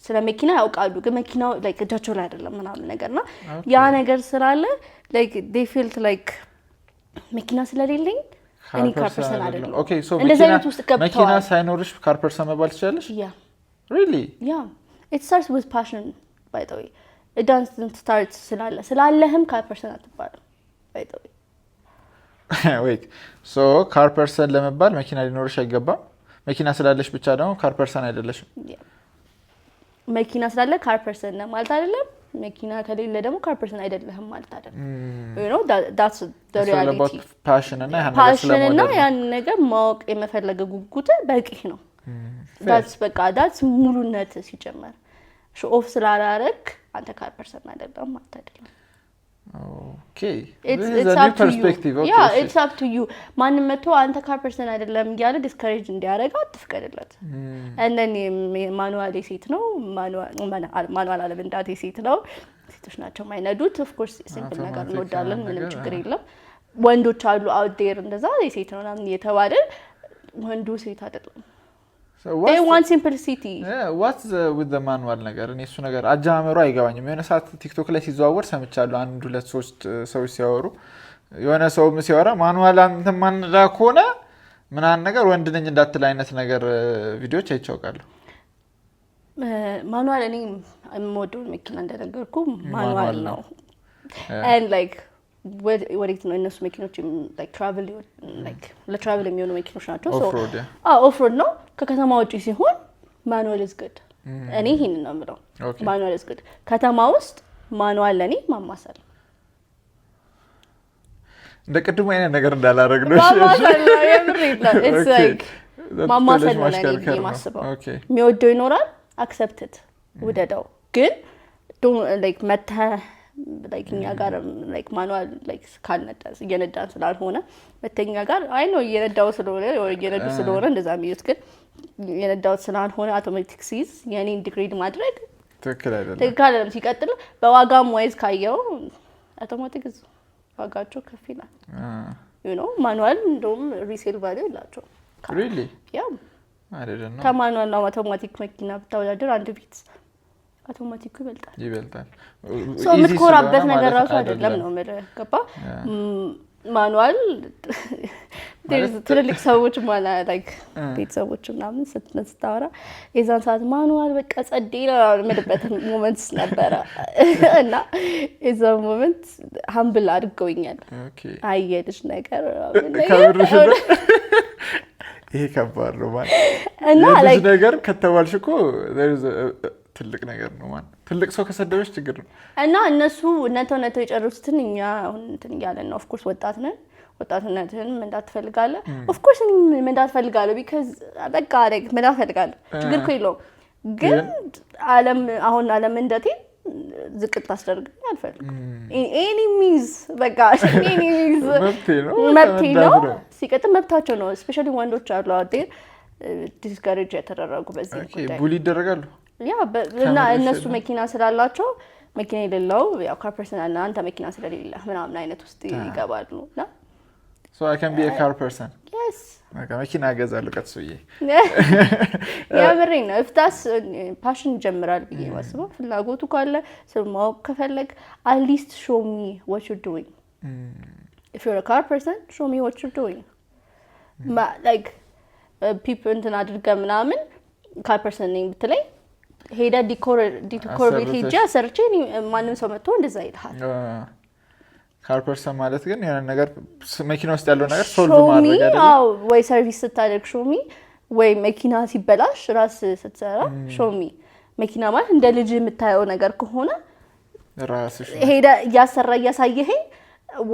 ስለ መኪና ያውቃሉ፣ ግን መኪናው like እጃቸው ላይ አይደለም ምናምን ነገር። እና ያ ነገር ስላለ like they felt like መኪና ስለሌለኝ እኔ car person አይደለሁም። Okay, so እንደዚህ አይነት ውስጥ መኪና ገብተዋል። ሳይኖርሽ car person መባል ትችላለሽ? Yeah. Really? Yeah, it starts with passion, by the way. It doesn't start ስላለህም car person አትባልም, by the way. Wait, so car person ለመባል መኪና ሊኖርሽ አይገባም? መኪና ስላለሽ ብቻ ደግሞ car person አይደለሽም? መኪና ስላለ car person ነህ ማለት አይደለም። መኪና ከሌለ ደግሞ car person አይደለህም ማለት አይደለም። That's the reality. Passion እና ያን ነገር Passion እና ስለመውደድ ነው። ያን ነገር ማወቅ የመፈለገ ጉጉት በቂ ነው። That's በቃ that's ሙሉነት። ሲጀመር show off ስላላረግ አንተ car person አይደለም ማለት አይደለም። Okay, new perspective. It's up to you. ማንም መጥቶ አንተ car person አይደለም እያለ discourage እንዲያደርግ አትፍቀድለት። And then manual የሴት ነው፣ manual አለመንዳት የሴት ነው። ሴቶች ናቸው የማይነዱት። Of course simple ነገር አውቶማቲክ እንወዳለን፣ ምንም ነገር፣ ችግር የለም። ወንዶች አሉ out there እንደዛ የሴት ነው ምናምን እየተባለ፣ ወንዱ ሴት አይደለም። Want simplicity. What's with manual ነገር? እኔ እሱ ነገር አጀማመሩ አይገባኝም። የሆነ ሰዓት ቲክቶክ ላይ ሲዘዋወር ሰምቻለሁ። አንድ ሁለት ሶስት ሰዎች ሲያወሩ፣ የሆነ ሰውም ሲያወራ manual አንተ ማንዳ ከሆነ ምናምን ነገር ወንድ ነኝ እንዳትል አይነት ነገር ቪዲዮዎች አይቻውቃለሁ። Manual እኔ የምወደውን መኪና እንደነገርኩ manual manual ነው። ነው። And like ወዴት ነው እነሱ መኪኖች travel ለ travel የሚሆኑ መኪኖች ናቸው። Off-road. Off-road ነው። ከከተማ ውጪ ሲሆን manual is good። እኔ ይሄንን ነው የምለው። Manual is good። ከተማ ውስጥ manual ለእኔ ማማሰል እንደ ቅድሙ አይነት ነገር እንዳላረግ ነው። ማማሰል ነው። የምሬን ነው። It's like ማማሰል ነው ለእኔ ማሽከርከር ብዬ ነው። ማስበው። የሚወደው ይኖራል፣ accept it፣ ውደደው። ግን like መተህ like እኛ ጋር like manual like ካልነዳ፣ እየነዳን ስላልሆነ መተህ እኛ ጋር፣ I know እየነዳው ስለሆነ ወይ እየነዱ ስለሆነ እንደዛ የሚሉት፣ ግን እየነዳሁት ስላልሆነ አውቶማቲክ ሲይዝ የኔን degrade ማድረግ ትክክል አይደለም። ትክክል አይደለም። ሲቀጥል በዋጋም wise ካየው አውቶማቲክ ዋጋቸው ከፍ ይላል። Manual እንደውም resale value የላቸውም። Really? Yeah. አይደለም ነው። ከ manual ና አውቶማቲክ መኪና ብታወዳደር አንድ ፊት አውቶማቲኩ ይበልጣል። ይበልጣል። So Easy የምትኮራበት ስለሆነ ነገር ማለት ራሱ አይደለም ነው የምልህ። ገባ? Manual ትልልቅ ሰዎች like ቤተሰቦች ምናምን ስታወራ የዛን ሰዓት manual በቃ ጸዴ ነው የምልበት moment ነበረ እና የዛን moment humble አድርገውኛል። አየልሽ ነገር ምናምን ነገር። ከምርሽ ነው? ይሄ ከባድ ነው ማለት እና የልጅ like ነገር ከተባልሽ እኮ there is ትልቅ ነገር ነው ማለት ትልቅ ሰው ከሰደበሽ ችግር ነው። እና እነሱ ነተው ነተው የጨረሱትን እኛ አሁን እንትን እያለን ነው። Of course ወጣት ነን። ወጣትነትህን መንዳት ትፈልጋለህ። Of course እኔም መንዳት እፈልጋለሁ። Because በቃ like መንዳት እፈልጋለሁ። ችግር እኮ የለውም። ግን አለም አሁን አለመንዳቴ ዝቅ ታስደርገኝ አልፈልግም። Any means በቃ any means መብቴ ነው። መብቴ ነው። መንዳት ነው። ሲቀጥል መብታቸው ነው። Especially ወንዶች አሉ out there discourage የተደረጉ በዚህ ጉዳይ። Bully ይደረጋሉ። Yeah, እና ከምርሽ እነሱ ነው? መኪና ስላላቸው መኪና የሌለው ያው car person አለ፣ አንተ መኪና ስለሌለ ምናምን አይነት ውስጥ ይገባሉ። እና So I can be a car person? Yes. በቃ መኪና እገዛለሁ ቀስ ብዬ። የምሬን ነው። If that's passion ይጀምራል ብዬ ማስበው ፍላጎቱ ካለ፣ ስለ ማወቅ ከፈለግ at least show me what you're doing. If you're a car person, show me what you're doing. Like people እንትን አድርገህ ምናምን car person ነኝ ብትለኝ ሄደ decor ቤት ሄጄ አሰርቼ ማንም ሰው መጥቶ እንደዛ ይልሃል። Car person ማለት ግን የሆነ ነገር መኪና ውስጥ ያለው ነገር solve Show me. ማድረግ አይደለም? አዎ፣ ወይ service ስታደርግ show me፣ ወይ መኪና ሲበላሽ ራስ ስትሰራ show me። መኪና ማለት እንደ ልጅ የምታየው ነገር ከሆነ ራስሽ ሄደ እያሰራ እያሳየኸኝ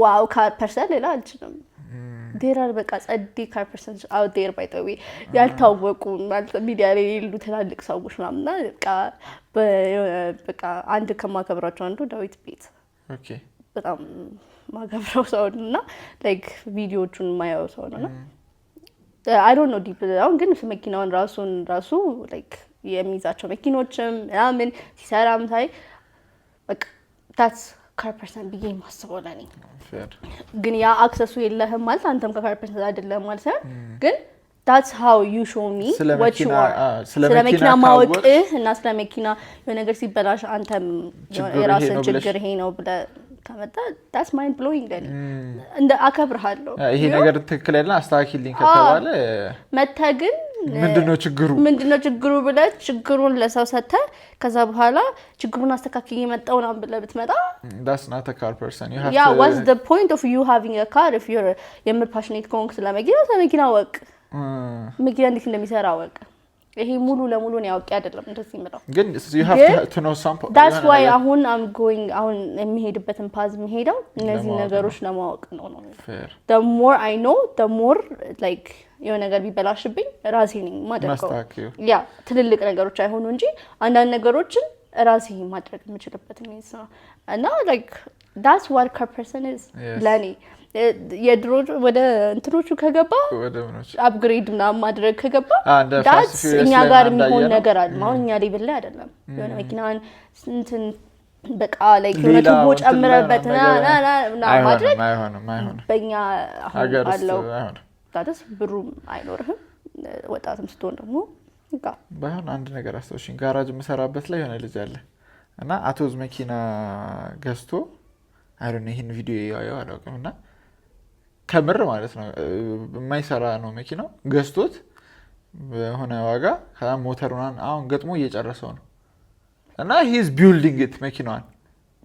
wow car person ሌላ አልችልም። There are በቃ ጸዴ car person out there, by the way፣ ያልታወቁ ማለት ሚዲያ ላይ የሌሉ ትላልቅ ሰዎች ምናምን። በቃ አንድ ከማከብራቸው አንዱ ዳዊት ቤት በጣም ማከብረው ሰው ነው እና like ቪዲዮዎቹን የማየው ሰው ነው እና I don't know deep አሁን ግን መኪናውን ራሱን ራሱ like የሚይዛቸው መኪኖችም ምናምን ሲሰራም ሳይ በቃ that's car person ብዬ የማስበው ለኔ። Fair. ግን ያ access ኡ የለህም ማለት አንተም ከ car person አይደለህም ማለት ሳይሆን ግን that's how you show me ስለ what you መኪና are. ስለ ስለ መኪና መኪና ካወቅሽ ማወቅህ እና ስለ መኪና የሆነ ነገር ሲበላሽ አንተም ችግሩ ይሄ የራስን ነው ብለሽ ችግር ይሄ ነው ብለህ ከመጣ that's mind blowing ለኔ፣ እንደ አከብርሃለሁ። ይሄ ነገር ትክክል ያለ አስተካኪልኝ ከተባለ። መተህ ግን ምንድነው ችግሩ? ምንድነው ችግሩ ብለህ ችግሩን ለሰው ሰጥተህ ከዛ በኋላ ችግሩን አስተካክዬ መጣሁ ምናምን ብለህ ብትመጣ That's not car person. Yeah, what's the point of you having a car if you're የምር passionate ከሆንክ ስለ መኪና፣ ስለ መኪና እወቅ፣ መኪና እንዴት እንደሚሰራ እወቅ። ይሄ ሙሉ ለሙሉ እኔ አውቄ አይደለም እንደዚህ የምለው። ግን you have ግን to know some that's why አሁን I'm going፣ አሁን የሚሄድበትን path የሚሄደው እነዚህ ለማወቅ። ነገሮች ለማወቅ ነው። Fair. The more I know, the more like የሆነ ነገር ቢበላሽብኝ ራሴ ነኝ የማደርገው። ማስተካከዩ። Yeah፣ ትልልቅ ነገሮች አይሆኑ እንጂ አንዳንድ ነገሮችን ራሴ ማድረግ የምችልበት means ነው እና like that's what car person is ለእኔ። የድሮ ወደ እንትኖቹ ከገባ ወደ ምኖች? Upgrade ምናምን ማድረግ ከገባ እንደ Fast that's Furious እኛ ላይ ጋር ምናምን የሚሆን እንዳየነው። ነገር አለ። አሁን እኛ level ላይ አይደለም። የሆነ መኪናን እንትን በቃ like የሆነ ሌላ ቱቦ እንትን ላይ ጨምረበት ና ምናምን ና ና ምናምን አይሆንም፣ ማድረግ አይሆንም፣ አይሆንም። በእኛ አሁን ሀገር ውስጥ ባለው አይሆንም። Status ብሩም አይኖርህም። ወጣትም ስትሆን ደግሞ በቃ ባይሆን አንድ ነገር አስታውሽኝ። ጋራጅ የምሰራበት ላይ የሆነ ልጅ አለ እና አቶዝ መኪና ገዝቶ፣ I don't ይህን ቪዲዮ ያየው አላውቅም፣ እና ከምር ማለት ነው የማይሰራ ነው መኪናው፣ ገዝቶት በሆነ ዋጋ፣ ከዛ ሞተሩን አሁን ገጥሞ እየጨረሰው ነው እና he's building it መኪናዋን።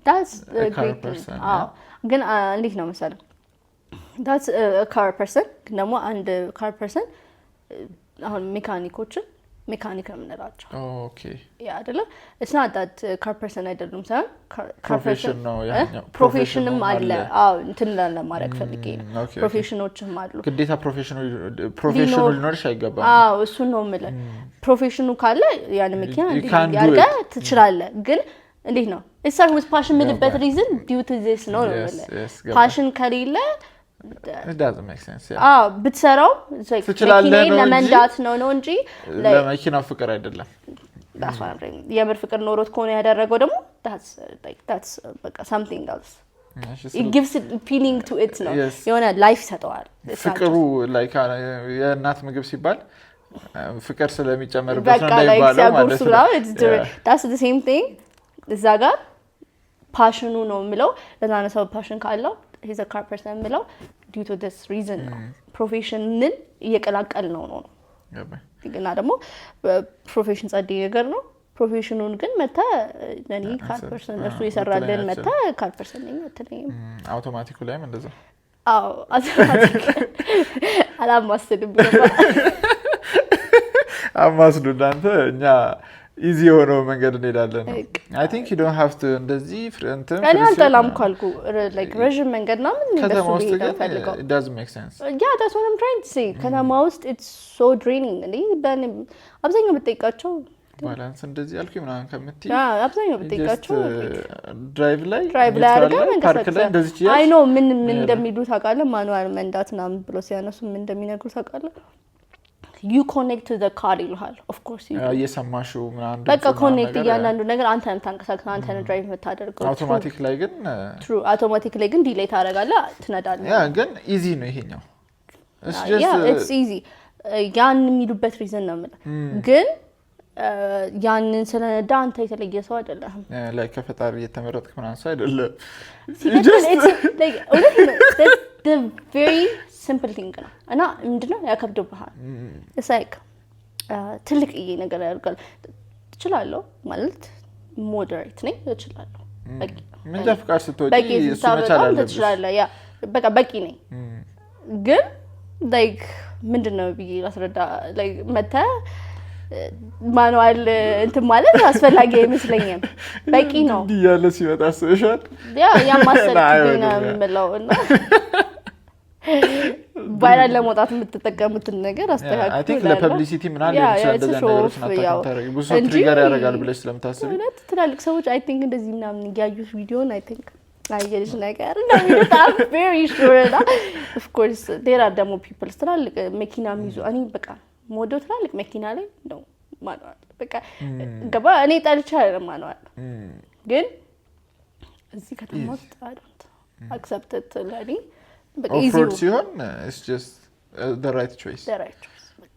That's A car great. person. ግን እንዴት ነው መሰለህ፣ that's car person፣ ግን ደግሞ አንድ car person አሁን ሜካኒኮችን ሜካኒክ ነው የምንላቸው። Yeah፣ አይደለም፣ it's not that car person አይደሉም ሳይሆን Profession ነው ያኛው። Profession ም አለ። አለ። አዎ፣ እንትን ለማድረግ ፈልጌ ነው። Okay። Profession ኦችም አሉ። ግዴታ profession ኡ ሊኖርሽ አይገባም። አዎ፣ እሱን ነው የምልህ። Profession ኡ ካለ ያን መኪና You can do ያርገህ it. ትችላለህ። ግን እንዴት ነው start with passion የምልበት reason due to this ነው የምልህ። ገባኝ። Passion ከሌለ It doesn't make sense, yeah. አዎ፣ ብትሰራው it's like ትችላለህ መኪናዬን ነው እንጂ ለመንዳት ነው እንጂ like ለመኪናው ፍቅር አይደለም። That's what I'm saying። የምር ፍቅር ኖሮት ከሆነ ያደረገው ደግሞ that's በቃ something else. It gives it feeling to it ነው። የሆነ life ይሰጠዋል። It's not ፍቅሩ like የእናት ምግብ ሲባል ፍቅር ስለሚጨመርበት ነው በቃ like እንደሚባለው ማለት ሲያጎርሱ ነው። ምናምን that's the same thing። እዛ ጋር passion ኑ ነው የምለው። ለዛ ነው ሰው passion ካለው he's a car person የምለው due to this reason ነው። Profession ን እየቀላቀል ነው። ገባኝ። እና ደግሞ profession ጸዴ ነገር ነው። Profession ኑን ግን መተህ ለእኔ car person እርሱ የሰራልን መተህ car person ነኝ አትለኝም። አውቶማቲኩ ላይም እንደዛ። አዎ፣ አውቶማቲክ አላማስልም። አማስሉ እናንተ፣ እኛ easy የሆነው መንገድ እንሄዳለን ነው። I think you don't have to እንደዚህ እንትን እኔ አልጠላም ካልኩ like ረዥም መንገድ ምናምን እንደሱ ከተማ ውስጥ ብሄድ ግን ፈልገው Does make sense. Yeah, that's what I'm trying to say። ከተማ ውስጥ it's so draining እንዴ። አብዛኛው ብጠይቃቸው Balance እንደዚህ ያልኩኝ ምናምን ከምትይ Yeah፣ አብዛኛው ብጠይቃቸው Drive ላይ Drive ላይ Neutral አድርገህ ላይ ፓርክ ላይ መንቀሳቀስ እንደዚህ I እያልሽ know ምን ምን እንደሚሉ ታውቃለህ? Manual መንዳት ምናምን ብሎ ሲያነሱ ምን እንደሚነግሩ ታውቃለህ? You connect to the car ይሉሃል። Of course እየሰማሽው ምናምን በቃ ድምፁ ምናምን connect ነገር እያንዳንዱ ነገር አንተ ነህ የምታንቀሳቅሰው፣ አንተ ነህ drive የምታደርገው። አውቶማቲክ ላይ ግን True፣ automatic ላይ ግን delay ታደርጋለህ፣ ትነዳለህ። Yeah፣ ግን easy ነው ይሄኛው። It's just, Yeah, it's easy። ያን የሚሉበት reason ነው የምልህ። ግን ያንን ስለነዳ አንተ የተለየ ሰው አይደለህም። Like ከፈጣሪ የተመረጥክ ምናምን ሰው አይደለም። ሲቀጥል it's like እውነት ነው፣ that's the very simple thing ነው እና ምንድነው ያከብድብሃል። It's like ትልቅዬ ነገር ያደርጋል። ትችላለሁ ማለት moderate ነኝ፣ እችላለሁ። በቂ ነው። መንጃ ፍቃድ ስትወጪ በቂ እሱ ስታበጣም መቻል አለብሽ። ትችላለህ። Yeah፣ በቃ በቂ ነኝ። ግን like ምንድን ነው ብዬ ላስረዳ፣ like መተህ manual እንትን ማለት አስፈላጊ አይመስለኝም። በቂ ነው። እንዲህ እያለ ሲመጣ አስበሻል? Yeah፣ ያማሰልክብኝ ነው አይሆንም። የምለው እና viral ለመውጣት የምትጠቀሙትን ነገር አስተካክሉ I think እላለሁ። ለ publicity ምናምን ሊሆን ይችላል እንደዚህ አይነት ነገሮችን attack የምታደርጊው፣ ብዙ ሰው እንጂ trigger ያደርጋል ብለሽ ስለምታስቢ። እውነት ትላልቅ ሰዎች I think እንደዚህ ምናምን እያዩት ቪዲዮን I think አየልሽ ነገር እንደሚሉት I'm very sure። እና of course there are ደግሞ peoples ትላልቅ መኪና የሚይዙ፣ እኔ በቃ የምወደው ትላልቅ መኪና ላይ ነው manual። በቃ ገባ፣ እኔ ጠልቼ አይደለም manual፣ ግን እዚህ ከተማ ውስጥ I don't accept it። ለእኔ በቃ easy Off-road ሲሆን it's just the right choice. The right choice በቃ።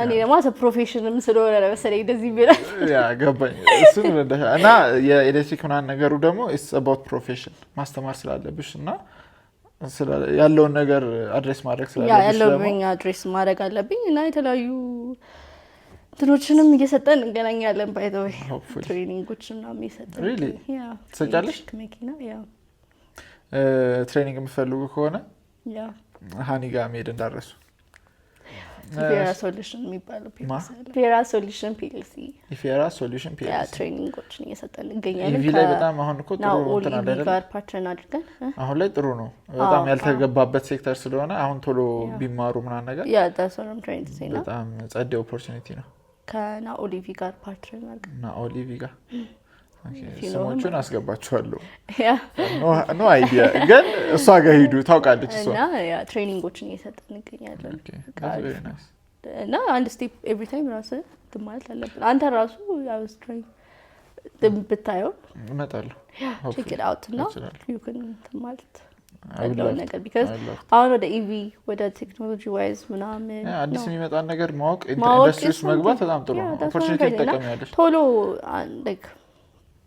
እኔ ደግሞ profession ም ስለሆነ ለመሰለኝ እንደዚህ ይላል። Yeah፣ ገባኝ። እሱን ረዳሻል። እና የኤሌክትሪክ ምናምን ነገሩ ደግሞ it's about profession ማስተማር ስላለብሽ እና ያለውን ነገር address ማድረግ ስላለብሽ ደግሞ ያለብኝ address ማድረግ አለብኝ እና የተለያዩ እንትኖችንም እየሰጠን እንገናኛለን። By the way Hopefully. Training ኦች ምናምን እየሰጠን። Really? Yeah። ትሰጫለሽ? ኤሌክትሪክ መኪና፣ yeah። Training የምትፈልጉ ከሆነ ሀኒ ጋር መሄድ እንዳረሱ። ኢፌራ Solution የሚባለው ማ? ፌራ Solution PLC። ኢፌራ Solution Yeah። PLC። Training ኦችን እየሰጠን እንገኛለን። EV ላይ በጣም አሁን እኮ ጥሩ ናኦል እንትን አለ EV አይደለ? ጋር partner አድርገን እ? አሁን ላይ ጥሩ ነው። በጣም ያልተገባበት ሴክተር ስለሆነ አሁን ቶሎ ቢማሩ ምናምን ነገር Yeah, that's what I'm trying to say እና በጣም ጸዴ opportunity ነው። ከናኦል EV ጋር partner አድርገን። ናኦል EV ጋር፣ okay። If you know him. ስሞቹን አስገባችኋለሁ። Yeah። No idea፣ ግን እሷ ጋር ሂዱ፣ ታውቃለች እሷ። እና yeah፣ training ኦችን እየሰጠን እንገኛለን። Okay, በቃ that's አሪፍ very ነው። nice. እና አንድ step every time ራስህ እንትን ማለት አለብን። አንተ ራሱ I was trying ብታየው እመጣለሁ። Check it out እና እችላለሁ። you can እንትን ማለት I would ያለውን love to. ነገር because I would love to. አሁን ወደ EV፣ ወደ ቴክኖሎጂ wise ምናምን Yeah፣ አዲስ ነው። የሚመጣን ነገር ማወቅ፣ ማወቅ ኢንዱስትሪ ውስጥ መግባት በጣም ጥሩ Yeah, ነው። that's what I'm Opportunity trying to- እና ትጠቀሚያለሽ። ቶሎ like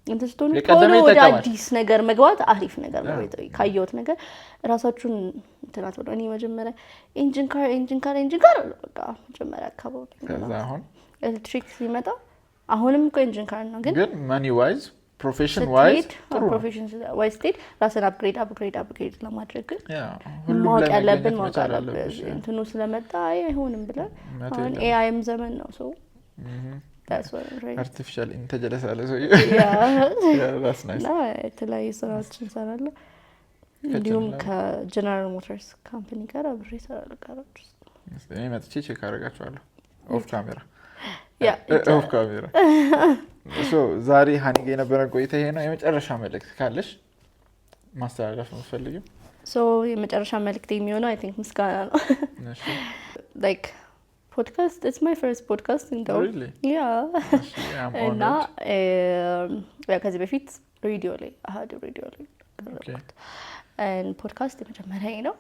እንትን ስትሆኑ የቀደመ ቶሎ ወደ ይጠቀማል። አዲስ ነገር መግባት አሪፍ ነገር ነው። ካየሁት ነገር ራሳችሁን እንትን አትበሉ። እኔ መጀመሪያ engine car, engine car, engine car አለ በቃ መጀመሪያ አካባቢ። ከዛ አሁን ኤሌክትሪክ ሲመጣ አሁንም እኮ engine car ነው ግን ግን money wise, profession wise ስትሄድ ጥሩ ነው። Profession wise ስትሄድ ራስን upgrade, upgrade, upgrade ለማድረግ ግን Yeah፣ ሁሉም ማወቅ ላይ ያለብን መገኘት ማወቅ መቻል አለብን። አለብሽ። እንትኑ ስለመጣ አይ አይሆንም ብለን እውነት አሁን የለም። AI ም ዘመን ነው፣ so that's what I'm trying to Artificial intelligence አለ ሰውዬው። Yeah. That's nice. እና የተለያዩ ስራዎች እንሰራለን። እንዲሁም ከ General Motors company ጋር አብሬ እሰራለሁ ጋራጅ ውስጥ። እኔ መጥቼ check አደርጋቸዋለሁ off camera። Yeah። Off camera። So ዛሬ ሀኒ ጋ የነበረን ቆይታ ይሄ ነው። የመጨረሻ መልእክት ካለሽ ማስተላለፍ የምትፈልጊው? So የመጨረሻ መልእክት የሚሆነው I think ምስጋና ነው። እሺ። Like podcast, it's my first podcast እንደውም። Really? Yeah። እሺ፣ I'm እና honored. Yeah፣ ከዚህ በፊት ሬዲዮ ላይ፣ አሀዱ ሬዲዮ ላይ ቀረብኩት። ፖድካስት የመጀመሪያ ነው።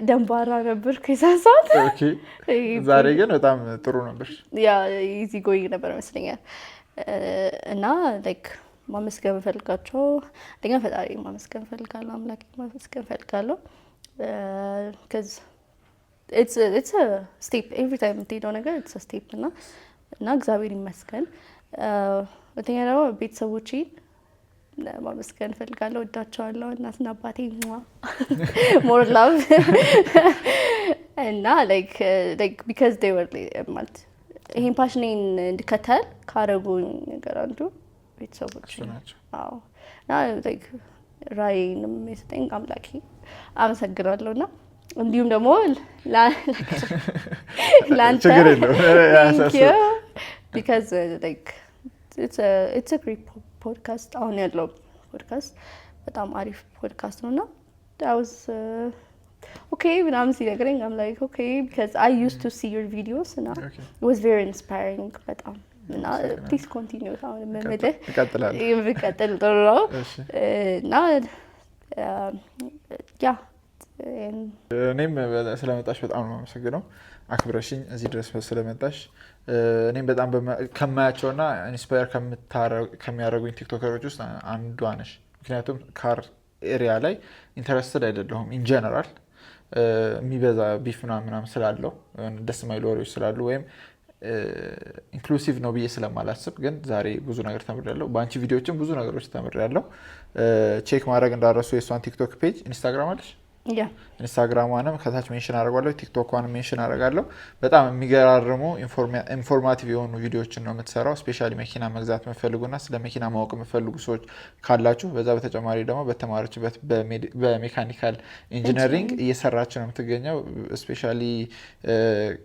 ደንባራ ነበር ከዛን ሰዓት። Okay። ዛሬ ግን በጣም ጥሩ ነበር። Yeah፣ easy going ነበር ይመስለኛል። እና like ማመስገን እፈልጋቸው አንደኛ ፈጣሪ ማመስገን እፈልጋለሁ፣ አምላኬ ማመስገን እፈልጋለሁ። 'Cause it's step every time የምትሄደው ነገር it's step እና እግዚአብሔር ይመስገን። ሁለተኛ ደግሞ ቤተሰቦቼን ማመስገን እፈልጋለሁ። ወዳቸዋለሁ። እናትና አባቴ more love እና like because they were ማለት ይሄን passion ኔን እንድከተል ካረጉኝ ነገር አንዱ ቤተሰቦች እሱ ናቸው። አዎ፣ እና like ራዕይንም የሰጠኝ አምላኬ አመሰግናለሁ። እና እንዲሁም ደግሞ ለአንተ ችግር የለውም። thank you because like it's a great podcast። አሁን ያለው ፖድካስት በጣም አሪፍ ፖድካስት ነው እና I was okay ምናምን ሲነግረኝ I'm like, okay, because I used to see your videos እና it was very inspiring በጣም። እና please continue። አሁን የምልህ እቀጥላለሁ። ብቀጥል ጥሩ ነው። እሺ። እና yeah። እኔም ስለመጣሽ በጣም ነው የማመሰግነው። አክብረሽኝ እዚህ ድረስ ስለመጣሽ። እኔም በጣም ከማያቸውና inspire ከሚያደርጉኝ TikToker ኦች ውስጥ አንዷ ነሽ። ምክንያቱም car area ላይ interested አይደለሁም፣ in general የሚበዛ beef ምናምን ምናምን ስላለው፣ ደስ የማይሉ ወሬዎች ስላሉ ወይም inclusive ነው ብዬ ስለማላስብ፣ ግን ዛሬ ብዙ ነገር ተምሬያለሁ። በአንቺ ቪዲዮዎችም ብዙ ነገሮች ተምሬያለሁ። Check ማድረግ እንዳረሱ የእሷን TikTok page። Instagram አለሽ? Yeah። Instagram ሟንም ከታች mention አደርጋለሁ፣ TikTok ኳንም mention አደርጋለሁ። በጣም የሚገራርሙ informative የሆኑ ቪዲዮዎችን ነው የምትሰራው። Especially መኪና መግዛት የምትፈልጉና ስለ መኪና ማወቅ የምትፈልጉ ሰዎች ካላችሁ። በዛ በተጨማሪ ደግሞ በተማረችበት በ mechanical engineering እየሰራች ነው የምትገኘው። Especially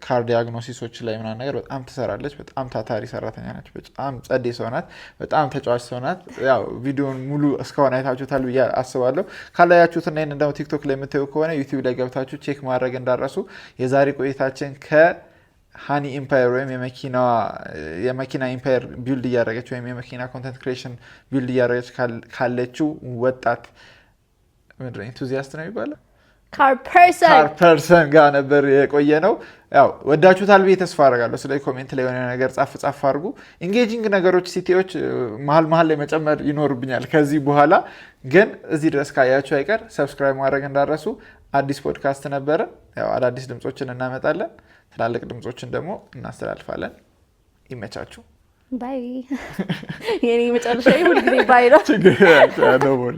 car diagnosis ኦች ላይ ምናምን ነገር በጣም ትሰራለች። በጣም ታታሪ ሰራተኛ ነች። በጣም ጸዴ ሰው ናት። በጣም ተጫዋች ሰው ናት። ያው ቪዲዮን ሙሉ እስካሁን አይታችሁታል ብዬ አስባለሁ። ካላያችሁትና ይህንን ደግሞ TikTok ላይ የምታዩ ከሆነ YouTube ላይ ገብታችሁ check ማድረግ እንዳረሱ። የዛሬ ቆይታችን ከሃኒ Empire ወይም የመኪና empire build እያደረገች ወይም የመኪና content creation build እያደረገች ካለችው ወጣት ምንድን ነው enthusiast ነው የሚባለው፣ Car person. Car person ጋር ነበር የቆየነው። ያው ወዳችሁታል ብዬ ተስፋ አደርጋለሁ። ስለዚህ comment ላይ የሆነ ነገር ጻፍ ጻፍ አድርጉ። Engaging ነገሮች CTA ዎች መሀል መሀል ላይ መጨመር ይኖርብኛል ከዚህ በኋላ። ግን እዚህ ድረስ ካያችሁ አይቀር subscribe ማድረግ እንዳትረሱ። አዲስ ፖድካስት ነበረ። ያው አዳዲስ ድምፆችን እናመጣለን፣ ትላልቅ ድምፆችን ደግሞ እናስተላልፋለን። ይመቻችሁ። Bye። የኔ መጨረሻ ሁልጊዜ bye ነው። ችግር የለም።